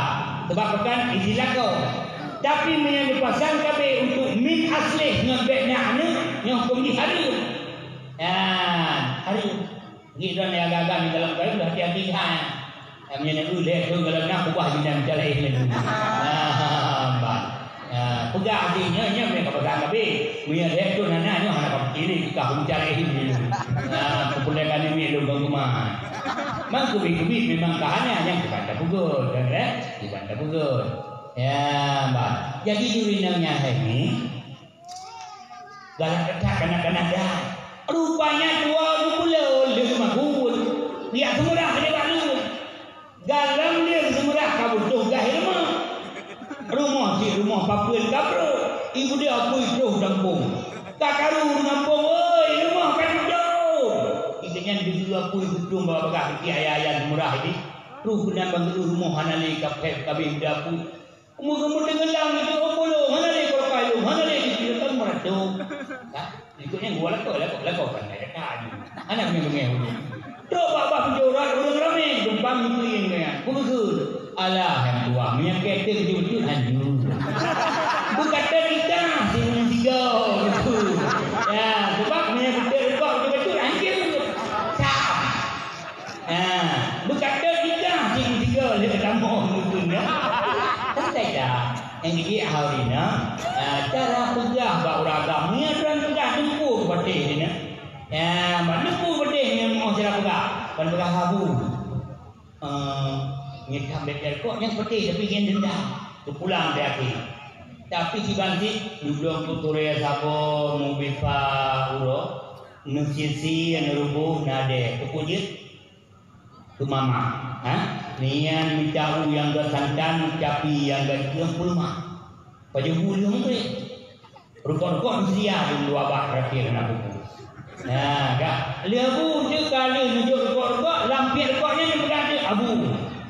sabab pakon, iji lakoe. Tapi meunyoe neupasang kabeh untuk min asleh ngon bèk na aneuk, nyoe huköm jih hareuem. Ya, hareuem. Ngieng droeneuh agam-agam nyang dalam kayém, hati-hati that. Meunyoe na lhèe thon gohlom na, ubah jih na meucalak éh laju. Ah, bah. Ah, peugah jih nyoe, nyoe meunyoe ka peugah kabeh. Meunyoe lhèe thon hana, nyoe hana ka peucilih, ka meucalak éh laju. Ah, peupeulekan namiet lôn ban keumah. Mang keubiet-keubiet memang ka hana, nyan kiban tapeugöt, kan, eh? Kiban tapeugöt. Ya, bah. Jadi, di ureueng inong nyang hai nyoe, Galak that kanak-kanak that. Rupanya tuha geupeuleueh lheueh magun. Geujak seumeurah nibak lôn. Galak lheueh seumeurah ka beutôh gaih rumoh. Rumoh cit rumoh papeuen ka brôk. Ibu dia apui troh gampông. Ka karu gampông, "Oi, rumoh ka tujoh!" Ikeu nyan geuyue apui geutông bak bagah keuti ayah-ayah seumeurah jih. Troh keunan ban geuyue rumoh hana lé ka phèt kabeh muda apui. Umu-umu teungeulheueng itu, oh, puluh, hana lé kolokai lôn, hana lé di sini kan meuratô. Nah, ikutnya gua lakoe, lakoe, lakoe kan ada kayu. Hana beungéh-beungéh ulôn. Trok bak bah pujôrat ureueng ramé, geumpang meukuing nyan. Beugeuseun. Alah, nyang tuha, meunyo keu teuh beutôi-beutôi hanjeuet. Beukateuk ita, si ureueng tiga, beutôi. Ya, sebab meunyo keu teuh rukok beutôi-beutôi hanjeuet. Sam. Ha, beukateuk tika, cit tiga lé tamong meukeuna. Santai dah. Nyang jijak hari na, ha, cara peugah bak ureueng agam. Nyan ureueng peugah teungku patéh di na. Ha, bak teungku patéh nyan meu'oh cara peugah. Ban peugah habu. Eh, nyetam bèk kok nyang patéh tapi nyan dendam. Teupulang di até. Tapi siban cit, dudoe peuturée saboh mubipa uroe, neusisi, neuruboh, nadée. Teupeu jeuet? Teumama, ha? Nyan mita u nyang geusantan, capi nyang geukeue peuleumah. Pajoh bu lheueh meugreb. Rukok-rukok meusia lôn dua bak ratil hana buku. Nah, ka. Lheueh bu teuka lheueh neujok rukok-rukok, lam piet rukok nyan neupeugah teuk abu.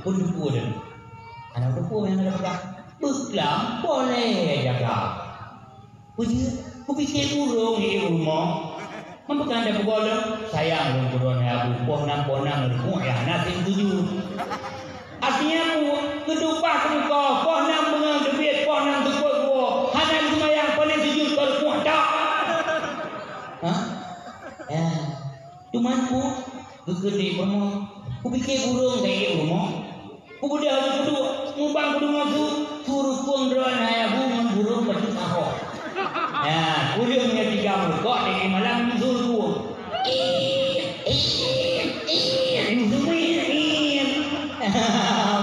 Pun teupeu deh. Hana teupeu nyang neupeugah. Beuklam boleh jaga. Peue jeuet? Kupike burông di rumoh. Meunyoe ka anda peugohlom, sayang lôn keu droeneuh hai Abu, poh nam-poh nam rukuk ya hana seuem sujud. Artinya peue? Keutupah keumeukoh, poh nam beungoh teubiet, poh nam teupot woe, hana geuseumayang, pane sujud keu rukuk tok. Ha? Ya. Cuman peue? Geukheun lé peurumoh, kupike burông kayée u rumoh. Kubeudôh lé kuduek, mubang kudeungoe su, su rukong droe hai Abu ngon burông bacut ahok. Nah, kureueng nyoe tiga meurukok, lagée malam su rukong. Ih, ih, ih, ih, ih.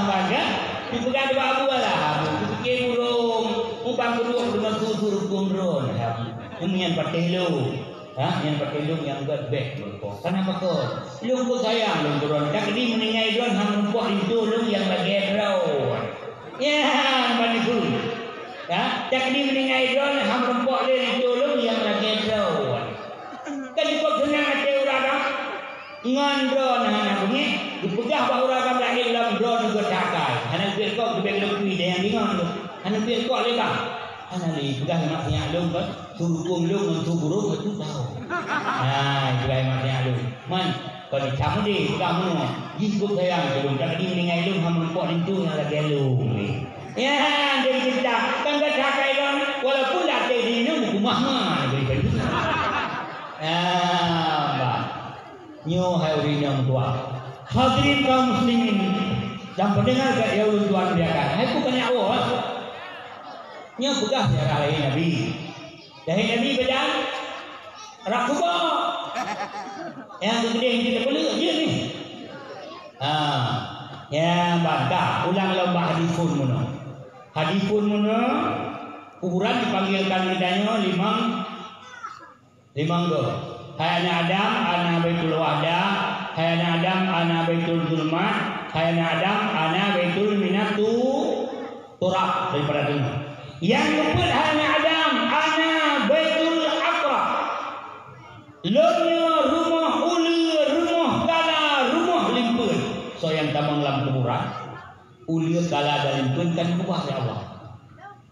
Maka, dipeugah bak Abu, "Alah, Abu, kupike burông, mubang kuduek deungon su, su rukong droe hai Abu." Nyan patéh lôn. Ha, nyan patéh lôn nyang gét bèk meurukok. Kenapa kon? Lôn pun sayang lôn keu droe. Takdi meuninggai droe han meureumpok linto lôn nyang lagèe droe. Nyan ban ikheun. Ha, takdi meuninggai droe han meureumpok lé linto lôn nyang lagèe droe. Kan jipeukeunang até ureueng agam. Ngon droe hana beungéh, geupeugah bak ureueng agam laén lom droe geuh that akai. Hana geupeuet kok geubèk lôn kui dayang deungon lôn. Hana geupeuet kok lé bang. Hana lé, peugah ngon mak sinyak lôn kan. Su rukong lôn ngon su burông ngon su tahu. Nah, Ibrahim até lôn. Man, kon icam deh, peugah meunoe. Jih keu sayang keu lôn, tapi meuninggai lôn han meureumpok linto nyang lagèe lôn. Ya, jadi kita kan gata kai lôn, walaupun latih di lôn kumah ma beri beri. Ah, bah. Nyoe hai ureueng inong tuan. Hadirin kaum muslimin dan pendengar geuh nyang ulôn tuan muliakan. Hai bukan nyak awai. Nyoe peugah syarah lahé Nabi. Lahé Nabi bak rab kubah. Nyang geudeungoe di teupeuleuk jih ni. Ha. Ya, bantah ulang lom bak hadis phon meunoe. Hadis phon meunoe, kuburan dipanggilkan geutanyoe limong, limong goe. Hai aneuk Adam, ana Baitul Wahdah. Hai aneuk Adam, ana Baitul Zulmat. Hai aneuk Adam, ana Baitul Minatu. Turab daripada teungoh. Nyang keupeuet hai aneuk Adam, ana Baitul Aqrab. Lôn nyoe rumoh uleue, rumoh kala, rumoh limpeuen. Soe nyang tamong lam kuburan, uleue kala dan limpeuen kan keubah lé Allah.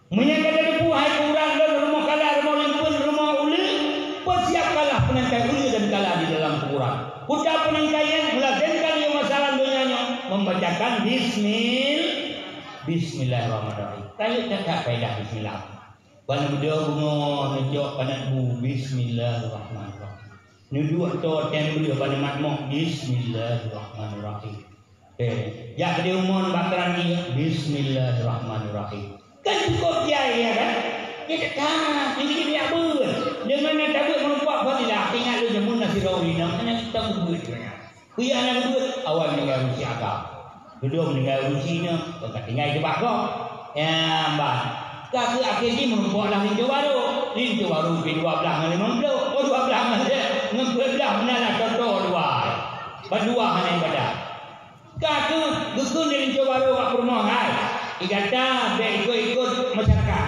Meunyoe ka tateupeue hai kuburan lôn rumoh kala, rumoh limpeuen, rumoh uleue, peusiapkanlah peunangkai uleue dan kala di dalam kuburan. Peue peunangkai nyan, meulazimkan lé masa lam donya nyoe membacakan bismil-, Bismillahirrahmanirrahim. Rayeuk that-that faedah bismillah. Ban neubeudôh beungoh, neucok panat bu, Bismillahirrahmanirrahim. Neuduek toe tem breueh ban neumat mok, Bismillahirrahmanirrahim. Eh, jak keudéh umon bak keurang ié, Bismillahirrahmanirrahim. Kan cukôp jai, ya kan? Nyan that-that, nyan jeuet jak beuet. Deungon nyan tabeuet meureumpok fadilah, ingat lôn jameun na sidroe ureueng inong, hana jitong beuet deungon nyan. Peue nyang hana geubeuet, awai meuninggai ureueng syiek agam. Geudong meuninggai ureueng syiek nyoe, kon ka tinggai keubah gob. Nyan ban. Ka keuh akhé jih meurumpok lam linto barô. Linto barô pih dua blaih ngon limong ploh. Oh, dua blaih ngon, ngon peuet blaih meunan lah, toe-toe dua. Ban dua hana ibadat. Ka keuh geukheun lé linto barô bak peurumoh, "Hai, di gata bèk ikot-ikot masyarakat.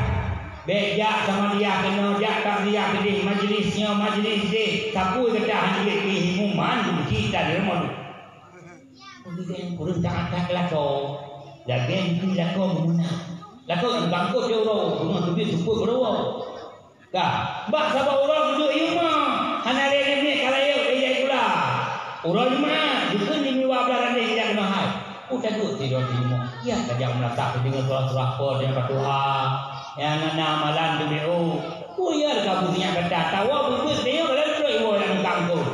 Bèk jak samadiyah keunoe, jak taksiyah keudeh, majlis nyoe, majlis deh. Sapeue gata han jeuet pih imeum, han geuci tan di rumoh." Ureueng that-that lakoe, lagèe nyan lakoe meunan. Lakoe nyang bangkot di uroe, beungoh teubiet seupôt keudua. Ka, bak saboh uroe geuduek i rumoh, hana lé nyan ka rayeuk lé jai gula. Uroe Jumat, geukheun di dua blaih randeh jak keunoe hai. Peue taduek sidroe di rumoh, nyang ka jak meulasah teudeungoe surah-surah Po, deungoe Fatihah, nyang na amalan teubiet. Oh, peue ya ka beusiyak gata, tawoe beubeut tanyoe ka lheueh trok iwoe lam kangkong.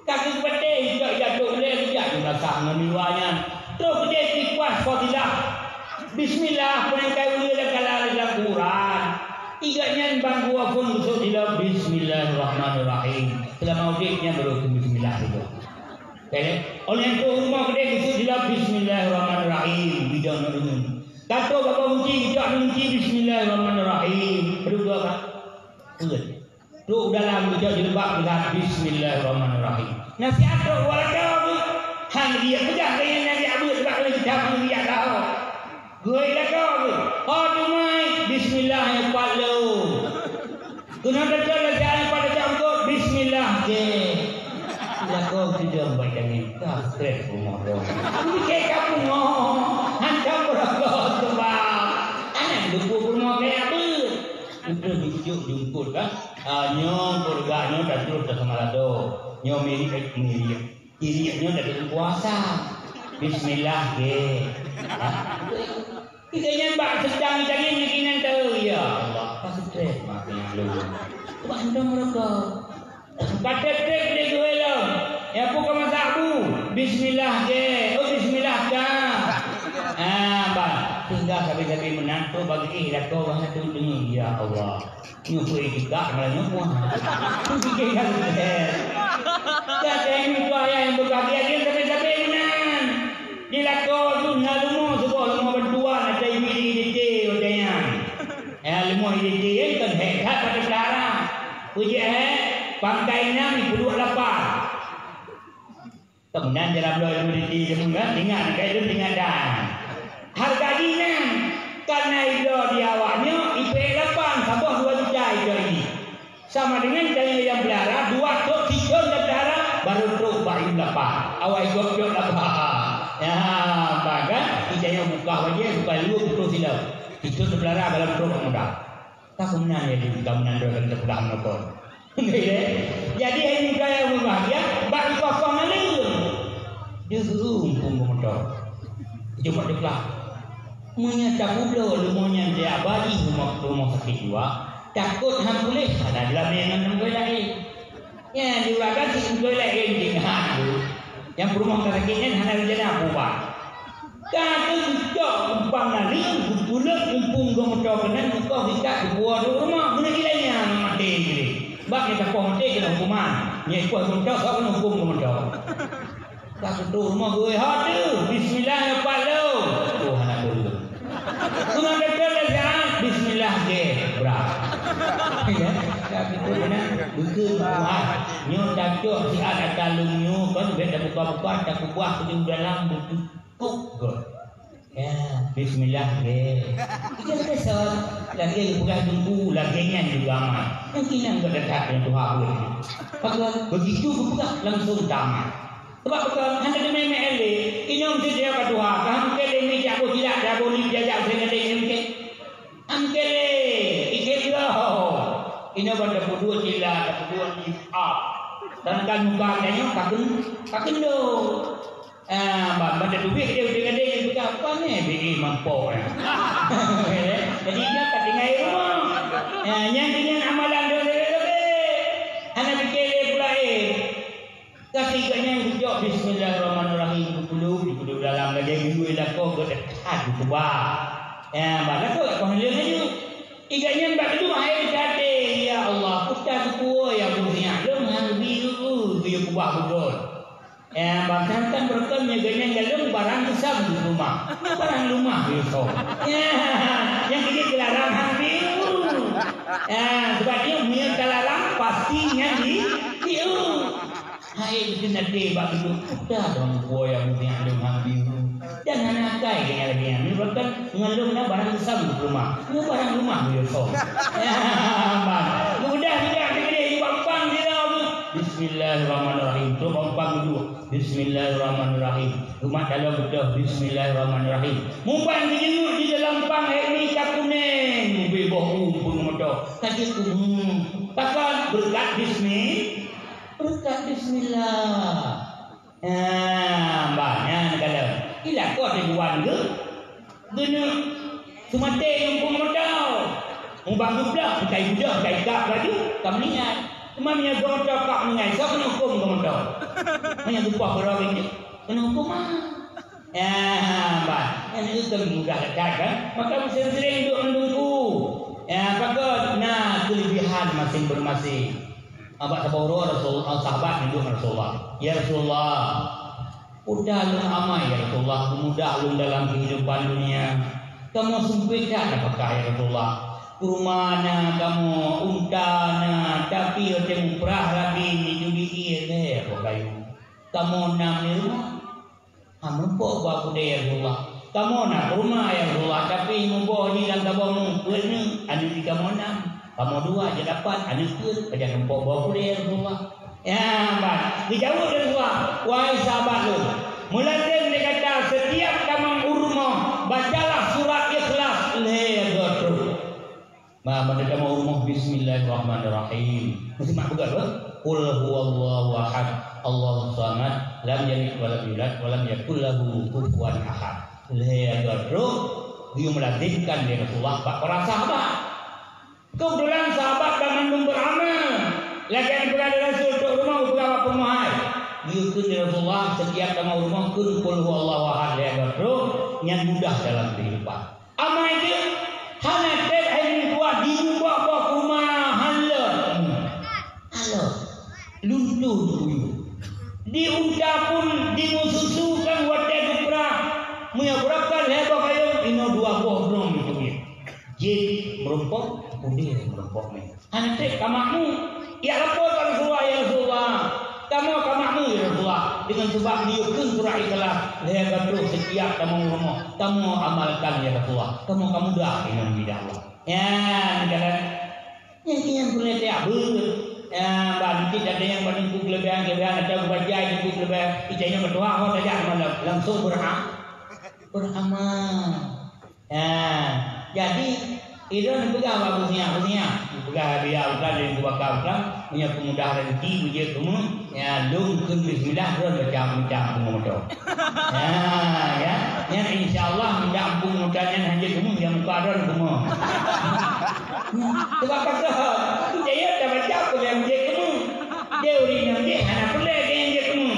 Ka geupatéh, jak jatuh ulèe, jak geumasak ngon di luwa nyan. Troh keudeh sikuah fadilah. Bismillah, peunangkai uleue dan kala lam kuburan. Igat nyan ban geuwa phon geusut dilop, Bismillahirrahmanirrahim. Seulama udép nyan baru bismillah saja. Oke? Óh lheueh nyan troh rumoh keudeh geusut dilop, Bismillahirrahmanirrahim. Bijang ngon deungon. Ka troh bak bak gunci, geujak gunci, Bismillahirrahmanirrahim. Padub dua, Pak? Peuet. Trok u dalam geujak jilbab geulat, Bismillahirrahmanirrahim. Nasihat trok u lakoe geuh. Han geujak peugah keu nyang nyan jak beuet bak ureueng kitab han geujak tahu. Geuhôi lakoe geuh. Ho teumai, Bismillah nyang pat lom. Keunoe teuka lagèe nyang pat lom jak beuet, Bismillah, oke. Lakoe sidong bak jangan ka stres rumoh dong. Pike ka pungo, hantom beurokok keubah. Aneuk geupeu rumoh kaya beuet. Udah diujuk jungkut kan. Ah, nyoe keuluwarga nyoe tatrok taseumara do. Nyoe mirip, mirip. Mirip nyoe tatrok puasa. Bismillah, ge. Ha? Kita nyan bak seudang cari nyan kinan tahu, ya Allah. Ka stres mati nyan lôn. Wah, entong rokok. Ka treb-treb lé geuh lom. Ya, peue ka masak bu? Bismillah ge. Oh, bismillah ka. Ah, bah. Tinggal sabe-sabe meunan tu bagi eh, lakoe bah tu deungon. Ya Allah. Nyoe peue juga malah nyoe puah. Pikir kan. Kata ini tu ayah yang berbahagia dia sabe-sabe meunan. Di lakoe tu na leumo seubah leumo bantuan ada ibi di dete watèe nyan. Eh, leumo di dete kan hek that pada pelara. Peujeuet hek, pangkai nam ipeuduek lapan. Kemudian dalam dua ribu tiga kan, ingat, kan itu ingat dah. Harga diri nyan, karena ibloe di awak nyoe, ipeuék lapan, saboh dua juta icok ini. Sama dengan tanyoe nyang peulara, dua trok sithon tapeulara, baru trok bak lapan. Awai gob trok lapan. Ya, bah kan? Kita nyang buka wajah, buka dua puluh sila. Sithon tapeulara dalam trok muda. Ka keunan ya, ka keunan droe ka teupeugah meunoe kon. Jadi, hai muda nyang berbahagia, bak ikoh-koh naleueng. Deuh, muphom geumoto. Jeuet bak teupeugah. Meunyoe tapubloe leumo nyan di abadi rumoh, rumoh sakét jiwa, takot han puléh, hana lé ngon ureueng laén. Nyan diureueng si ureueng laén jih nyan. Nyang peurumoh sakét nyan hana rencana pubat. Ka geucok umpang naleueng, geupuléh muphom geumoto keunan, geukoh geuikat, geupuwoe di rumoh, meunan ilèe nyan maté jih. Bak nyang tapoh maté keunan huköman, nyang ikoh geumoto, soe keunan huköm geumoto. Ka geutrok rumoh geuh, "Ho teuh, bismillah nyoe pat lôn." Oh, hana peue lôn. Keunoe dokto lé siat, bismillah gèt, brat. Ya, ka geutrok keunan, beukeue kuat. Nyoe tacok siat ata lôn nyoe, kon bèk tabuka-buka, takeubah keu dalam, beukeue kok gèt. Ya, bismillah, nggih. Itu pesan. Lagèe geupeugah Teungku, lagèe nyan juga amat. Mungkin nyang geudekat dengan Tuhan pun. Maka begitu geupeugah langsung tamat. Sebab bukan hana teumé-mé lé. Inong tu dia ka Tuhan. Ka hangke lé mi jak boh jilat, jak boh li jajak sehingga dia nyungkit. Hangke lé, ikhe bloe. Inong ban tapeuduek jilat, tapeuduek li up. Sedangkan muka dia nyoe ka ken-, ka kendor. Ah, ban, ban teubiet dia udeb gadeng, dia peugah, "Pane B E mampok nyan?" Jadi, dia ka tinggai rumoh. Ah, nyan, nyan amalan dia leubeh-leubeh. Hana pike lé pula, eh. Ka sigoe nyan geujok, "Bismillahirrahmanirrahim." Geupeuleuh, geupeuleuh dalam lagèe geuyue lakoe geudekat geukeubah. Ah, ban lakoe geukoh lé laju. Iga nyan bak geudua hai geucate, "Ya Allah, peue ta keupeue ya bunoe nyan, lôn han bi, geuyue keubah beutôi." Ya, bahkan kan beureukan nyoe geuhnyan galom barang geusam di rumah. Barang lumah geuyue som. Ya, nyang keuneuk geularang han piu. Ya, sebab nyoe meunyoe talarang, pasti nyan di, piu. Hai, geukheun até bak geudong, "Peue ta droe bunoe nyang lôn han piu." Dan hana akai geuhnyan lagèe nyan. Meunyoe beureukan ngon lôn na barang geusam di rumah. Nyoe barang lumah geuyue som. Ya, bah. Mudah juga keuneuk bak umpang sidroe. Bismillahirrahmanirrahim. Trok bak umpang geudua. Bismillahirrahmanirrahim. Umat dalam beutôi, bismillahirrahmanirrahim. Muban geujeuet di dalam pang, eh, mi ka kuneng, ubé boh u peurumoto. Ka jeuet, hmm. Pakon? Beureukat bismi-, beureukat bismillah. Ah, bah, nyan kalau. Ila kau teguan ke? Geuneuk seumaté ngon peumoto. Mubang geublah, ka ibeudoh, ka ikab laju, ka meuninggai. Teuma meunyoe geumoto ka meuninggai, soe keuneuk huköm geumoto? Meunyoe geupoh keudroe binti, keuneuk huköman. Ya, bah, nyan itu mudah that kan? Maka meuseuring-seuring duek ngon Teungku. Ya, pakon na keulebihan maséng-maséng. Bak saboh uroe Rasul-, sahabat neujok ngon Rasulullah, "Ya Rasulullah, peue ta lôn amai, ya Rasulullah, peumudah lôn dalam keuhidupan dunia. Kamoe seumpét that nafakah, ya Rasulullah. Kurma na kamoe, unta na, tapi watèe muprah lagèe nyan judi ie lhèe boh kayu. Kamoe nam di rumoh. Han muphom boh keudè, ya Rasulullah. Kamoe na kurma, ya Rasulullah, tapi muboh jih lam saboh mu, peuet nyoe, aneuk jih kamoe nam. Kamoe dua, jeuet lapan, aneuk peuet, pajan muphom boh keudè, ya Rasulullah." Ya, bah. Geujaweueb lé Rasulullah, "Wahai sahabat lôn, meulazem lé gata setiap tamong u rumoh, bacalah surat Ikhlas lhèe go trok." Bah, ban tamong u rumoh, Bismillahirrahmanirrahim. Meusimak peugah, bah? Qul huwallahu ahad, Allahus samad, lam yalid walam yulad, walam yakul lahu kufuwan ahad. Lhèe droe trok, geuyue meulazimkan lé Rasulullah bak para sahabat. Keubeutulan sahabat banmandum beuramal. Lagèe peugah lé Rasul, trok rumoh geupeugah bak peurumoh, hai. Geuyue kheun lé Rasulullah, setiap tamong rumoh kheun qul huwallahu ahad lhèe droe trok, nyan mudah dalam keuhidupan. Amai jeuet, hana trép hai meutuah jimuboh-boh u rumoh, hana lôn. Hana lôn. Luntoh kuyue. Di unta pun jimeususu kan watèe geuprah. Meunyoe beurangkat lhèe boh gayông, inoe dua boh droe meutubiet. Jén meurumpok, udeb meurumpok mè. Hana trép ka makmu. Jak lapor bak Rasulullah, "Ya Rasulullah, kamoe ka makmu, ya Rasulullah, deungon sabab neuyue kheun surat Ikhlas lhèe droe trok setiap tamong rumoh. Kamoe amalkan, ya Rasulullah. Kamoe ka mudah inong bidang Allah." Nyan, kan? Nyan, nyan peureulèe tajak beuet. Ya, ban cit ada nyang ban teungku keuleubehan-keuleubehan atau geubaca teungku keuleubehan, ija nyang meutuah ho tajak malam, langsung beura-, beuramal. Ya, jadi, ilôn peugah bak Abu Sinyak, "Abu Sinyak," peugah, "Biya utan dan Abu Bakar utan, meunyoe peumudah rezeki beujeuet keumu, ya, lôn kheun bismillah, droen baca meucah pungo moto." Ya, ya. Nyan insya Allah, mudah ampun moto nyan hana jeuet keumu, ya, muka droen keumu. Sebab kata, tu jaya dah baca, apa yang jeuet keumu. Dia ureueng nyang jeuet, hana peureulèe dia nyang jeuet keumu.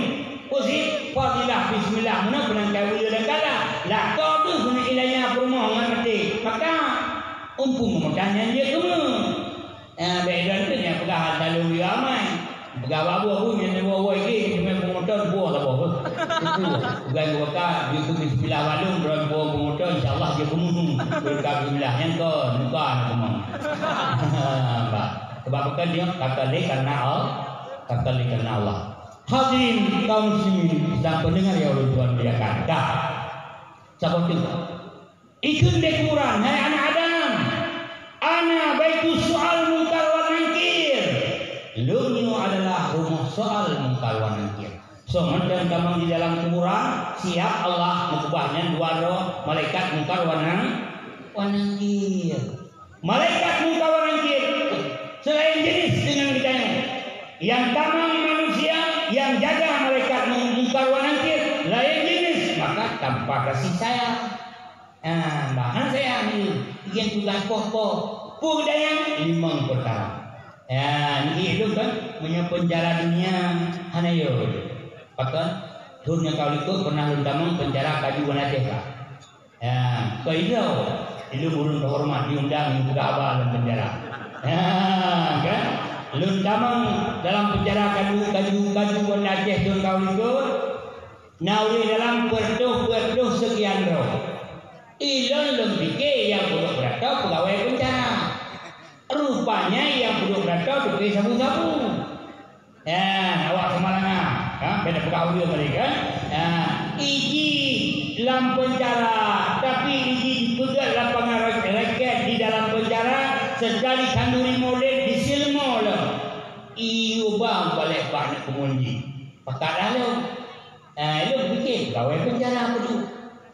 Peue sit? Fadilah bismillah meunan peunangkai uleue dan kala. Lakoe deuh keuneuk ilanya peurumoh ngon maté. Maka, umpung meumeutan nyan jeuet keumeue. Eh, bèk droeneuh nyang peugah hal talu yue amai. Peugah bak buet-buet nyan woe-woe jih, teuma peungotan buah saboh beuh. Itu, bukan geuka, jeuet keu bismillah balum, droe buah peungotan, insya Allah jeuet keumeue. Geuka bismillah, nyan kon, muka na keumeue. Bah, sebab bukan dia, kata lé karena Allah, kata lé karena Allah. Hadirin kaum muslimin dan pendengar yang ulôn tuan muliakan. Dah. Saboh teuk. Ikheun lé kuburan, "Hai anak Adam, ana baitu soal Mungkar wa Nangkir." Lôn nyoe adalah rumoh soal Mungkar wa Nangkir. Soe mantong tamong di dalam kuburan, siap Allah meukeubah nyan dua droe malaikat Mungkar wa Nang-, wa Nangkir. Malaikat Mungkar wa Nangkir, seulaén jeuneuh deungon geutanyoe. Nyang tamong manusia, nyang jaga malaikat Mu-, Mungkar wa Nangkir, laén jeuneuh, maka tanpa kasih sayang. Ah, bah, hana sayang ni, nyang tugaih poh-poh. Peue geutanyoe? Limong peukara. Ya, ni lôn kan, meunyoe peunjara dunia, hana yo. Pakon? Thôn nyang ka likot pernah lôn tamong peunjara Kaju Wan Aceh, Pak. Ya, keu ilôn, ilôn ureueng teuhoreumat diundang peugah haba lam peunjara. Ya, kan? Lôn tamong dalam peunjara Kaju, Kaju, Kaju Banda Aceh thôn ka likot, na ureueng dalam peuet ploh, peuet ploh seukian droe. Ilôn lôn pike nyang peuduek brat peugawée peunjara. Rupanya nyang peuduek brat teuke sabu-sabu. Ya, awak Samalanga, ha, beda peugah ureueng tadi kan. Ya, iji lam penjara, tapi iji dipeugét lapangan ra-, raket di dalam penjara, sekali khanduri molod disilmo lom. Iyuba balek bak aneuk bumoe jih. Pakat lalu. Ah, ilôn pike, gawée peunjara peue tu?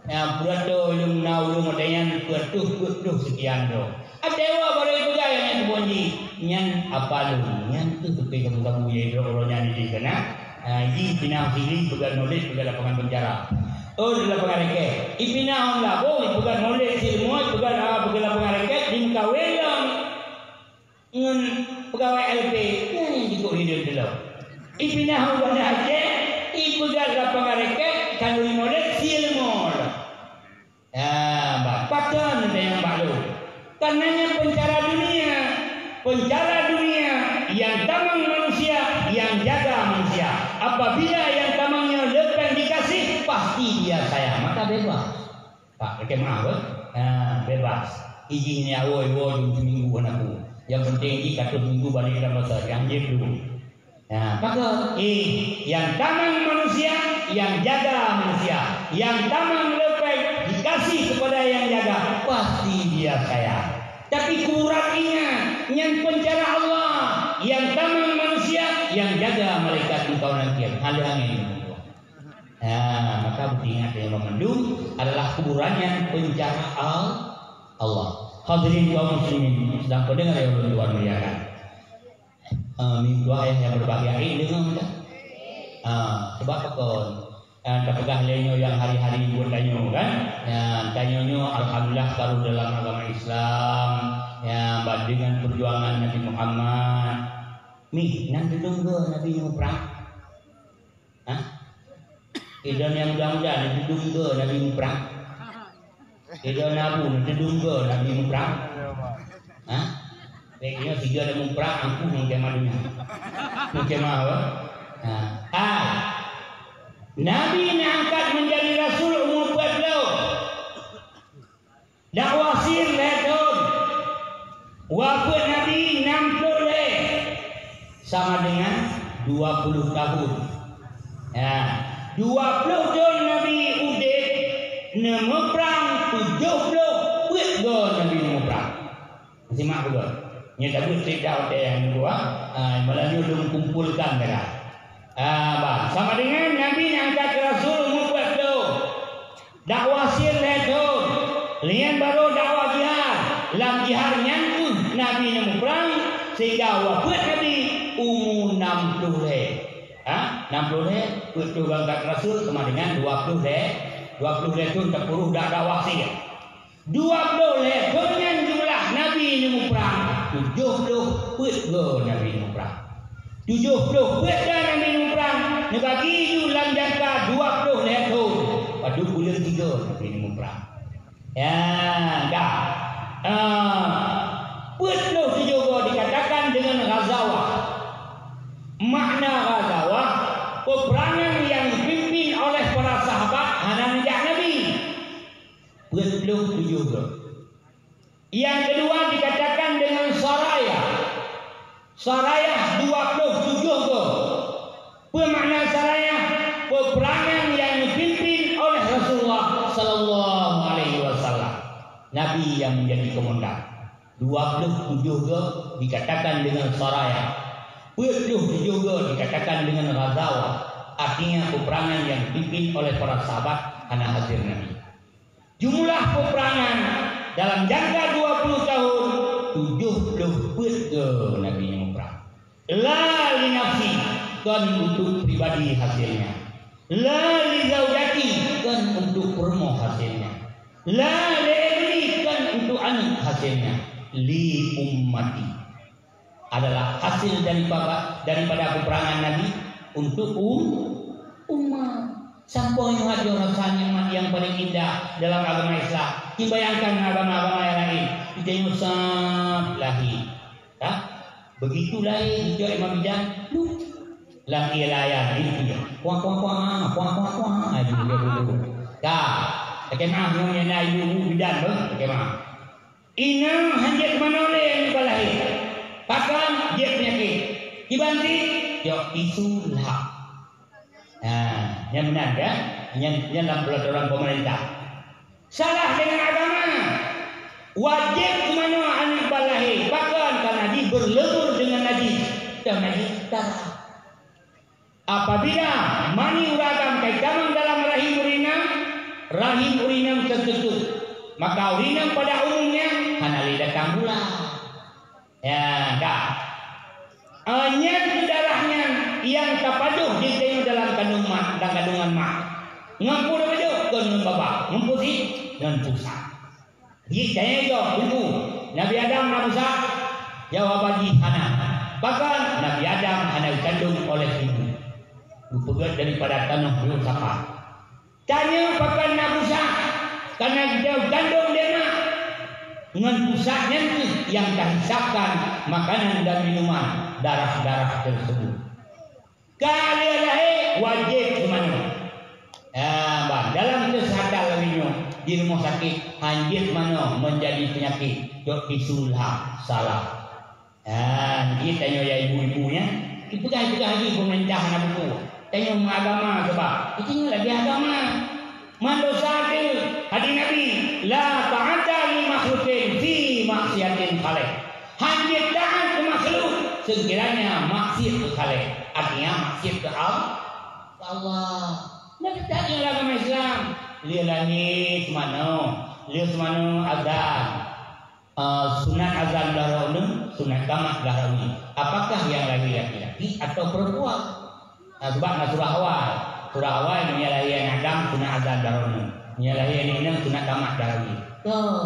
Ah, peuratoe ilôn na ulôn watée nyan peuet ploh, peuet ploh seukian droe. Até wa barô ipeugah nyang nyan keubuan jih. Nyan apa lôn? Nyan keuh teuke sabu-sabu nyang idroe uroe nyan jih keunan. Ah, jih pinah siri peugét molod, peugét lapangan peunjara. Oh, di lapangan raket. Ipinah lam Laboh, ipeugét molod, silmo, ipeugét, ah, peugét lapangan raket, dimeukawen lom. Ngon peugawée L P, nyan nyang jikuk hireuen teuh lom. Ipinah u Banda Aceh, ipeugét lapangan raket, khanduri molod, silmo lom. Ya, bah, pakon teuh nyang bak lôn. Karena nyan penjara dunia. Penjara dunia, nyang tamong manusia, nyang jaga manusia. Apabila nyang tamong nyoe leupeng dikasih, pasti dia sayang, maka bebas. Pak, lakée meu'ah, beuh? Ha, bebas. Iji nyan awai, woe jeuem siminggu hana peue. Nyang penting jih ka troh minggu balik lam masa nyang jeuet dulu. Ha, maka, eh, nyang tamong manusia, nyang jaga manusia, nyang tamong leupeng dikasih kepada nyang jaga, pasti dia sayang. Tapi kuburan ingat, nyan penjara Allah, nyang tamong manusia, nyang jaga malaikat Mungkar Nakir. Hana angén. Ha, maka beuingat deungon mandum adalah kuburan nyan penjara Al-, Allah. Hadirin kaum muslimin, sidang pendengar yang ulôn tuan muliakan. Ah, minggu ayah yang berbahagia, eh, deungoe dah. Ah, sebab apa kon? Ah, tapeugah lé nyoe nyang hari-hari buet tanyoe kan? Ya, tanyoe nyoe alhamdulillah baru dalam agama Islam. Ya, ba-, dengan perjuangan Nabi Muhammad. Mih, nan tudong ke Nabi muprang? Hah? Sidroe nyang muda-muda neutudong ke Nabi muprang? Sidroe nyang abu neutudong ke Nabi muprang? Hah? Lagèe nyoe sigoe na muprang, ampuh meucamah donya. Meucamah apa? Ha. Hai. Nabi neuangkat menjadi rasul umur empat puluh. Dakwah sir lhèe thôn. Wafeuet Nabi nam ploh lhèe, sama dengan dua puluh tahun. Ya, dua puluh thôn Nabi udép, neumuprang tujoh ploh peuet goe Nabi neumuprang. Simak beutôi. Nyoe tabeuet cerita watèe nyang dua, ah, malam nyoe lôn kumpolkan dah. Ah, bah, sama dengan Nabi nyang ka keu rasul umur empat puluh. Dakwah sir lhèe thôn, lheuh nyan barô dakwah jihad. Lam jihad nyan kheueh Nabi neumuprang, sehingga wafeuet Nabi umu nam ploh lhèe. Ha? Nam ploh lhèe, peuet ploh geuangkat rasul sama dengan dua ploh lhèe, dua ploh lhèe thôn tapeuruh dak dakwah sir. Dua ploh lhèe thôn nyan jumlah Nabi neumuprang, tujoh ploh peuet goe Nabi neumuprang. Tujoh ploh peuet goe Nabi neumuprang, neubagi ju lam jangka dua ploh lhèe thôn, padub buleuen sigoe Nabi neumuprang. Ya, dah. Ah, peuet ploh tujoh goe dikatakan dengan ghazawah. Makna ghazawah, peperangan yang dipimpin oleh para sahabat hana neujak Nabi. Peuet ploh tujoh goe. Nyang keudua dikatakan deungon saraya. Saraya dua ploh tujoh goe. Peue makna saraya? Peperangan nyang geupimpin oleh Rasulullah sallallahu alaihi wasallam. Nabi nyang menjadi komandan. Dua ploh tujoh goe dikatakan deungon saraya. Peuet ploh tujoh goe dikatakan deungon ghazawah. Artinya, peperangan nyang geupimpin oleh para sahabat hana hadir Nabi. Jumlah peperangan dalam jangka dua puluh tahun, tujoh ploh peuet goe Nabi nyoe muprang. La li nafsi, kon untuk pribadi hasilnya. La li zaujati, kon untuk peurumoh hasilnya. La li ibni, kon untuk aneuk hasilnya. Li ummati. Adalah hasil daripada, daripada peperangan Nabi untuk um-, umat. Sampoe nyoe aja rasa nikmat nyang paling indah dalam agama Islam. Ci bayangkan agama-agama nyang laén, geutanyoe sab lahé. Ka? Begitu lahé, geucok imam bidan, lu. Lam ié layar, itu dia. Kuah, kuah, kuah, kuah, kuah, kuah. Aduh, dia dulu. Ka? Takheun ah, nyoe na ibu-ibu bidan, beuh? Takheun ah. Inong hanjeuet manoe lé nyang ka lahé. Pakon? Jeuet peunyakét. Kiban cit? Jok tisu lhap. Nah, nyan meunan kan? Nyan, nyan lam peuraturan pemerintah. Salah dengan agama. Wajéb manoe aneuk ban lahé. Pakon? Karena jih berlebur dengan najis. Dah najis darah. Apabila mani ureueng agam ka itamong dalam rahim ureueng inong, rahim ureueng inong teututup, maka ureueng inong pada umumnya hana lé datang bulan. Ya, dah. Eh, nyan keuh darah nyan nyang tapajoh jiteueng dalam kandong mak, dalam kandungan mak. Ngon peue tapajoh? Kon ngon babah, ngon peue sit? Ngon pusat. Jih tanyong lom, "Ibu, Nabi Adam na pusat?" Jawaban jih, "Hana." "Pakon?" "Nabi Adam hana geukandong oleh ibu. Geupeugét daripada tanoh rhot sapat." Tanyong, "Pakon na pusat?" "Karena geukandong lé mak." Ngon pusat nyan kheueh nyang tahisabkan makanan dan minuman darah-darah tersebut. Ka lheueh lahé, wajéb seumanoe. Ah, bah, dalam keuseuhatan lagèe nyoe, di rumoh sakét, hanjeuet manoe meunjadi peunyakét, jok tisu lhap, salah. Ah, jih tanyoe ya ibu-ibu nyan, ipeugah-ipeugah lagèe peumeurintah hana buku. Tanyoe meuagama sabab, itu nyoe lagèe agama. Mandosake, hadis Nabi, "La ta'ata li makhluqin fi maksiatil khaliq." Hanjeuet taat keu makhluk seukiranya maksiat keu Khaliq, artinya maksiat keu Al-, Allah. Nah, teutab dalam agama Islam, lheueh lahé seumanoe, lheueh seumanoe azan. Ah, sunat azan blah droeneuh, sunat kamat blah droeneuh. Apakah yang lahir laki-laki atau perempuan? Ah, sebab na surah awai. Surah awai, meunyo lahir aneuk Adam, sunat azan blah droeneuh. Meunyo lahir aneuk inong, sunat kamat blah droeneuh. Toh.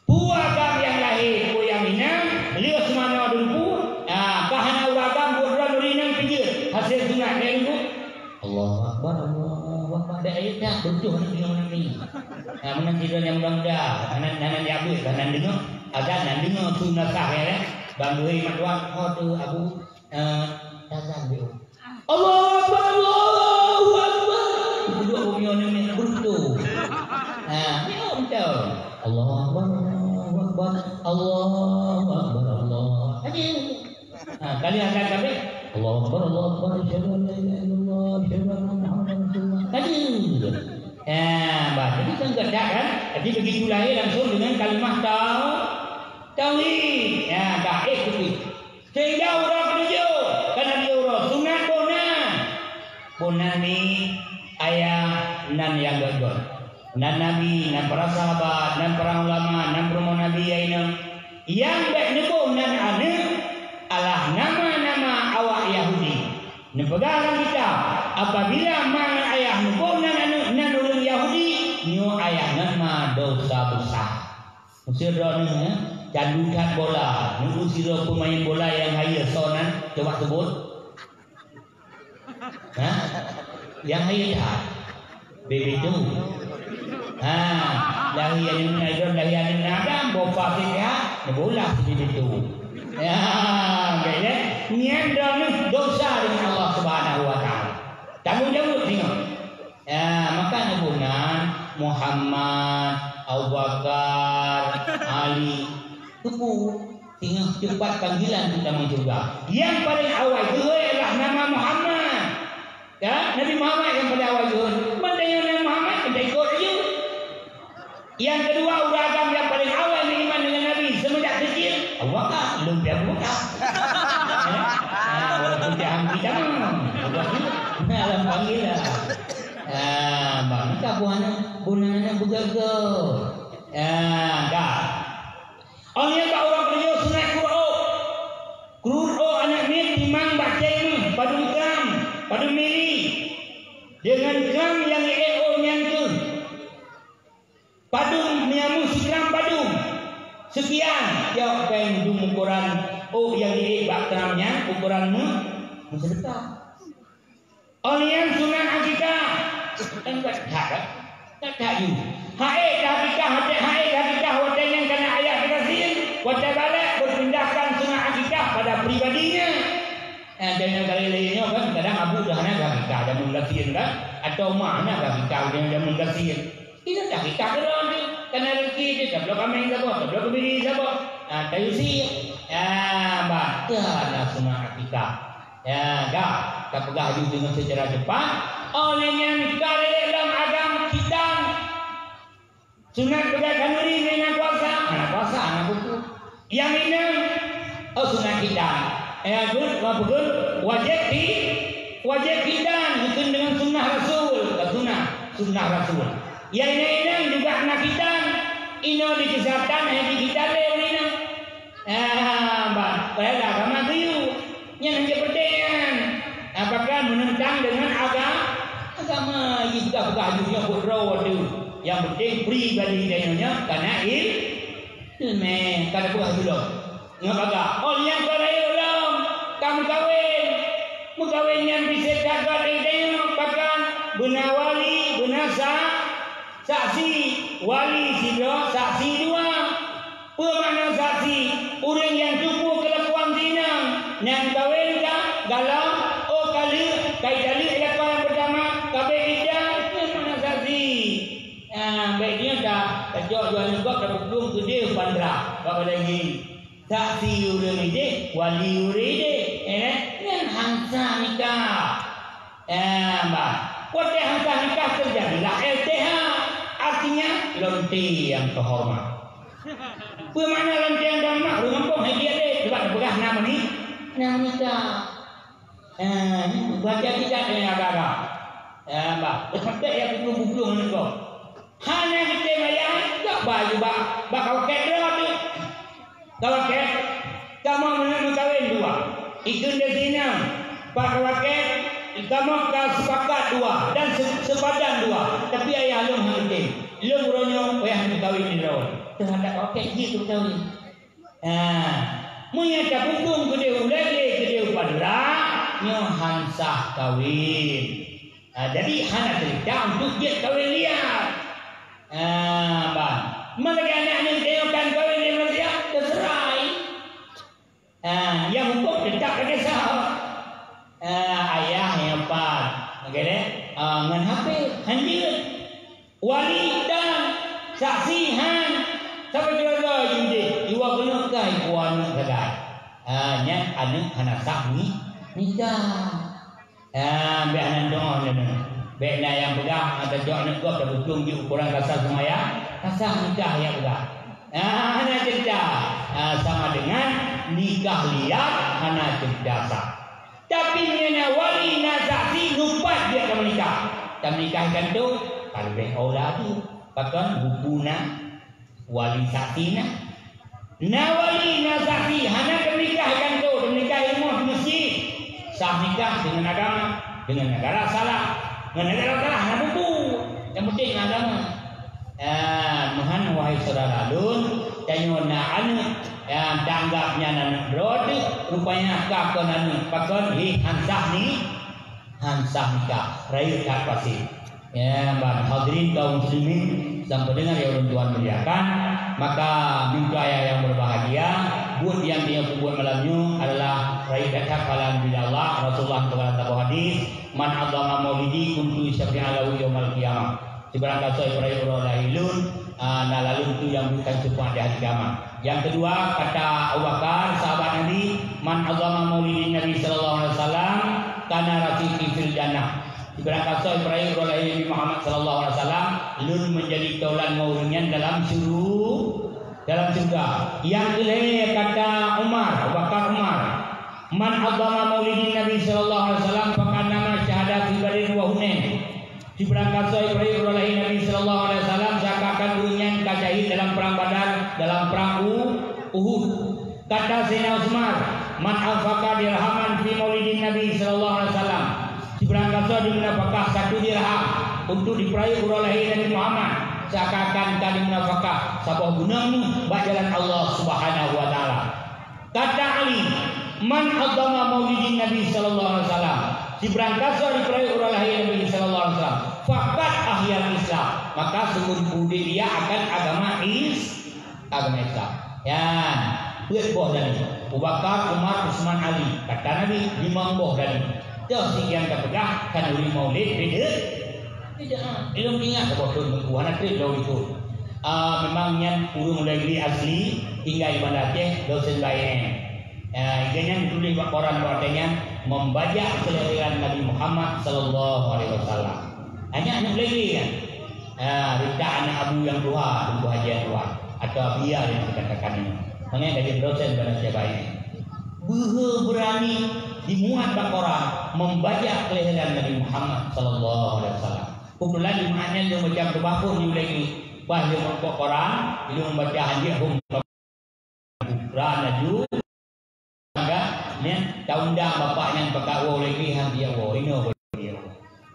Peue agam nyang lahé, peue nyang inong, lheueh seumanoe dum peue, ah, ka hana ureueng agam buet droe nuri inong pijeuet, hasé sunat lhèe ribu. Allahu Akbar, Allahu Akbar, dak ayat dak, beutôi hana deungoe nyan. Ah, meunan sidroe nyang muda-muda, hana, hana jabeuet, hana deungoe, azan hana deungoe, sunat sah, ya, kan? Bang Duhai mat tuan, oh, tu Abu, eh, azan dia. Allahu Akbar, Allahu Akbar. Duduk bumi orang ni beruntung. Ha, dia betul. Allahu Akbar, Allahu Akbar, Allahu Akbar, Allah. Haji. Ha, kali akan kami. Allahu Akbar, Allahu Akbar, asyhadu an la ilaha illallah, asyhadu anna Muhammadan Rasulullah. Haji. Ha, bah, jadi kan gagah kan? Jadi begitu lahir langsung dengan kalimah tau-, tauhid. Ya, dah, eh, betul. Sehingga uroe keutujôh ka Nabi uroe sunat boh nan. Boh nan ni ayah nan nyang gét-gét. Nan Nabi, nan para sahabat, nan para ulama, nan peurumoh Nabi nyang inong. Nyang bèk neuboh nan aneuk adalah nama-nama awak Yahudi. Neupeugah lam kitab, apabila ma ngon ayah neuboh nan aneuk nan ureueng Yahudi, nyoe ayah ngon ma desya besar. Meusé droeneuh, eh, candu that bola. Nunggu sidroe peumaén bola nyang hayeue soe nan, coba sebut. Hah? Nyang hayeue that. Bebeto. Ha, lahé aneuk Adam, lahé aneuk Adam, boh pasi that, bola si Bebeto. Ya, bèk, eh. Nyan droeneuh desya deungon Allah Subhanahu wa Taala. Tanggong jaweueb singoh. Ya, maka neuboh nan Muhammad, Abu Bakar, Ali. Teupeu, singoh cepat panggilan untuk tamong syeuruga. Nyang paleng awai geuhôi adalah nama Muhammad. Ya, Nabi Muhammad nyang paleng awai geuhôi. Mantong Nabi Muhammad, mantong ikot laju. Nyang keudua, ureueng agam nyang paleng awai meuiman deungon Nabi seumeujak keucil, Abu Bakar, lôn pih Abu Bakar. Ya? Ah, walaupun jahan kita mah, Abu Bakar, nah, lam panggilan. Ah, bang, ka buah aneuk, bunoe aneuk beugöt-göt. Ah, ka. Óh lheueh bak uroe keudua sunat kreueh ôk. Kreueh ôk aneuk miet timang bak céng, padum gram, padum mili. Deungon gram nyang jiék ôk nyan kheueh. Padum meunyo meusigram padum. Seukian, tiep péng dum ukoran ôk nyang jiék bak gram nyan, ukoran meu-, meuseudeukah. Óh lheueh nyan sunat akikah. Kan that, kan? That, that ju. Haék akikah, haék, haék akikah watèe nyan ka na ayah geugasien, watèe balek beupindahkan sunat akikah pada pribadinya. Eh, dan nyang kali laén nyoe kan, kadang abu dah hana geuakikah jameun gasien kan, atau mak hana geuakikah jameun gasien. Ingat akikah keudroe tu, kana rezeki tu, tabloe kaméng saboh, tabloe keubiri saboh. Ah, tayue sie. Ah, bah, tu na sunat akikah. Ya, ka, tapeugah ju deungon seucara cepat. Óh lheueh nyan ka lé lom agam khitan. Sunat peugah khanuri ngon puasa, hana puasa, hana buku. Nyang inong, oh, sunat khitan. Eh, betul, apa betul? Wajéb khi-, wajéb khitan, betul dengan sunnah Rasul. Ka sunnah, sunnah Rasul. Nyang inong-inong juga na khitan. Inoe di keuseuhatan, eh, di khitan lé ureueng inong. Ah, bah, padahai agama geuyue. Nyan hana penting nyan. Apakah menentang dengan aga-, agama? Jih peugah-peugah jih nyoe buet droe tu. Nyang penting pribadi tanyoe nyoe kana il-, ilmé, kana peugah dulu. Ngon bagah. Oh, nyang ka rayeuk lom, ka meukawen. Meukawen nyan bise that gét lé tanyoe, pakon? Beuna wali, beuna sa-, saksi. Wali sidroe, saksi dua. Peue makna saksi? Ureueng nyang tupeue keulakuan si inong, nyan kawen ka, galom, oh ka lheueh, ka italeuek lakoe nyang peutama, ka abéh iddah, nyan makna saksi. Nah, bèk nyoe ta, tajok jual gob tapeuplong keudeh bandra, bak balai jih. Saksi ureueng ideh, wali ureueng ideh, eh, nyan han sah nikah. Eh, bah, watèe han sah nikah teujadilah L T H, artinya lonte nyang teuhoreumat. Peue makna lonte nyang teuhoreumat? Ureueng gampông hai jih lé, sabab teupeugah na meuni-, na meunikah. Eh, baca tidak dengan agak-agak. Eh, bah, sampai ya pukul-pukul ngon kau. Hana geutem ayah, gak baju bak, bak kau kek droe tu. Ka wakét, kamoe meukawen dua. Ikheun di sinan, pat ka wakét, kamoe ka sepakat dua dan se-, sepadan dua. Tapi ayah lôn hana tem. Lôn uroe nyoe payah meukawen di droe. Teuhadap wakét jih meukawen. Ah, meunyoe tapeudueng keudeh ulée lé keudeh padura, nyoe han sah kawin. Ah, jadi hana cerita untuk jeuet kawin liar. Ah, ban. Meunyoe aneuk-aneuk nyoe kan kawin di Malaysia, terserah. Ah, nyang huköm teutap lagée sahoe. Ah, ayah nyang pat. Oke deh. Ah, ngon H P, hanjeuet. Wali dan saksi han. Sabe keuluwarga jih, iwa keuneuk kai ku aneuk sagai. Ah, nyan aneuk hana sah ni, nikah. Ah, bék hana deungoe nyoe. Bék na nyang peugah, ah, tajok aneuk gob, tapeutong jih ukoran ka sah seumayang, ka sah nikah nyang peugah. Ah, hana cerita. Ah, sama dengan nikah liar, hana cerita sah. Tapi meunyoe na wali, na saksi, nupat jeuet tameunikah. Tameunikah i kantô, ka leubeh aula jih. Pakon buku na, wali saksi na. Na wali, na saksi, hana tameunikah i kantô, tameunikah i rumoh di meuseujid. Sah nikah deungon agama, deungon negara salah. Ngon negara salah, hana buku. Nyang penting agama. Ah, meuhan, wahai syedara lôn, tanyoe na aneuk, nyang tanggap nyan aneuk droe teuh, rupanya ka kon aneuk, pakon, hé, han sah ni, han sah nikah, rayeuk that pasi. Ya, ban hadirin kaum muslimin, sampai dengan yang ulôn tuan muliakan, maka minta ayah yang berbahagia, buet nyang tanyoe peubuet malam nyoe adalah rayeuk that pahala nibak Allah, Rasulullah peugah lam saboh hadis, "Man azama maulidi kuntu syafi'an lahu yaumal qiyamah." Sibarang gasoe peurayeuk uroe lahé lôn, ah, na lalôn tu nyang beuikan seufaat di hari kiamat. Nyang keudua, kata Abu Bakar, sahabat Nabi, "Man azama maulidin Nabi sallallahu alaihi wasallam, kana rafiqi fil jannah." Sibarang gasoe peurayeuk uroe lahé Nabi Muhammad sallallahu alaihi wasallam, lôn menjadi taulan ngon ureuëng nyan dalam syuru-, dalam syurga. Nyang keulhèe, kata Umar, Abu Bakar Umar, "Man azama maulidin Nabi sallallahu alaihi wasallam, fakannama syahada fi Badrin wa Hunain." Sibarang gasoe peurayeuk uroe lahé Nabi sallallahu alaihi wasallam, seakan-akan ureuëng nyan ka syahid dalam perang Badar, dalam perang U-, Uhud. Kata Sayyidina Utsman, "Man anfaqa dirhaman fi maulidin Nabi sallallahu alaihi wasallam." Sibarang gasoe jimeunafakah satu dirham untuk dipeurayeuk uroe lahé Nabi Muhammad, seakan-akan ka jimeunafakah saboh gunong bak jalan Allah Subhanahu wa Taala. Kata Ali, "Man azama maulidin Nabi sallallahu alaihi wasallam." Sibarang gasoe jipeurayeuk uroe lahé Nabi sallallahu alaihi wasallam, faqad ahyal Islam. Maka sungguh dipeudeh ia akan agama Is-, agama Islam. Nyan, peuet boh tadi. Abu Bakar, Umar, Utsman, Ali. Kata Nabi, limong boh tadi. Toh si nyang tapeugah khanuri maulid bid'ah? Bid'ah. Ilôn ingat saboh thon Teungku, hana trép lôn ikot. Ah, memang nyan ureuëng Lagri asli, tinggai di Banda Aceh, dosen B A M. Ah, gobnyan tuléh bak koran bak watèe nyan, membajak kelahiran Nabi Muhammad sallallahu alaihi wasallam. Hanya aneuk Lagri kan? Ah, rintak aneuk Abu nyang tuha, Teungku Haji Anwar, atau Abiya yang dikatakan ini. Makanya gaji dosen Banda Aceh B A M. Beuhe beurani dimuat bak koran membajak kelahiran Nabi Muhammad sallallahu alaihi wasallam. Keubeutulan Jumat nyan lôn baca khutbah phôn di ulèe nyoe. Bah lôn meurumpok koran, lôn baca hanjeuet hom. Quran laju, maka nyan taundang bapak nyan pakat woe ulèe nyoe, han jijak woe, inoe ulèe nyoe.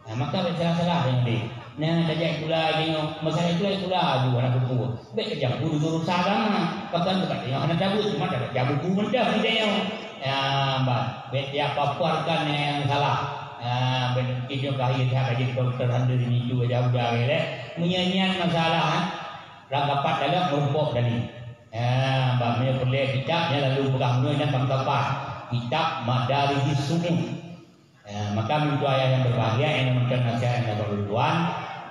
Nah, maka bèk salah-salah deungon lé. Nah, tajak sikula lagèe nyoe, masalah sikula, sikula aju hana peue-peue. Bèk tajampu deungon urusan agama. Pakon teuka tanyoe hana tabeuet, cuma tabaca buku mantong tanyoe. Ya, bah, bèk tiap paparkan nyang salah. Ya, bèk mungkin nyoe ka hayeu that ka jeuet dokto, hana jeuet jitu, aja udah lé. Meunyoe nyan masalah, ha? Lam kapat dalam meurumpok tadi. Ya, bah, meunyoe peureulèe kitab, nyan lalu peugah meunyoe nyan lam kapat. Kitab Madarijis Su'ud. Ya, maka minta ayah yang berbahagia, nyang mantong nasihat nyang bak ulôn tuan,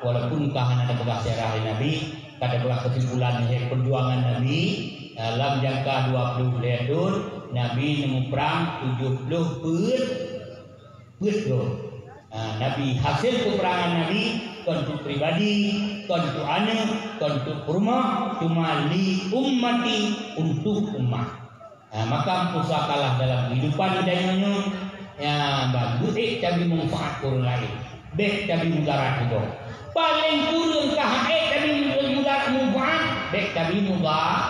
walaupun ka hana tapeugah sirah lé Nabi, ka tapeugah keusimpulan dari perjuangan Nabi, ya, lam jangka dua puluh lhèe thôn, Nabi neumuprang tujoh ploh peuet, peuet thôn. Ha, Nabi, hasil peperangan Nabi, kon untuk pribadi, kon untuk aneuk, kon untuk peurumoh, cuma li ummati, untuk umat. Ha, maka usah kalah dalam kehidupan di tanyoe nyoe. Ya, ban, beuék tabi manfaat keu ureueng laén. Bèk tabi mudarat keu gob. Paleng kureueng ka han ék tabi mudarat manfaat, bèk tabi muda-,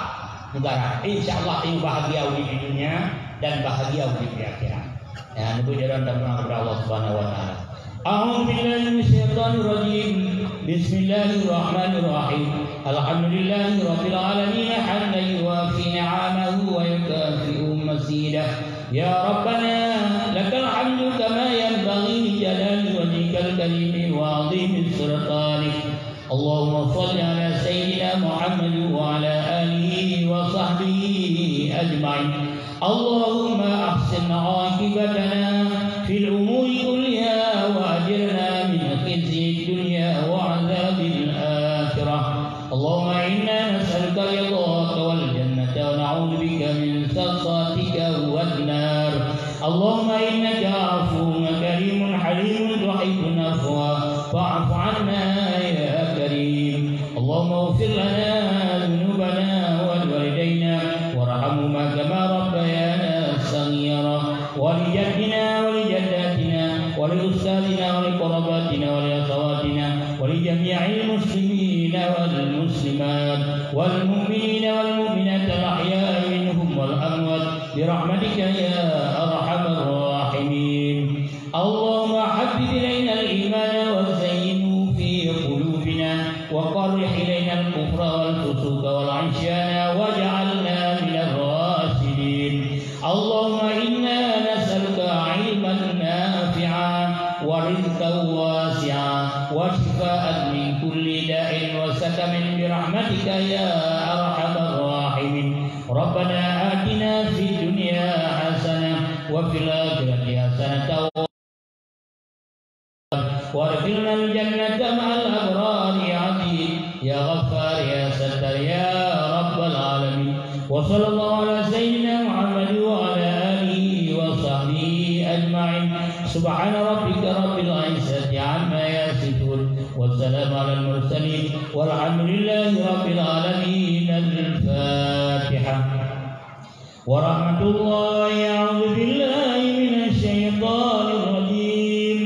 Mudarat. Insya Allah, bahagia udép di dunia dan bahagia udép di akhirat. Ya, nunggu jalan dan doa kepada Allah Subhanahu wa Taala. A'udzubillahi minasyaitonirrajim. Bismillahirrahmanirrahim. Alhamdulillahi rabbil alamin, hamdan yuwafi ni'amahu wa yukafi'u mazidah. Ya Rabbana, lakal hamdu kama yanbaghi li jalali wajhikal karimi wa 'azimi sultanik. Allahumma shalli ala sayyidina Muhammad wa ala alihi wa sahbihi ajma'in. Allahumma ahsin aqibatana fil umuri kulliha wa ajirna min khizyid dunya wa adzabil akhirah. Allahumma inna nas'aluka ridhaka wal jannata wa na'udzubika min sakhatika wan nar. Allahumma innaka 'afuwwun karimun halimun tuhibbul 'afwa fa'fu 'anna ya karim. Allahumma ighfir lana dzunubana wa liwalidayna warhamhuma kama rabbayana shaghira. Wa li jaddina wa li jaddatina wa li ustadzina wa li qarabatina wa li akhawatina wa li jami'il muslimina wal muslimat wal mu'minina wal mu'minat al ahya'i minhum wal amwat bi rahmatika ya arhamar rahimin. Allahumma habbib ilainal imana wa zayyinhu fi qulubina wa karrih ilainal kufra wal fusuqa wal 'isyana waj'alna minal rasyidin. Allahumma inna nas'aluka ilman nafi'a wa rizqan wasi'a wa syifaan min kulli da'in wa saqamin bi rahmatika ya arhamar rahimin. Rabbana atina fid dunya hasanah wa fil akhirati hasanah wa adkhilnal jannata ma'al abrar ya Aziz ya Ghaffar ya Sattar ya Rabbal alamin. Wa sallallahu ala sayyidina Muhammad wa ala alihi wa sahbihi ajma'in. Subhana rabbika rabbil izzati amma yasifun. Wa salamun alal mursalin. Walhamdulillahi rabbil alamin. Al-Fatihah. Warahmatullahi, a'udzubillahi minasyaitonirrajim.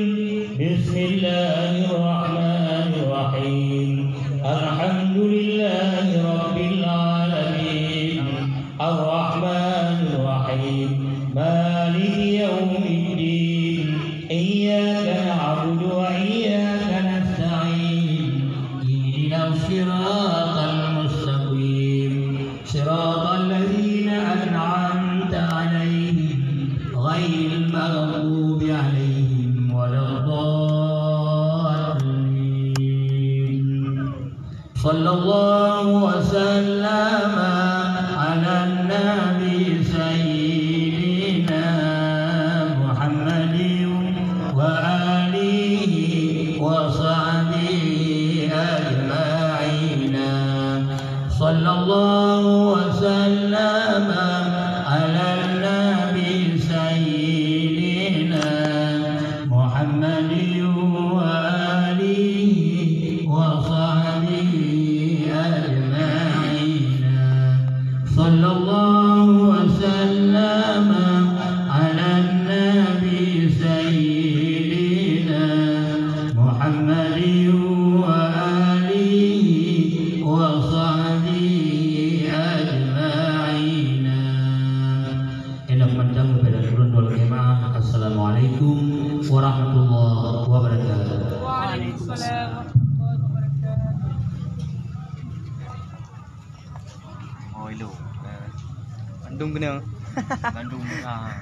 Bismillahirrahmanirrahim. Alhamdulillahi rabbil alamin. Arrahmanirrahim. Maliki yaumiddin. Iyyaka na'budu wa iyyaka nasta'in. Ihdinas siratal mustaqim. صراط الذين أنعمت عليهم غير المغضوب عليهم ولا الضالين. صلى الله وسلم على النبي سيدنا محمد وآله وصحبه أجمعين. صلى الله وسلم على النبي سيدنا محمد وآله وصحبه أجمعين. صلى الله وسلم على النبي سيدنا محمد وآله وصحبه أجمعين. Indak mantong bela turun dua jemaah. Assalamualaikum warahmatullahi wabarakatuh. Waalaikumsalam warahmatullahi wabarakatuh. Oh, hello. Bandung kena. Bandung, ah.